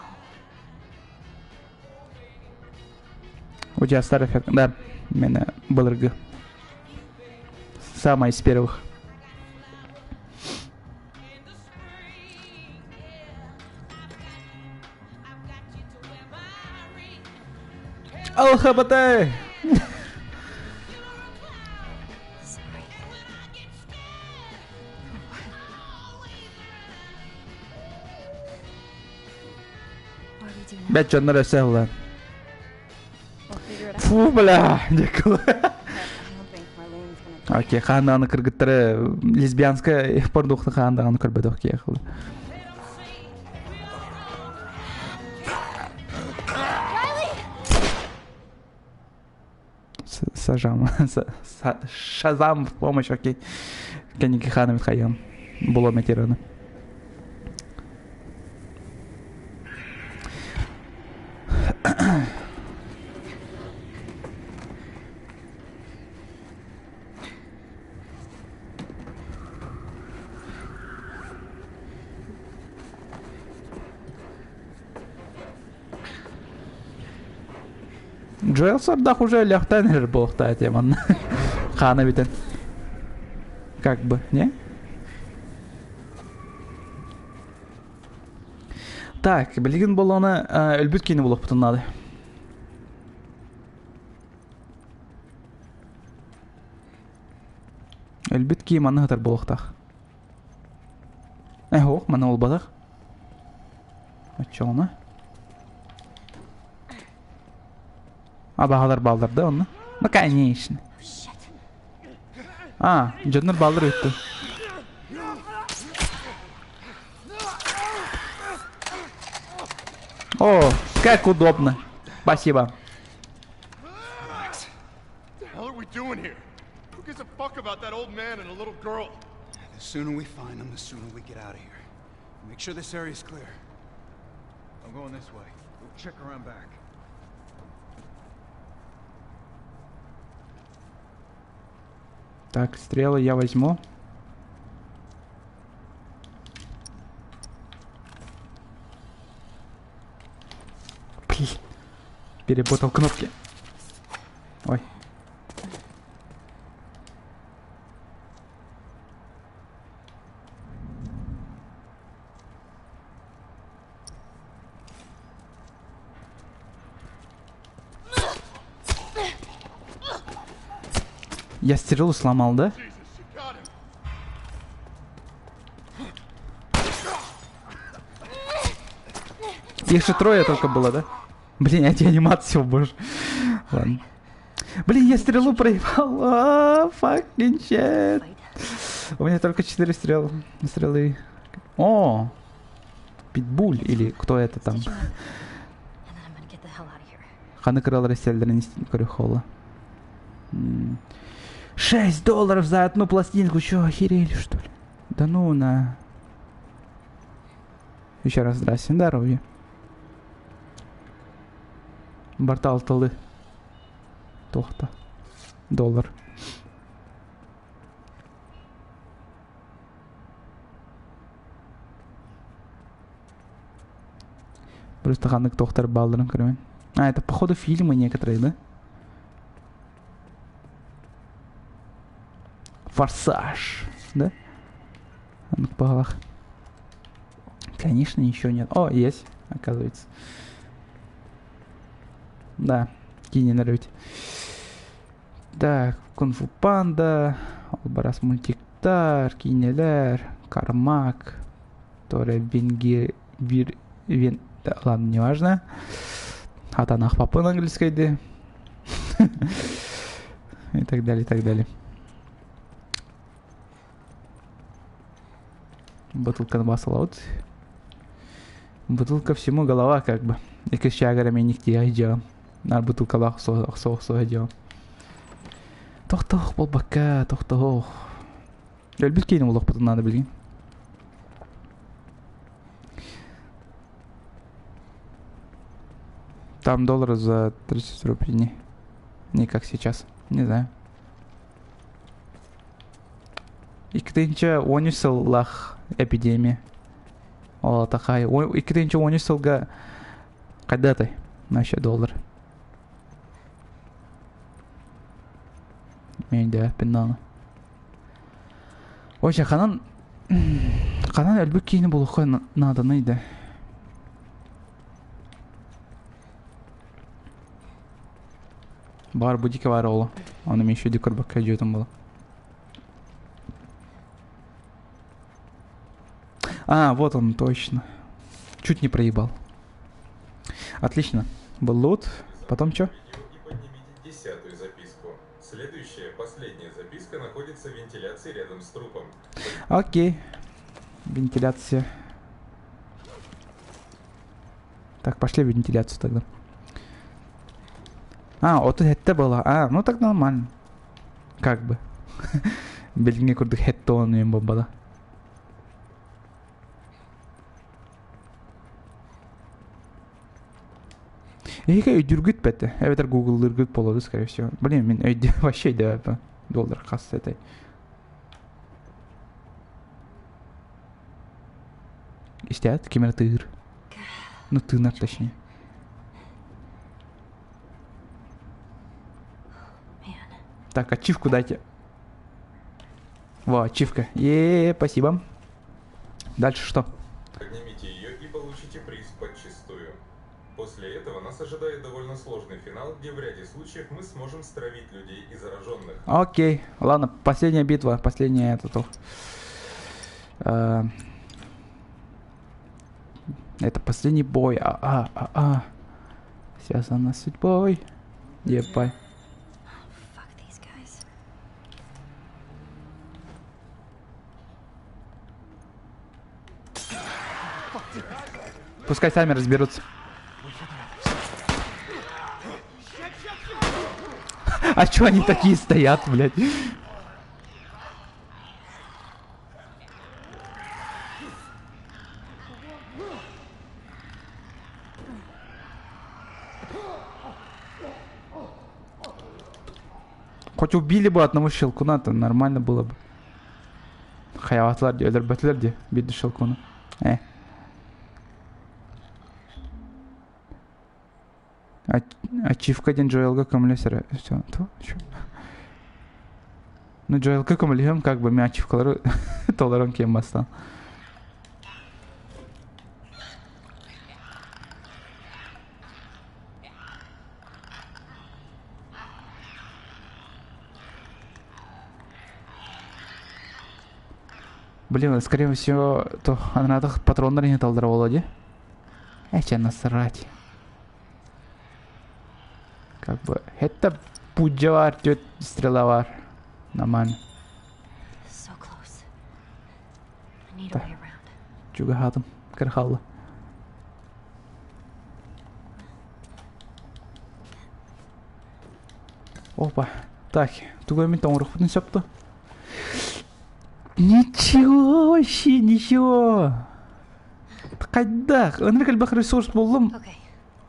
У тебя старый эффект. Да, меня былыргы. Самая из первых. ЛХБТ! Бэт дьоннор өссө ылла. Фу, бля, декыл. Окей, хаандааны кыргыттары лесбиянская порнухта хаандааны көрбөтөх киэхыл. Сажам. Шазам в помощь, окей. Кенники ханамит хайон. Было метирано. Джоэл сордах уже ляхтан эрэр буолуохтаах этэ манна. Хаана бүтэн. Как бы, не? Так, билигин буоллаҕына өлбүт киини булуохпутун наада. Өлбүт кии манна сытар буолуохтаах. Э, ох, манна буолбатах. Оччоҕуна. Абаһалар бааллар да онно? Ну, конечно. А, дьоннор бааллар өттө. О, как удобно. Спасибо. What the hell are we doing here? Who gives a fuck about that old man and a little girl? The sooner we find them, the sooner we get out of here. Make sure this area's clear. I'm going this way. We'll check around back. Так, стрелы я возьму. Блин. Перепутал кнопки. Ой. Я стрелу сломал, да? Их же трое только было, да? Блин, эти анимации, боже. Ладно. Блин, я стрелу проебал. А, fucking shit. У меня только 4 стрелы. Стрелы. О! Питбуль или кто это там? Ханы крал расселдерин холла. 6 долларов за одну пластинку. Чё, охерели, что ли? Да ну на. Еще раз здрасте, здоровья. Бартал тылы. Тохта. Доллар. Просто ханнык тохтар баалларын көрөмүн. А, это походу фильмы некоторые, да? Форсаж, да? Ханнык баҕалаах. Конечно, ничего нет. О, есть, оказывается. Да, киинэлэр эбит. Так, Кунг-фу Панда, Албарас мультиктар, киинэлэр, Кармак, Торе Венгер... Вир... Вен... Да, ладно, неважно. Хатанах папын английской И так далее, и так далее. Бутылка басылабыт. Бутылка всему голова как бы. Икки шагара мен иктия дьаҕым. Нар бутылкалаах охсо дьаҕым. Тохтоох буолбакка, тохтоох. Өлбүт киһини булуохпутун наада билигин. Там доллар за 30 рублей. Не, не как сейчас. Не знаю. Иккитинче он үс сыллаах эпидемия. Ол такая. Иккитинче он үс сылга хайдатай вообще доллар. Мен да пеннаны. Вообще ханан ханан өлбүт киһини булуохха нааданы да. Бар будика бар оҕо. Ону мин еще көрбөккө дьиэтим була. А, вот он, точно. Чуть не проебал. Отлично. Был лут. Потом что? И поднимите десятую записку. Следующая, последняя записка находится в вентиляции рядом с трупом. Окей. Вентиляция. Так, пошли в вентиляцию тогда. А, вот это было. А, ну так нормально. Как бы. Билиҥҥи курдук хеттон буолбата. Эһиги өйдүүргүт бэтэ. Эбэтэр гугллыыргыт буолуо скорее всего. Блин, мин өйдө вообще өйдөөбөппүн. Доллар хас этэй. Истээт, ким эрэ тыыр. Ну, тыынар точнее. Так, ачивку дайте. Во, ачивка. Е, спасибо. Дальше что? Поднимите ее и получите приз подчистую. После этого нас ожидает довольно сложный финал, где в ряде случаев мы сможем стравить людей и зараженных. Окей, ладно, последняя битва, последняя этот. Это последний бой. А. Связана с судьбой. Ебай. Пускай сами разберутся. А чё они такие стоят, блядь? Хоть убили бы одного щелкуна-то, нормально было бы. Хайаатылар дии, өлөрбөтүлэр дии, биир щелкуну. Э. Ачивка диэн Джоэлга көмөлөс Все, то, чё? Ну, Джоэлга көмөлөһүөм, как бы, мин ачивкалары толорон киэн бастаан. Блин, скорее всего, то надо патроннар не талдыра буолуо дии. Эче насрать. Как бы, это пудья бар, тет стрела бар. Нормально. So close. I need a Так. way around. Чугаһаатым, кырхалла. Опа. Так, тугу мин тоҥоруохпутун сөп дуо? Ничего вообще, ничего. Хайдах, ынырык элбэх ресурс буллум. Okay.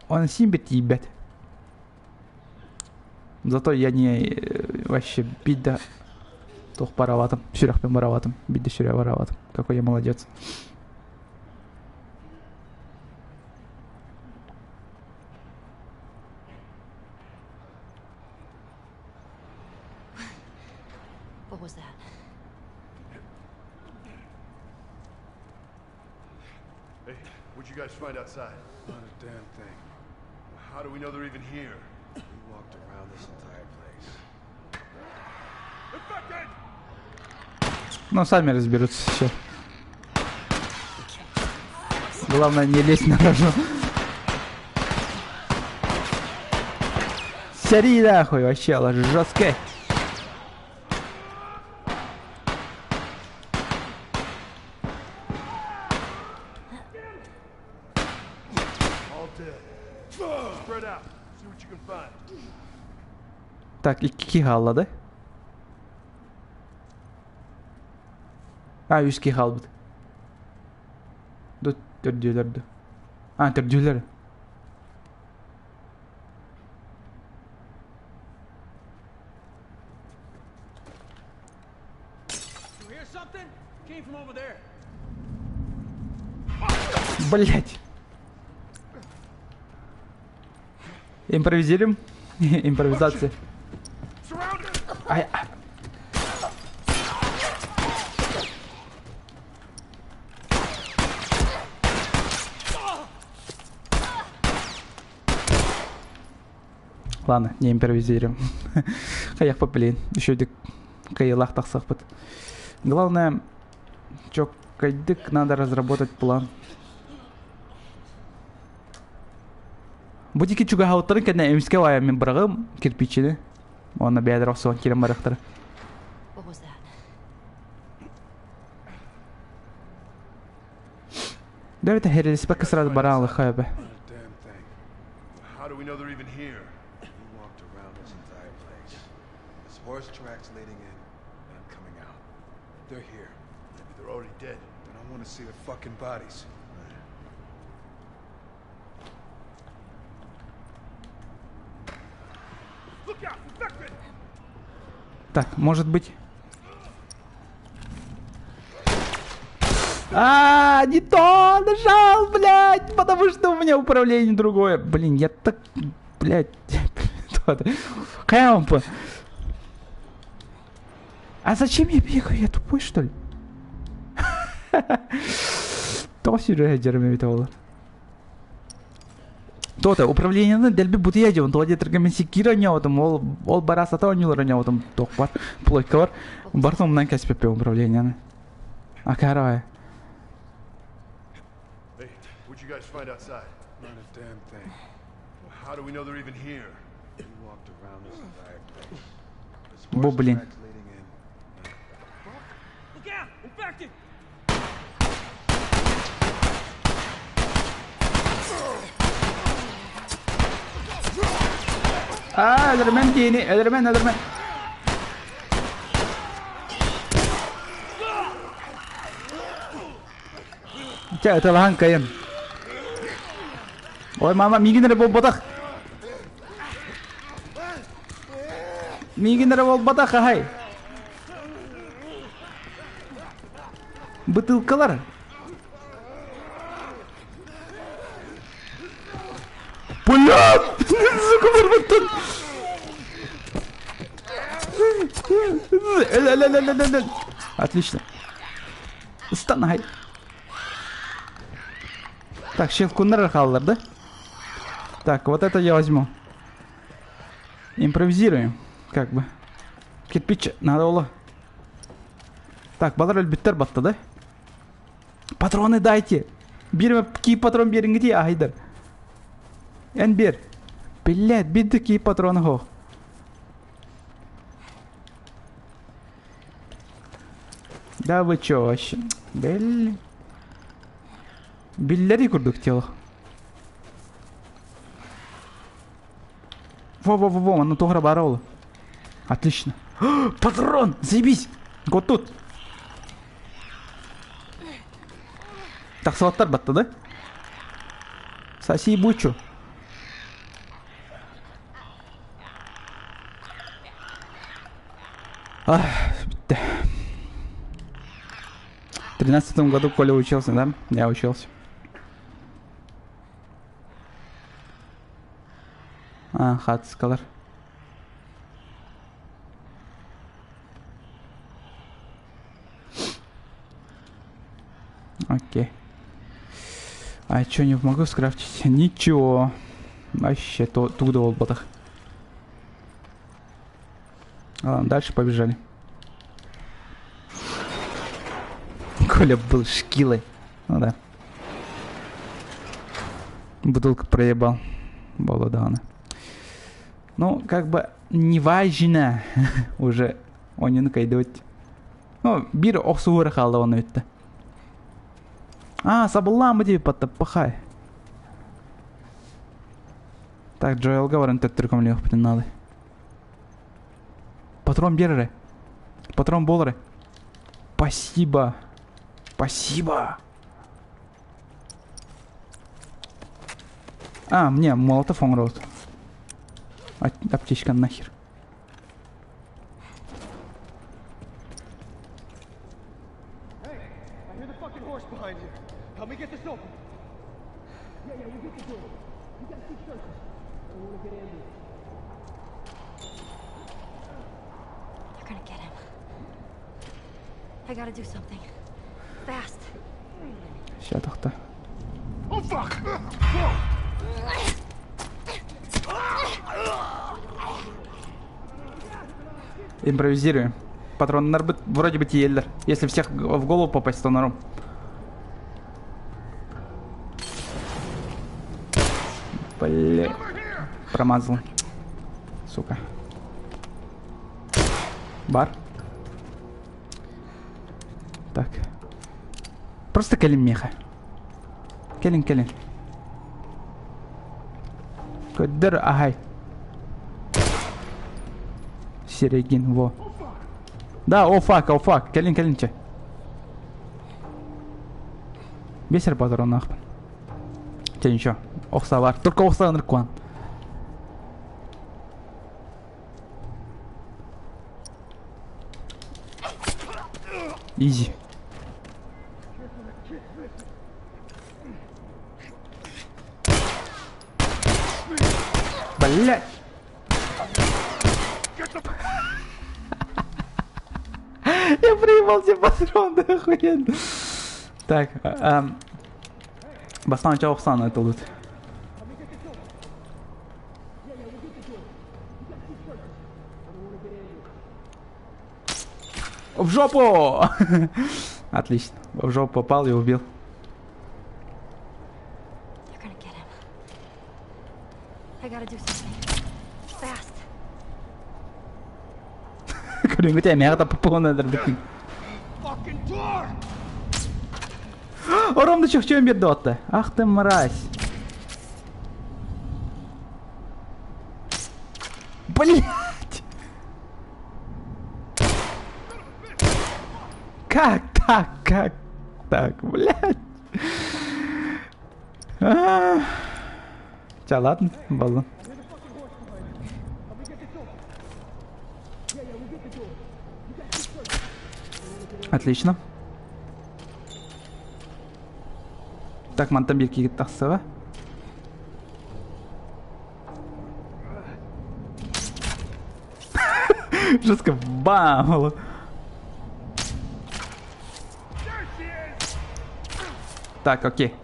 Он син бит тиийбэт. Зато я не вообще биирдэ туох бараабатым, сүрэхпин бараабатым, биирдэ сүрэ бараабатым. Какой я молодец. was that? Hey, what'd you guys find outside? Not a damn thing. How do we know they're even here? We walked around this entire place. Infected! Ну, сами разберутся все. Главное не лезть на рожон. Сори нахуй, вообще, жесткая. All dead. Spread out. See what you can find. Так, икки хаалла да? А, үс киһи хаалбыт. Төрдүөлэр да. А, төрдүөлэр. You hear something? Came from over there. Блять. Импровизируем. Импровизация. Ай, а. Ладно, не импровизируем. Хайах блин. Еще кайылах тахсахпыт. Главное, чё, кайдык, надо разработать план. Бу дики чугаһауттарын кэннэ эмискэ вая мин быраҕым кирпичини. Уонна бэйэлэр охсуон киирэн барыахтара. What was that? Давайте херелиспекка сразу бараалы хайбе. Not a damn thing. How do we know they're even here? We walked around this entire place. There's horse tracks leading in and coming out. They're here. Maybe they're already dead. Then I want to see their fucking bodies. Look out! Infected! Так, может быть... А, не то нажал, блядь, потому что у меня управление другое. Блин, я так, блядь, Кэмп. А зачем я бегаю? Я тупой, что ли? То Серега Джереми олар. То-то, управлениени дэлби бутуйа дьон, тоҕо диэтэргэ мин секира оонньообутум, ол, ол бара сата оонньуулар оонньообутум, туох бар, плойка бар, барытын умнан кэспиппин управлениени. Акаарай. Hey, what'd you guys find outside? Not a damn thing. How do we know they're even here? We walked around this entire place. There's Бу, horse блин. tracks leading in. Look out! Infected! Аа, өлөрүмэн диэни, өлөрүмэн, өлөрүмэн. Чэ, ыталаһан кайын. Ой, мама, миигин эрэ буолбатах. Миигин эрэ буолбатах, аһай. Бытыылкалар. Блядь! Сука, барбаттан. Отлично. Станай. Так, щелкуннар хааллар, да? Так, вот это я возьму. Импровизируем, как бы. Кирпич надо было. Так, балар өлбүттэр батта, да? Патроны дайте. Биир ки патрон биэриҥ айдар. Эн биэр. Блядь, биир да ки патрон суох. Да вы чё вообще? Бэл. Биллэри курдук тело. Во-во-во-во, оно тугра бароло. Отлично. Патрон! Заебись! Вот тут. Так, салаттар батта, да? Соси бучу. Ах, да. В 13 году Коля учился, да? Я учился. А, хат скалар. А что, не могу скрафтить? Ничего. Вообще, то туда вот Ладно, дальше побежали. Коля был шкилой. Ну да. Бутылку проебал. Баладана. Ну, как бы, не важно. Уже он кайдут. Ну, бир охсуыра қалды оны өтті. А, сабылламы деп патта, пахай. Так, Джоэлга баран төттүркөм лех бүтүн надо. Патрон берere. Патрон болары. Спасибо. Спасибо. А, мне молотов он рот. Аптечка нахер. Hey, I hear the fucking horse behind you. Help me get this open. Yeah, yeah, we'll get the door. You gotta keep searching. I don't wanna get ambushed. They're gonna get him. I gotta do something. Fast. Сейчас тохта. Oh fuck! Импровизируем. Патрон вроде бы тиеллер. Если всех в голову попасть, то норм. Бля. Промазал. Сука. Бар. Так. Просто кэлин меха. Кэлин, кэлин. Көдөр, ахай. Серегин, во. Да, о фак, о фак. Кэлин, кэлин, че. Бесер патрон нахпан. Че, ничего. Охса бар. Только охса ныркуан. Изи. Блять! Я проебал все патроны, охуенно. Так, Бастан Чаухсан это лут. В жопу! Отлично. В жопу попал и убил. They're gonna get him. I gotta do something. Fast. Көрүнгүтэ эмэҕэ таппыппын эдэрбитин. Fucking door! Оромду чөхчөөн берди отты. Ах ты мразь. Блять! Как так? Как так? Блять! Ча, ладно, баллон. Отлично. Так, мантан бир киги тахсыба. Жестко бам! Так, окей.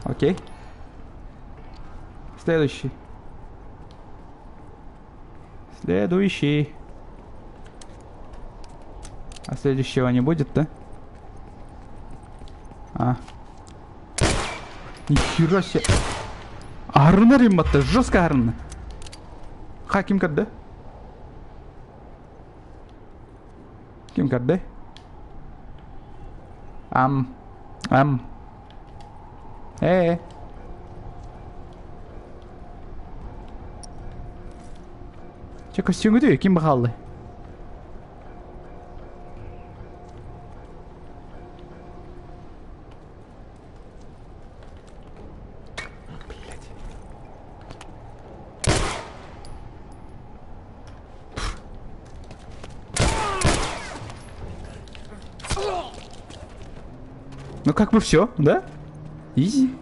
Окей. Следующий. Следующий. А следующего не будет, да? А. Нихера себе. Арына рематта, жестко арына. Ха, ким кадды? Ким кадды? Ам. Ам. Че костюмгү ким бахалды? Блять. Ну как бы все, да? Изи.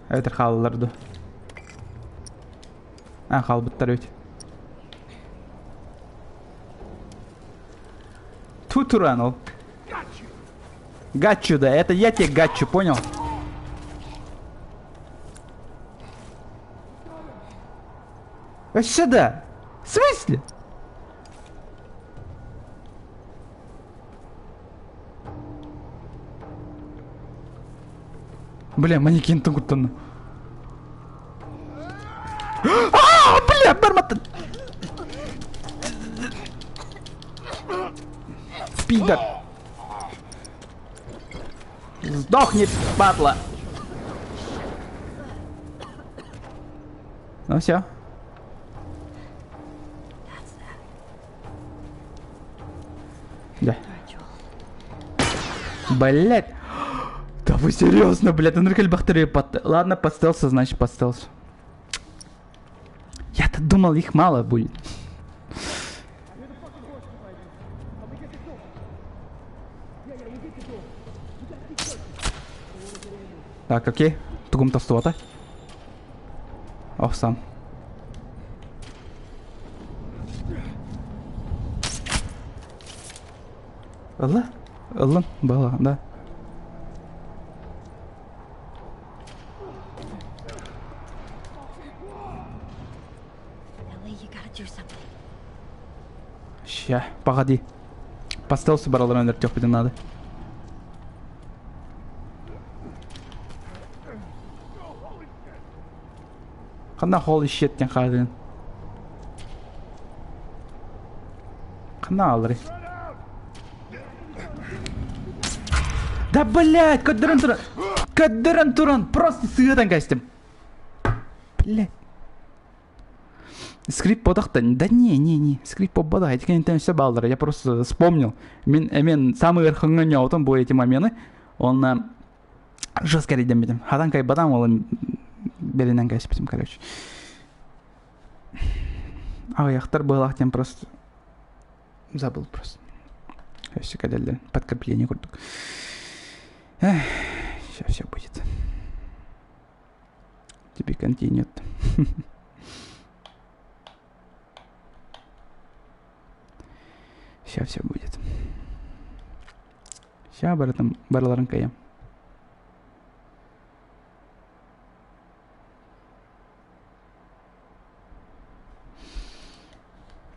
Это халларду. А, хаалбыттар эбит. Ту туранул. Гачу, да, это я тебе гачу, понял? Вообще да. В смысле? Бля, манекен тугуттан. А, бля, бармата. Пидор. Сдохни, падла. Ну все. Да. Блять. Да вы серьезно, блядь, он бактерии под... Ладно, по стелсу, значит, по стелсу. Я-то думал, их мало будет. Так, окей. Тугум тостуота. Ох, сам. Ылла? Ыллын? Была, да. Ща, погоди. По стелсу баралар өлөртүөхпүтүн надо. Ханна holy shit диэн хаадын. Ханна алыры. Да блять, кадыран туран. Кадыран туран, просто сыадан кастым. Блять. Скрип бодахта. Да не, не, не. Скрип бодах. Эти конечно все балдары. Я просто вспомнил. Мен, мен самый верхний там были эти моменты. Он жестко редем. Хадан кай бадам, ол беринен кайспитим, короче. А яхтар был тем просто забыл просто. Все кадалли подкрепление курдук. Сейчас все будет. Тебе континент. Сейчас все будет. Сейчас баратым бараларын каям.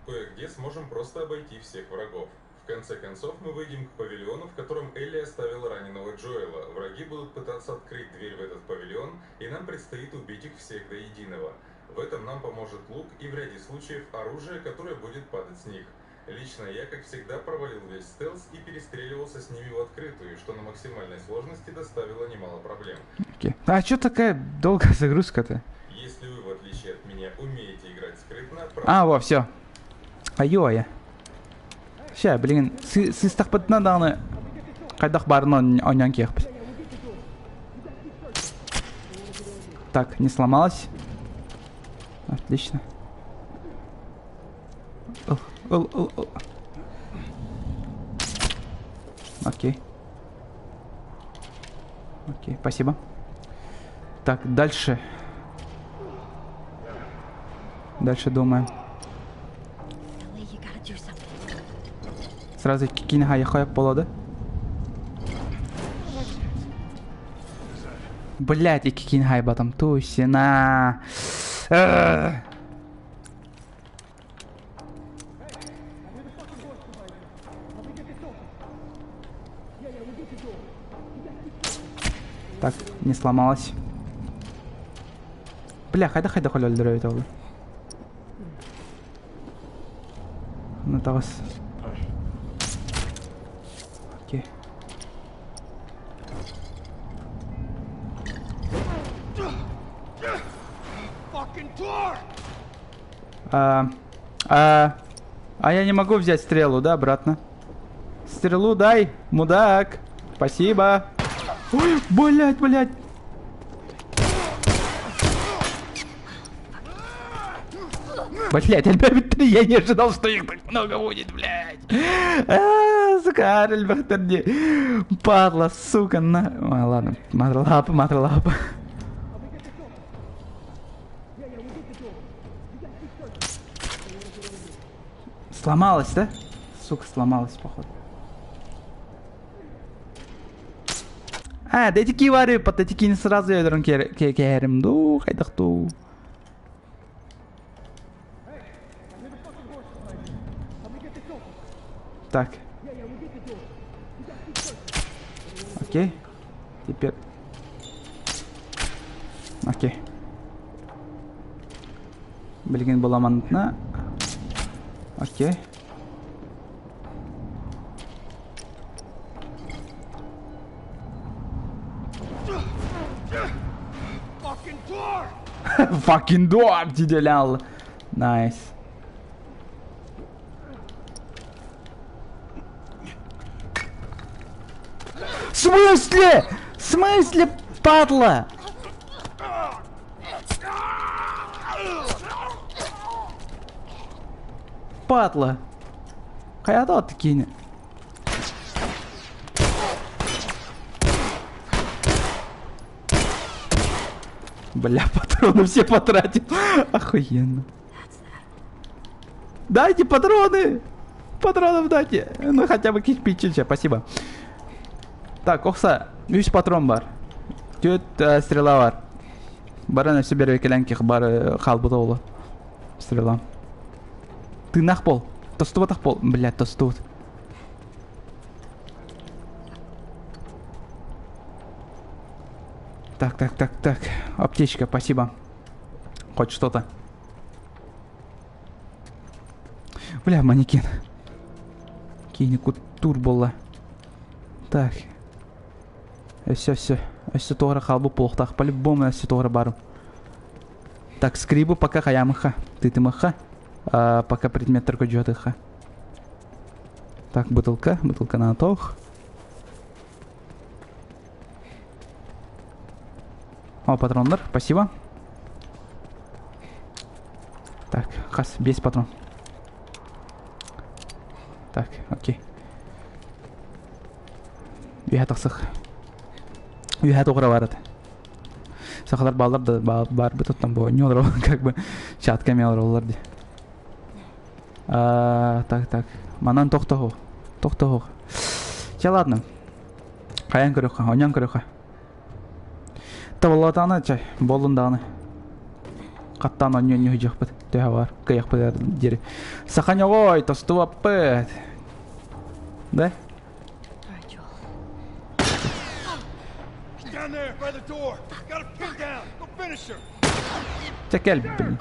Кое-где сможем просто обойти всех врагов. В конце концов, мы выйдем к павильону, в котором Элли оставила раненого Джоэла. Враги будут пытаться открыть дверь в этот павильон, и нам предстоит убить их всех до единого. В этом нам поможет лук и в ряде случаев оружие, которое будет падать с них. Лично я, как всегда, провалил весь стелс и перестреливался с ними в открытую, что на максимальной сложности доставило немало проблем. Окей. А чё такая долгая загрузка-то? Если вы, в отличие от меня, умеете играть скрытно... А, во, все. Айо-я. Ща, блин, сыстахпытна даны кайдах барын оньян киэхпит. Так, не сломалась. Отлично. Окей. Окей, спасибо. Так, дальше. Дальше думаем. Сразу кинь хая полода. Блять, и кикин хай батам тусина. Так, не сломалась. Бля, хайда хайда холёл дөрөйт ол. Ну тагыс. Окей. А я не могу взять стрелу, да, обратно? Стрелу дай, мудак. Спасибо. Ой, блять, блять. Блять, ребят, я не ожидал, что их так много будет, блять. Сука, ребят, падла, сука, на... А, ладно, матралапа, матралапа. Сломалась, да? Сука, сломалась, походу. А, да эти вары, под эти не сразу я дрон керем. Ду, хайдахту. Так. Окей. Теперь. Окей. Билигин буламанытна. Окей. Fucking door! Fucking door диделял. Nice. В смысле? В смысле, падла? Падла. Хайа кинь. Бля, патроны все потратил. Охуенно. Дайте патроны! Патронов дайте! Ну хотя бы кирпичи, спасибо. Так, охса, үс патрон бар. Түөрт стрела бар. Баран өссө берекелен бар хаалбыта оло. Стрела. Тыыннаах буол. Тостубатах буол. Блядь, тостубут. Так, так, так, так. Аптечка, спасибо. Хоть что-то. Бля, манекен. Кини куттуур буолла. Так. Все, все. Өссө туора хаалбыт буолуохтаах. По-любому өссө туора барым. Так, скрибу пока хаямыха. Тытымыха. А, пока предмет только дьотыха. Так, бутылка. Бутылка на тох. О, патроннар, спасибо. Так, хас, без патрон. Так, окей. Үһэ тахсых. Үһэ тоҕура бар этэ. Сахалар бааллар да баар бытыттан бу ньолор как бы чатка эмиэ олороллор дии. Так, так. Манан тохтоһу. Тохтоһу. Чэ, ладно. Хайан көрүөххэ, оньон көрүөххэ. Табыллатаҕына чай, буоллун даҕаны. Хаттаан онньу-онньу сылдьыахпыт, төһө баар, кыайыахпыт диэри. Саха ньоҕой, тостубаппыт. Да? Down there by the door. Got a pin down. Go finish her. Чэ кэл, блин.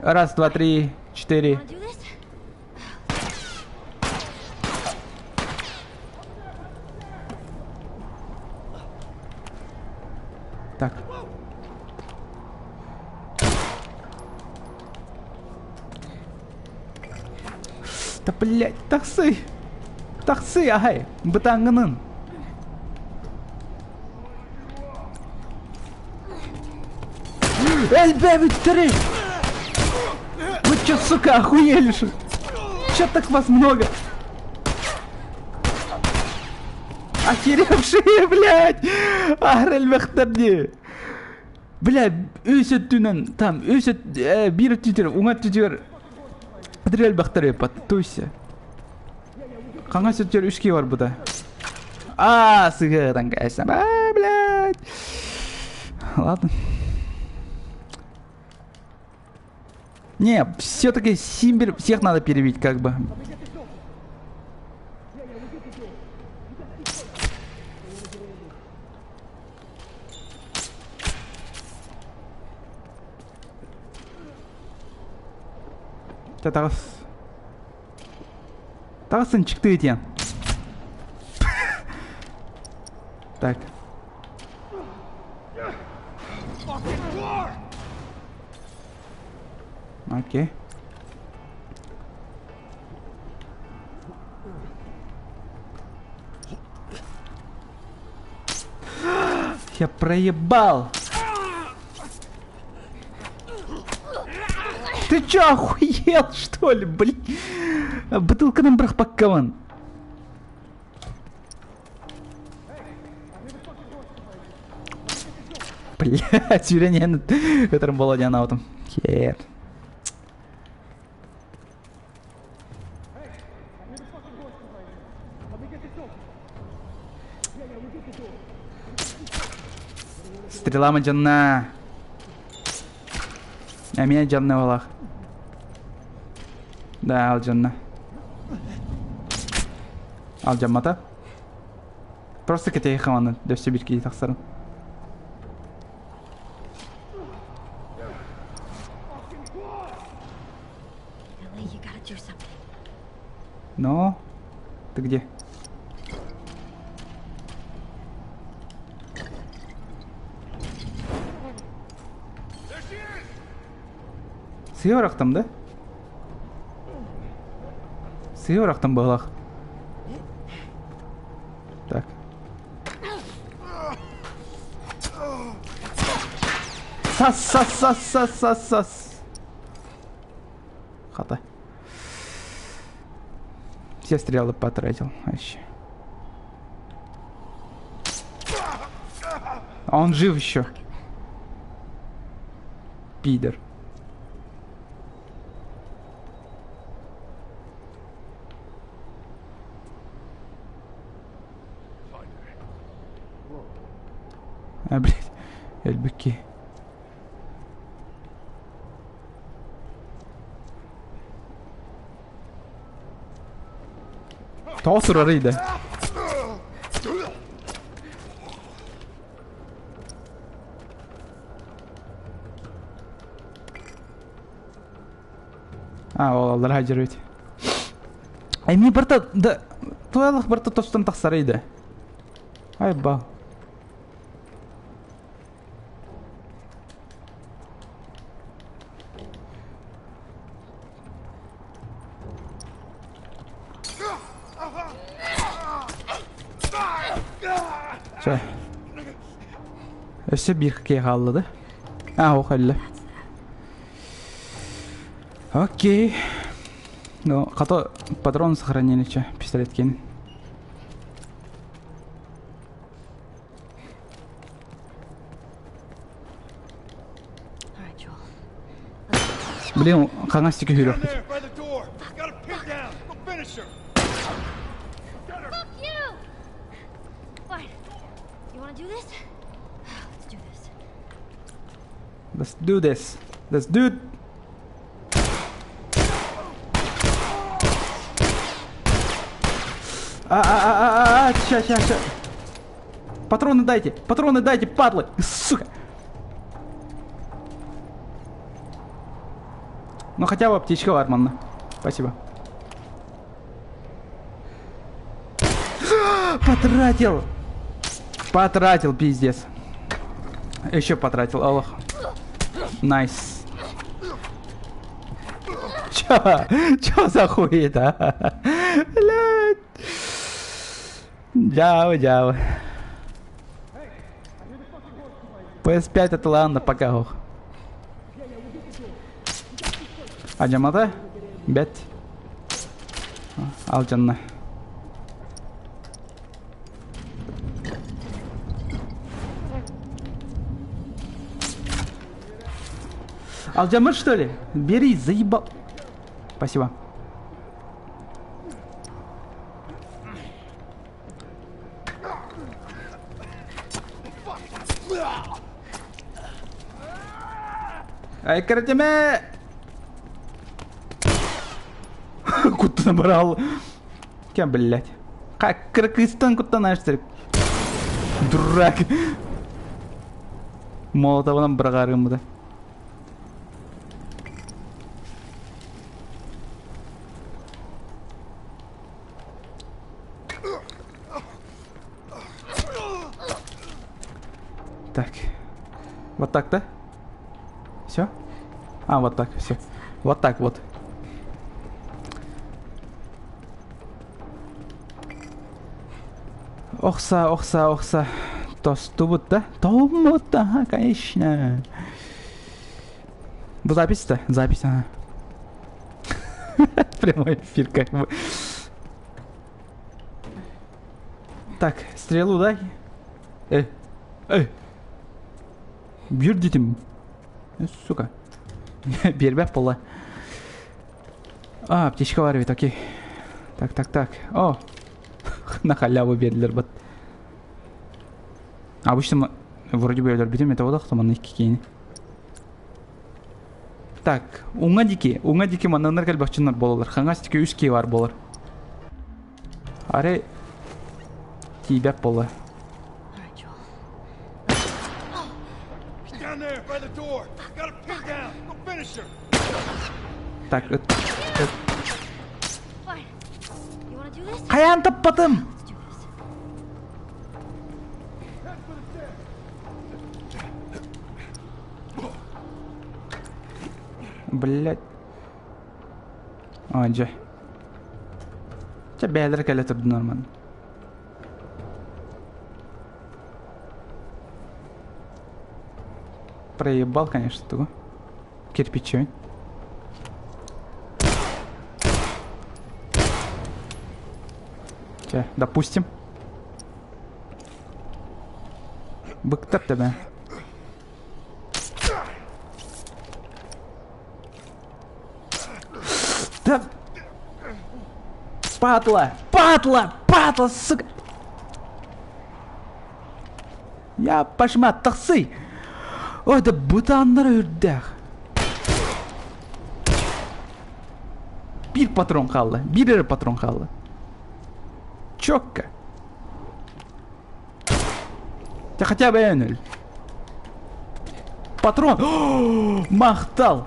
Раз, два, три, четыре. Wanna do this? Так. Да блять, таксы! Таксы, ай! Бытаңынын! Эльбе Вы чё, сука, охуели, что? Чё так вас много? Охеревшие, блядь! Ахрель дии. Бля, үс өттүнэн, там, үс биир өттүтүгэр, уҥа өттүтүгэр Адрель бахтар туйся. Хаҥас өттүгэр үс киһи барбыта. А, сыгыдан кайсам. А, блядь. Ладно. Не, все-таки Симбер всех надо перебить, как бы. Чэ таҕыс. Таҕыс чыкты диэн. Так. Fucking door! Окей. Я проебал. Ты чё, охуел, что ли, блин? Бытыылканан бырахпаккабын. Блядь, сүүрэн ытарым буолуо диэн аутым. Хер. Стрела мадьанна. Эмиэ дьанна буолах. Да, алдьанна. Алдьаммата. Просто кэтэһиэххэ манна өссө биир киһи тахсарын. Ellie, you gotta do something. Но ты где? Сыа бырахтым да? Сыа бырахтым быһылах. Так. Сас сас сас сас сас сас. Хата. Все стрелы потратил вообще. А он жив еще. Пидор. А, блядь, эльбыки. Тоҕо турарый да? А, ол аллар хадьырыт. Эми барта да туалах барта тостон тахсарый да. Ай ба. Чэ. Өссө биир киһи хаалла да? А, ох, өллө. Окей. Ну, хата патрон сохранили, че, пистолет кин. Блин, хаҥас диэки сүүрүөхпүт. Let's do this. Let's do it. А, а, а, а, а, ща, ща, ща. Патроны дайте, патроны дайте, падлы, сука. Ну хотя бы аптечка Варманна. Спасибо. Потратил! Потратил, пиздец. Еще потратил, Аллах. Nice. Чё? Чё за хуета? Блядь. Дява, дява. PS5 это ладно, пока ох. Адьамата? Бэт. Алдьанна. Алдьаммыт что ли? Бери, заебал. Спасибо. Ай, кратиме! Куда набрал? Кем, блядь? Как кракыстан куттанаштыр? Дурак. Молотовынан быраҕаарыым да. Так. Вот так, да? Все? А, вот так, все. Вот так вот. Охса, охса, охса. Тостубут, да? Томут, ага, конечно. Бу запись-то? Запись, ага. Прямой эфир как бы. Так, стрелу дай. Э, э. Биэр дитим. Э, сука. Биэрбэт буолла. А, аптечка бар эбит, окей. Так, так, так. О! На халяву биэрдилэр бат. Обычно вроде бы өлөрбүтүм это бодох манна икки киини. Так, уҥа дики, уҥа дики маннаннар кэлбэхчиннар буолалар. Хаҥас дики үс кии бар буолар. Аре тиийбэт буолла. Так, ыт, ыт. Хайаан таппатым? Блять. А, дьэ. Чэ, бэйэлэрэ кэлэ турду нормально. Проебал, конечно, тугу. Кирпичи. Чэ, допустим. Быктар тебе. Да... Падла! Падла! Падла, сука! Я пошма, тахсы! Ой, да бытааннара үрдээх. Биир патрон хаалла. Биир эрэ патрон хаалла. Четко. Ты хотя бы эн Патрон! Махтал!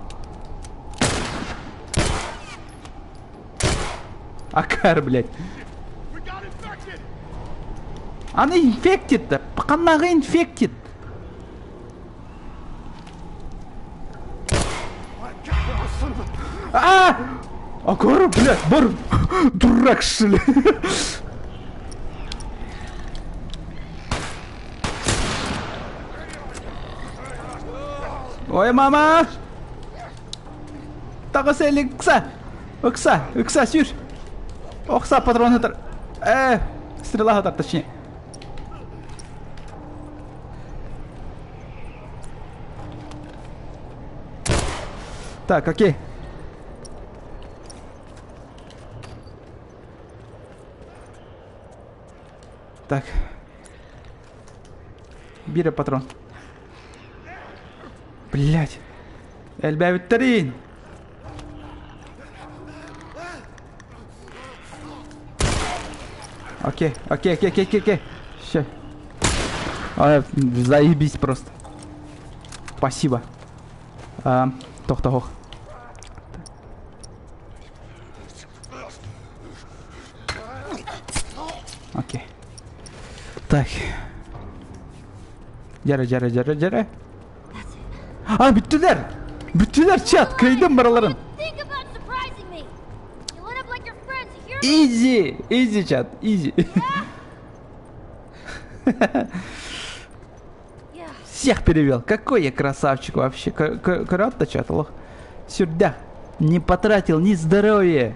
Акар, блядь. Она инфектит-то. Ханнаҕа инфектит. А! Акар, блядь, бар. Дурак, что ли? Ой, мама! Таҕыс ыкса! Ыкса! Ыкса, сүүр! Охса, патрон хатар. Стрела хатар, точнее. Так, окей. Так. Биир патрон. Блять. Элбээбиттэрин. Окей, окей, окей, окей, окей, окей. Все. А, заебись просто. Спасибо. А, тохтоох. Окей. Так. Дьэрэ, дьэрэ, дьэрэ, дьэрэ. А, бүттүлэр! Бүттүлэр, чат! Кыайдым барыларын! Easy! Easy, чат, easy. Всех перевел. Какой я красавчик вообще. Кратто чат, лох. Сюда. Не потратил ни здоровья.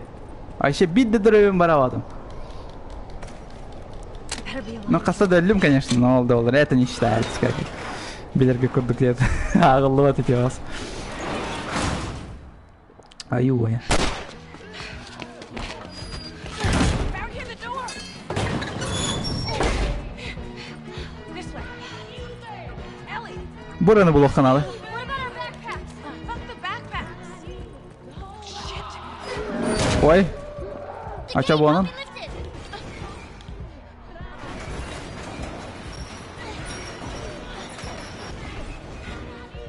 А еще бить до здоровьем бараватым. Ну, хаста да өллүм, конечно, но ол доллар. Это не считается, как. Билэргэ курдук диэт. Ааҕыллыбат ити бас. Аюя. Бураны булуохха наада. Ой. Ача буонан.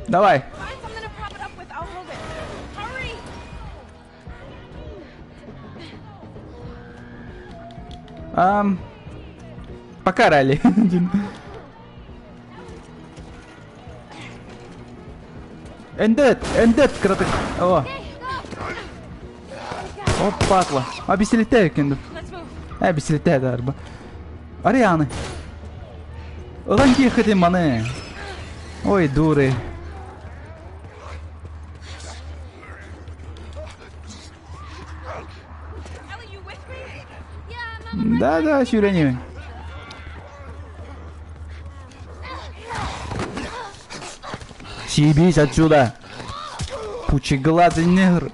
Давай. Ам... Пока, Ралли. Эндет, эндет, краток. О. О, падла. А бисилите кенду. Э, бисилите дарба. Арианы. Ылан киэхэтин маны. Ой, дуры. Да, да, сүүрэним. Съебись отсюда. Пучеглазый негр.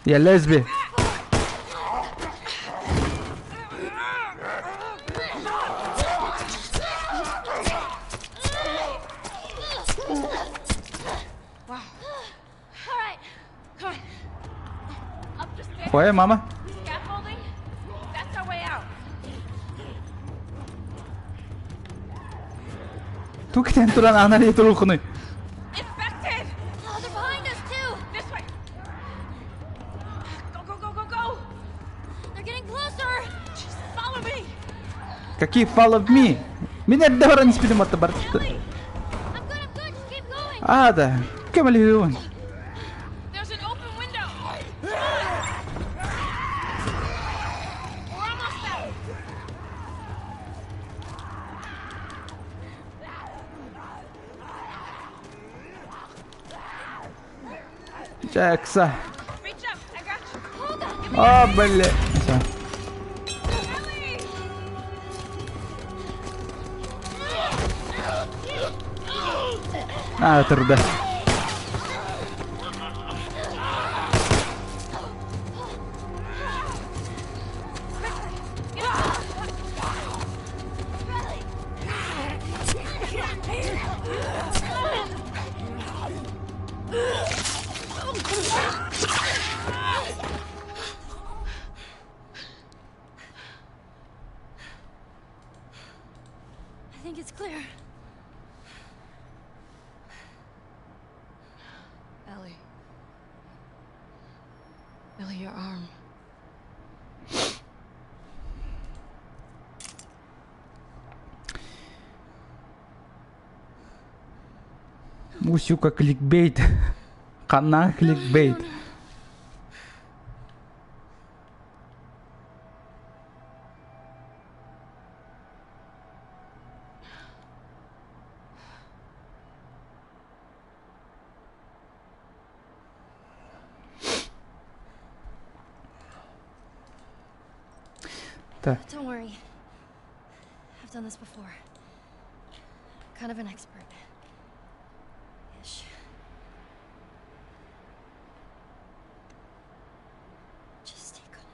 Я лесби. Ой, мама. Тук китен туран анария турухуну. Какие follow me? Мин эрдэ баран испитим атта бар. А, да. Көмөлөһүөн. Джекса. А, бля. А, турда. I think it's clear. Ellie. Ellie, your arm. Усюка кликбейт. Ханна кликбейт. Так. Don't worry. I've done this before. Kind of an expert. Ish. Just stay calm.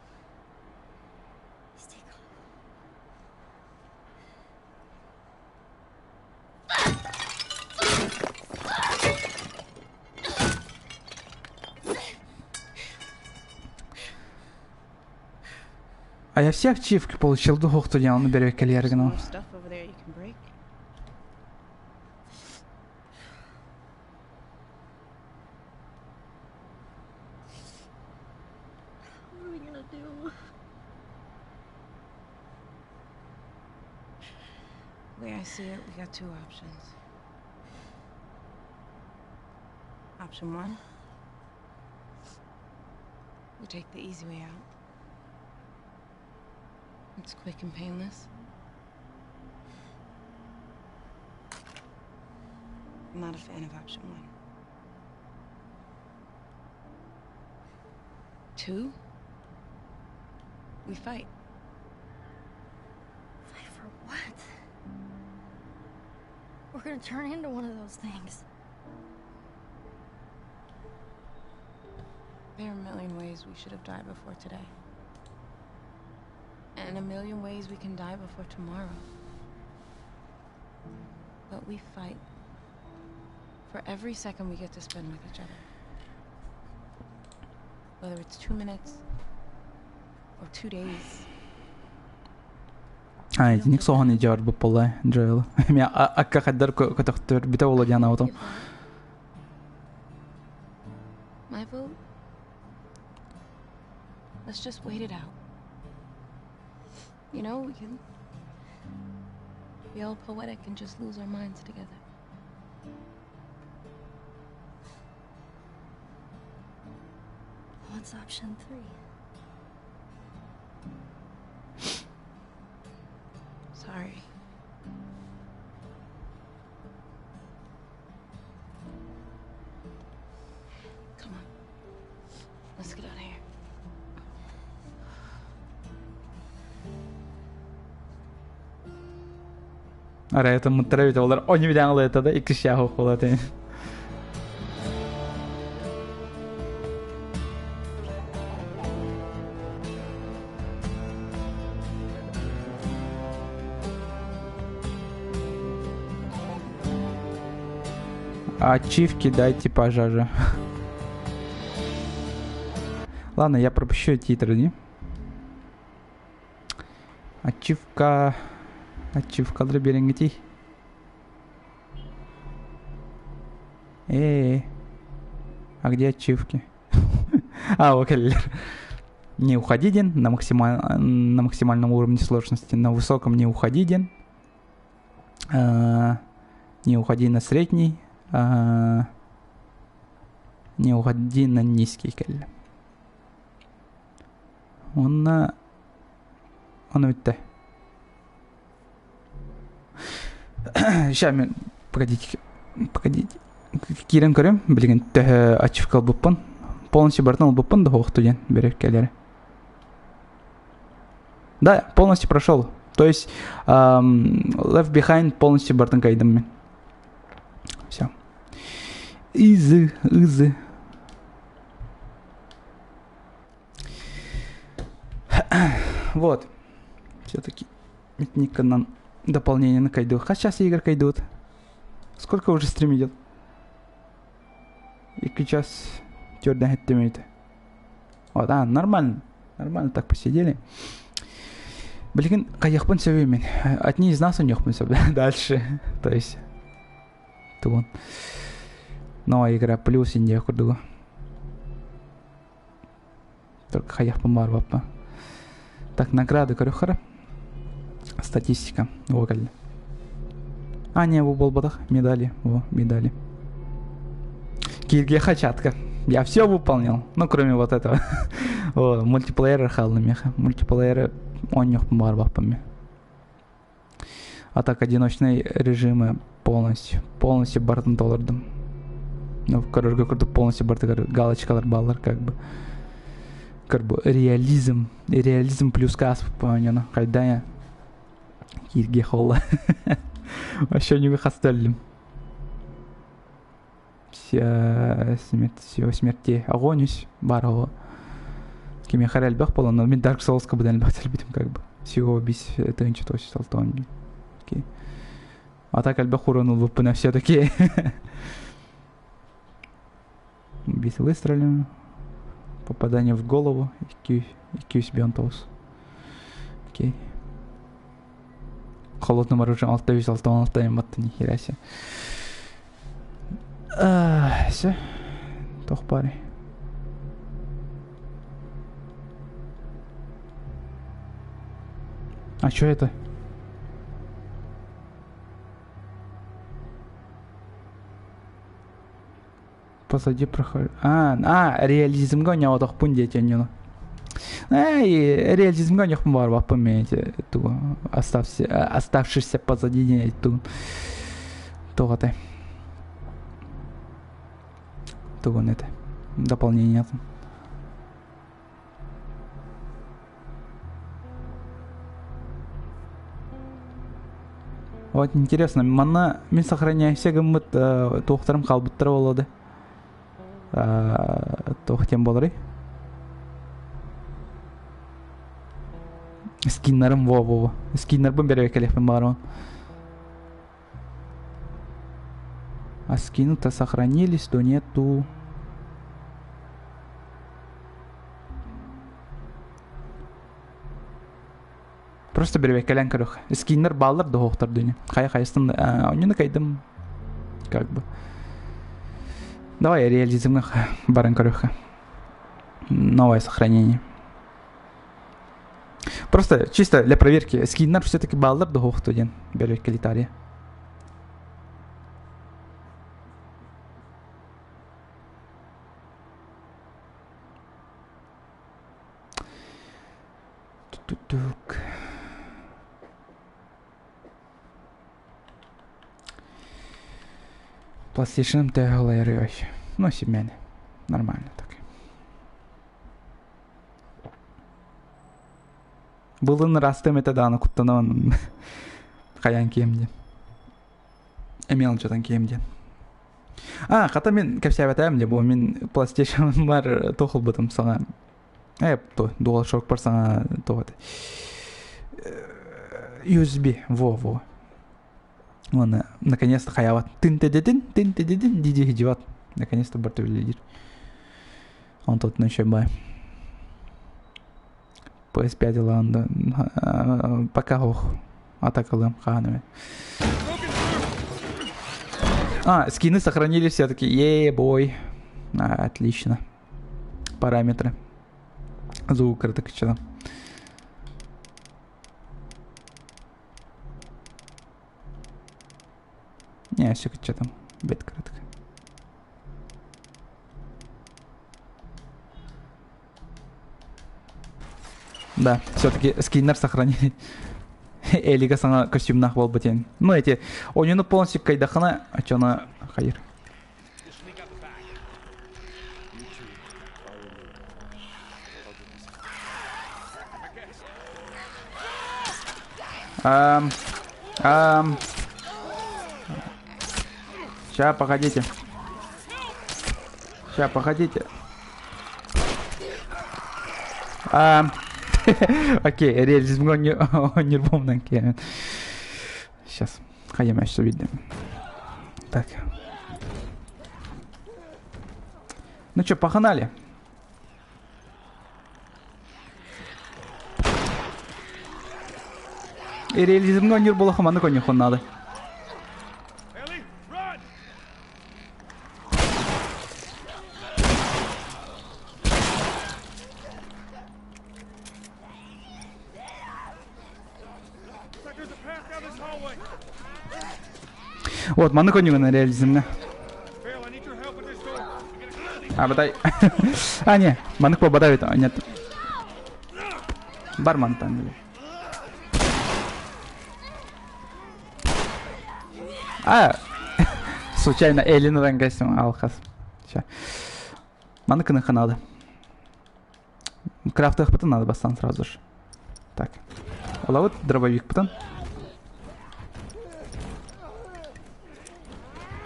Stay calm. А я все ачивки получил, духов я он берет There's кальяргину. more stuff over there you can break. What are we gonna do? The way I see it, we got two options. Option one, we take the easy way out. It's quick and painless. I'm not a fan of option one. Two, we fight. Fight for what? We're gonna turn into one of those things. There are a million ways we should have died before today. And a million ways we can die before tomorrow. But we fight for every second we get to spend with each other. Whether it's 2 minutes or 2 days. А, итинник соһон идиор бу Джоэл. Мя акка хаддар көтөхтөр бите боло диан аутом. Your vote? My vote? Let's just wait it out. We can be all poetic and just lose our minds together. What's option three? Sorry. Come on. Let's get out of here. Ара это муттара олар они видян это да икки шаху холаты. Ачивки дайте пожажа. Ладно, я пропущу титры, не? Ачивка... Ачивкалары биэрэҥҥитий. Э, а где ачивки? А, о, кэллилэр. Не уходи, Дин, на, максималь... на максимальном уровне сложности. На высоком не уходи, Дин. А, не уходи на средний. А, не уходи на низкий кэллэ. Уонна ону бүттэ. Сейчас мен погодите, погодите. Киирэн көрөм, билигин төһө ачивка ылбыппын. Полностью барытын ылбыппын да суохту диэн бэрэккэлэри. Да, полностью прошел. То есть Left Behind полностью барытын кайдым мен. Все. Изы, изы. Вот. Все-таки Никонан дополнение на кайду. А сейчас игр кайдут. Сколько уже стрим идет? И сейчас твердо Вот, а, нормально. Нормально так посидели. Блин, хайыахпын сөбүй мин. Одни из нас у них сөб. Дальше. То есть, тугун. Новая игра плюс Индия курдугу. Только хайыахпын баар баппа. Так, награды көрөхөрө. Статистика. О, кэллэ. А, не, бу буолбатах. Медали. О, медали. Кирге хачатка. Я все выполнил. Ну, кроме вот этого. О, мультиплеер хаалла миэхэ. Мультиплеер оонньуохпун баҕарбаппын А так одиночные режимы полностью, полностью барытын толордум. Ну, көрөргө курдук полностью барытыгар галочкалар бааллар как бы. Как бы реализм, реализм плюс касп оонньоно. Хайда киирге холла. Вообще не хастеллим. Все смерть, все смерти огонь бар оҕо. Кимиэхэ эрэ элбэх буолан, но мин Dark Souls-ка быдан элбэх тэлбитим как бы. Всего бис тыһыынча тоҕус жүз алта он Окей. А так элбэх урон ылбыппына все-таки. Бис выстрелим. Попадание в голову. Икки бионтоус. Окей. Холодным оружием 6 6 6 батты нихера себе. Все. Туох баарый. А что это? Позади прохожу. А, а, реализмга оонньооботохпун диэтэ ону. Эй, реализмга оонньуохпун баҕарбаппын мин тугу оставшийся позади диэн тугун туох этэй тугун это дополнение Вот интересно, манна мин сохраняйся гыммыт туохтарым хаалбыттара буолуо да туох диэн буоларый скиннарым во во скиннарбын бэрэбэкэлиэхпин баҕарабын а скины-то сохранились то нету Просто бэрэбэккэлээн көрүөх. Скиннэр бааллар да суохтар дыня. Хайа хайыстан онньуну кайдым как бы. Давай реализмҥа баран көрүөххэ. Новое сохранение. Просто чисто для проверки. Скиннар все-таки бааллар да суохту диэн бэрэбэккэлитария. Тук. PlayStation төһө Ну, семьяне. Нормально так. Былын растым это дааны куттанабын хайаан киэм диэн. Эмиэ алдьатан киэм диэн. А, хата мин кэпсээбэтэм дьэ бу мин PlayStation бар туох ылбытым саҥа Э, то, DualShock бар саҥа туох этэ USB, во-во. Уонна наконец-то хайаабат тын-тэдэтин, тын-тэдэтин дии-дии сылдьыбат. Наконец-то бар үлэлиир. Онтон еще бай. PS5 ылаҕын да пока ох атакалыам хаһан эмэ. А, скины сохранили все-таки. Е-бой. А, отлично. Параметры. Звук кратко Не, все что там. Бет кратко. Да, все-таки скиннер сохранили. Элига саҥа костюмнаах буолбут диэн. Ну эти, оонньууну полностью кайдахына, оччону хайыр. Ам, ам. Сейчас, погодите. Сейчас, погодите. А, окей, реализм нервомнан киэн. Сейчас, хайа мяч видим. Так. Ну что, погнали. И реализмҥа онньуур буолуохха маннык онньуоххун наада. Вот, маннык онньугун реализмҥа. А, бадай. А, не, маннык побадай нет. Барман там. А, случайно Эллин рангасын алхас. Ща. Маныкыныха надо. Крафтых потом надо бастан сразу же. Так. Ола вот дробовик потом.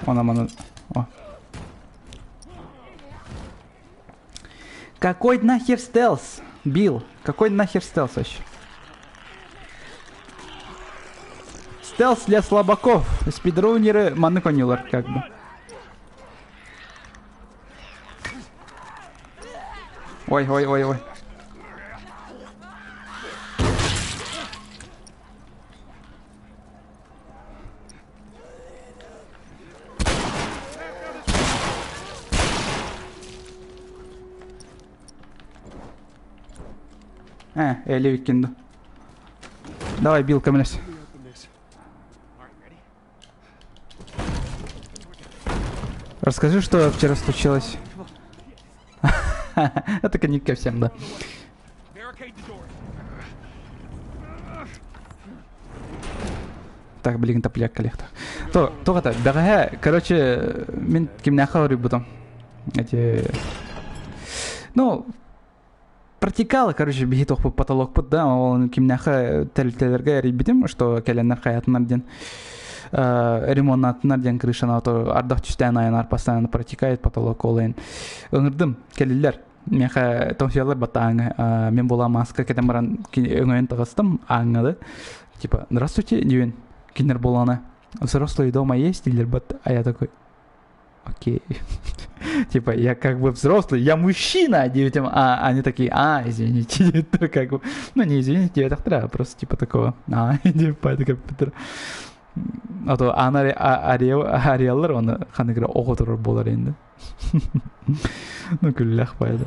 Он аман. О. Какой нахер стелс? Билл, какой нахер стелс вообще? Стелс для слабаков. Спидронеры маннык оонньуулар как бы. Ой, ой, ой, ой. Э, Элли Викинду. Давай, Билл, көмөлөс. Расскажи, что вчера случилось. Это коньяк ко всем, да. Так, блин, топляк коллектор. То, то это, дорогая, короче, мин кимнäхэ говорю Эти... Ну, протекало, короче, биһи тохпут потолокпут, да, ол кимнäхэ тэрилтэлэргэ эрийбитим, что кэлэннэр хайатынар диэн ремоннатынар диэн крышаны, то ардах түстээн айанар постоянно протекает потолок ол эн ыҥырдым кэлиллэр миэхэ тоҥсуйаллар баттааҥы мен була маска кэтэн баран өҥөйөн таҕыстым ааҥҥады типа здравствуйте диэн кинилэр буолана взрослые дома есть дииллэр бат а я такой окей. Типа, я как бы взрослый, я мужчина, детям, а они такие, а, извините, как бы, ну не извините, я так просто типа такого, а, типа, это компьютер. А то ана ариаллар оны ханнык эрэ оҕо буолар инде. Ну күллэх пайда.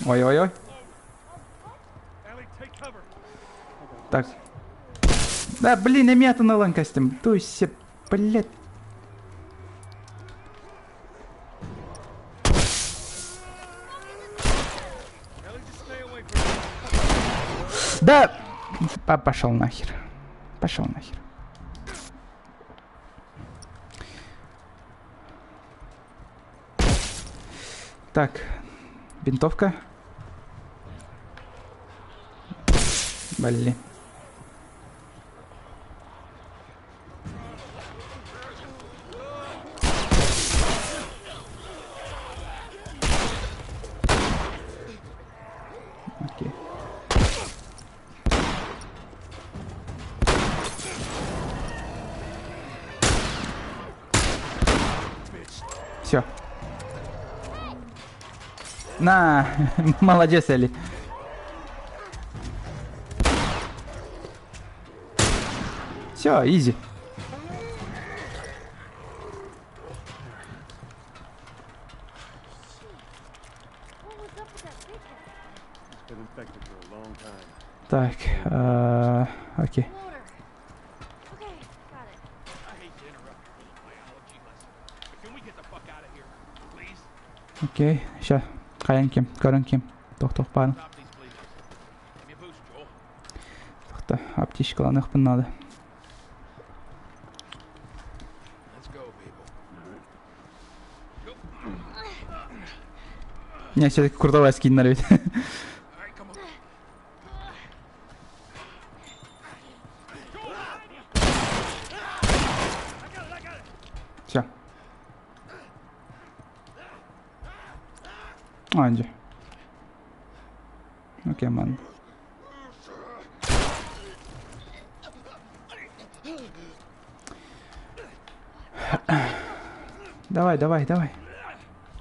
Ой-ой-ой. Так. Да, блин, эмиэ атын ылан костюм. То есть, блядь. Да! Пошел нахер. Пошел нахер. Так, винтовка. Блин. Окей. Все. На, молодец, Элли. Все, изи. Так, окей. Окей, сейчас. Хайан ким, көрөн ким. Тох-тох баар. Тохта, аптечкаланыахпын надо. Не, все-таки крутого скин ведь. Все. Анди. Окей, ман. Давай, давай, давай.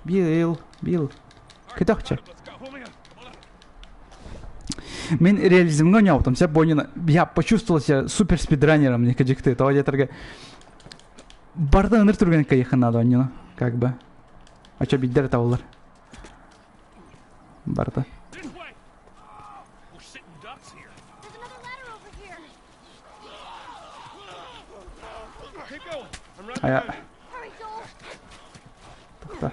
Билл, Билл. Кытахча. Мен реализмҥа оонньообутум, сөп буонньуна я почувствовал себя супер спидранером, мне кадьыкты, тоҕо диэтэргэ барытын ыныр түргэн кайыхын надо оонньуну, как бы. Очо биддер табыллар. Барыта. Ая. Тохта.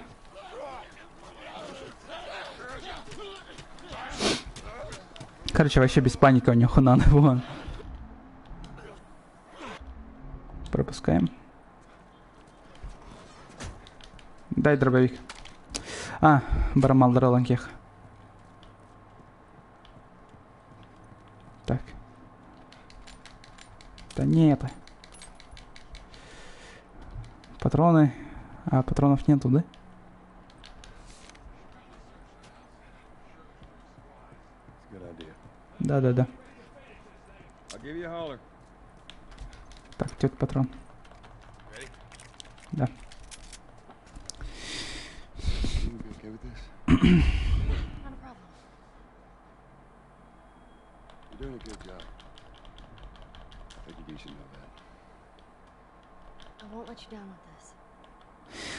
Короче, вообще без паники у него надо вон. Пропускаем. Дай дробовик. А, барамалдар ланкех. Так. Да не это. Патроны. А, патронов нету, да? Да-да-да. Так, где патрон? Да.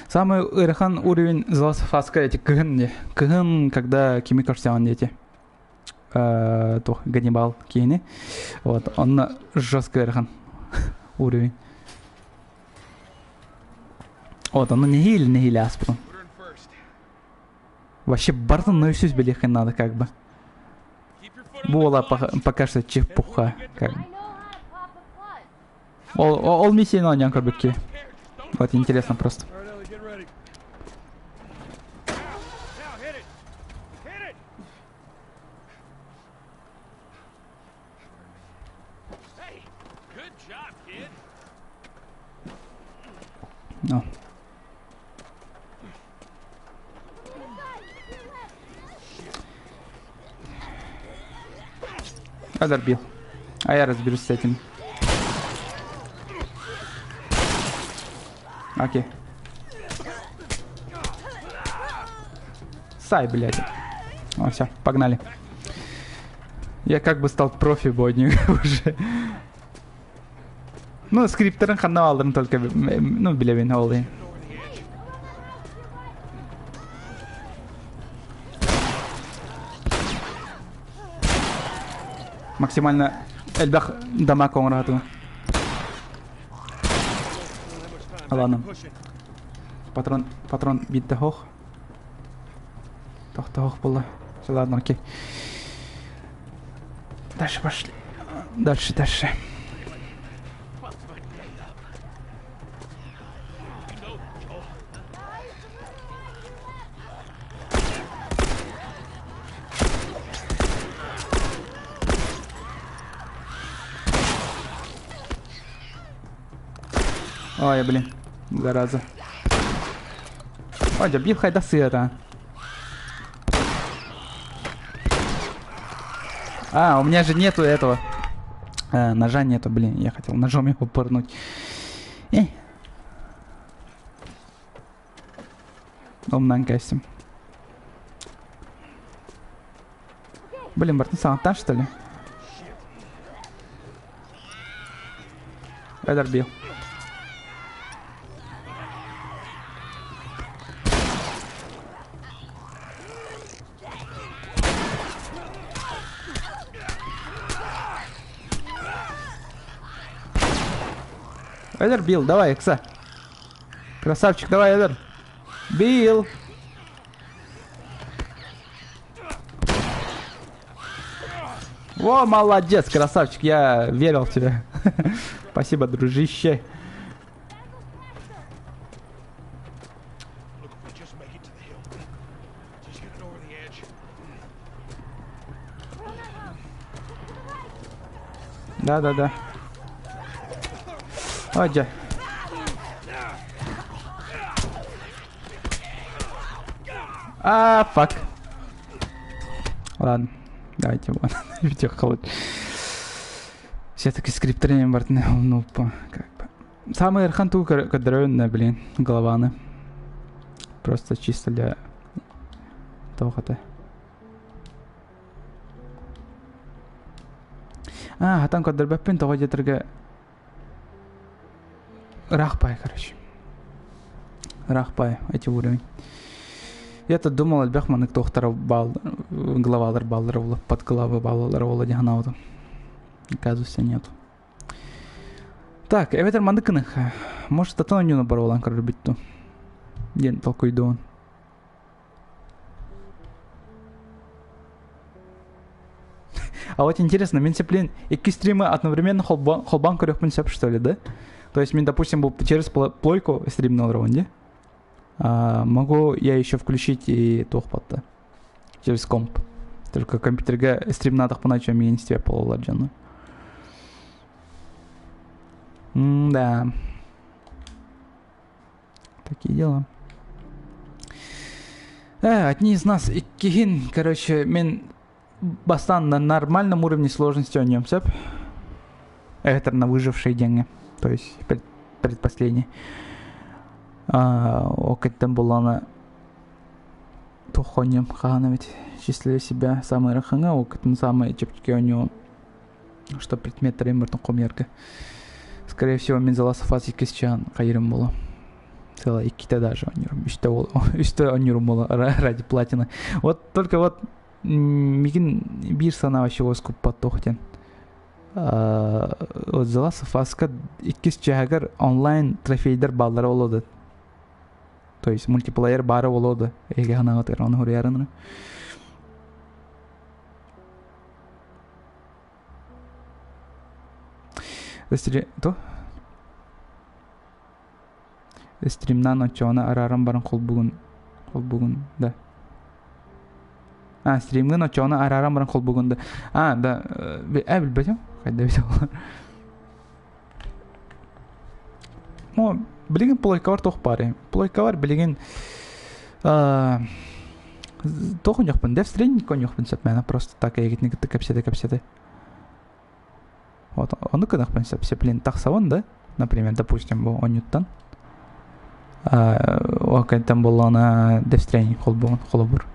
Самый ыарахан уровень The Last of Us эти кыһын не. Кыһын, когда кими көрсөҕүн дети. Туох Ганнибал киһини. Вот, онно жестко ыарахан уровень. Вот, ону нэһиилэ нэһиилэ ааспытым. Вообще барытын наизусть билиэххин надо как бы. Буола пока что чепуха как бы. Ол, ол миссияны оонньоон көрбүккэ. Вот интересно просто. Ну. Адорбил. А я разберусь с этим. Окей. Сай, блядь. О, все, погнали. Я как бы стал профи бойник уже. Ну, скриптерын ханна алдым только, ну, билебин ол Максимально элбэх дамаг оҥоро Ладно. Патрон, патрон биирдэ суох. Тохтоох буолла. Все, ладно, окей. Дальше пошли. Дальше, дальше. Ой, блин, зараза. Ой, бил хайда сыра. А, у меня же нету этого. Ножа нету, блин, я хотел ножом его пырнуть. Умнан костюм. Блин, бартын саҥаттан что ли? Эдер бил. Эдер бил, давай, Экса. Красавчик, давай, Эдер. Билл. О, молодец, красавчик, я верил в тебя. Спасибо, дружище. Да-да-да. Ой, А, фак. Ладно, давайте вон. Видео Все-таки скрипторин бартын, ну, как бы. Самый архан ту кадрённая, блин, голованы. Просто чисто для того хата. А, хатан кадырбаппин того детерге Рахпай, короче. Рахпай, эти уровень. Я-то думал, элбэх маннык туохтара баал, главалар бааллара буолла, подглавы бааллара буолла дии санаабытым. Оказывается, нет. Так, эбэтэр маннык гыныха. Может, атын оонньууну боруолаан көрөрбүт дуу? Диэн толкуйдуон. А вот интересно, мин блин, икки стримы одновременно холбаан көрүөхпүн сөп, что ли, да? То есть мин, допустим, бу через плойку стримнал дии. А, могу я еще включить и туох батта. Через комп. Только компьютерга стримнаатахпына чем миигин истиэп буолаллар дьону. М-да. Такие дела. Одни из нас иккиһин, короче, мин бастаан на нормальном уровне сложности оонньуом сөп. Эбэтэр на выжившие диэҥҥэ. То есть предпоследний. Ол кэнниттэн буоллаҕына туох оонньуом хаһан эбит числили себя самый ыарахаҥа ол кэнниттэн самый чэпчэки оонньуом что предметтэрин барытын хомуйарга. Скорее всего, мин The Last of Us иккис чаан хайырым буолуо. Целая иккитэ даже оонньуурум. Үстэ үстэ оонньуурум буолуо ради платины. Вот только вот мигин биир санаа вообще уоскуппат туох диэн. Вот The Last of Us-ка иккис чааһыгар онлайн трофейдар бааллара буолуо То есть мультиплеер баара буолуо да эһиги санааҕытыгар ону суруйарынры. То? Стримнаан оччоҕуна арааран баран холбугун холбугун да. А, стримҥын оччоҕуна арааран баран холбугун да. А, да, э, билбэтим. Хайда эбит ол. Ну, билигин плойкабар туох баарый? Плойкабар билигин туох оонньуохпун? Death Stranding оонньуохпун сөп мээнэ просто так эйигитин кытта кэпсэтэ-кэпсэтэ. Вот ону гынахпын сөп блин тахсабын да, например, допустим, бу оонньууттан. Ол кэнниттэн буоллаҕына Death Stranding холбугун холобур.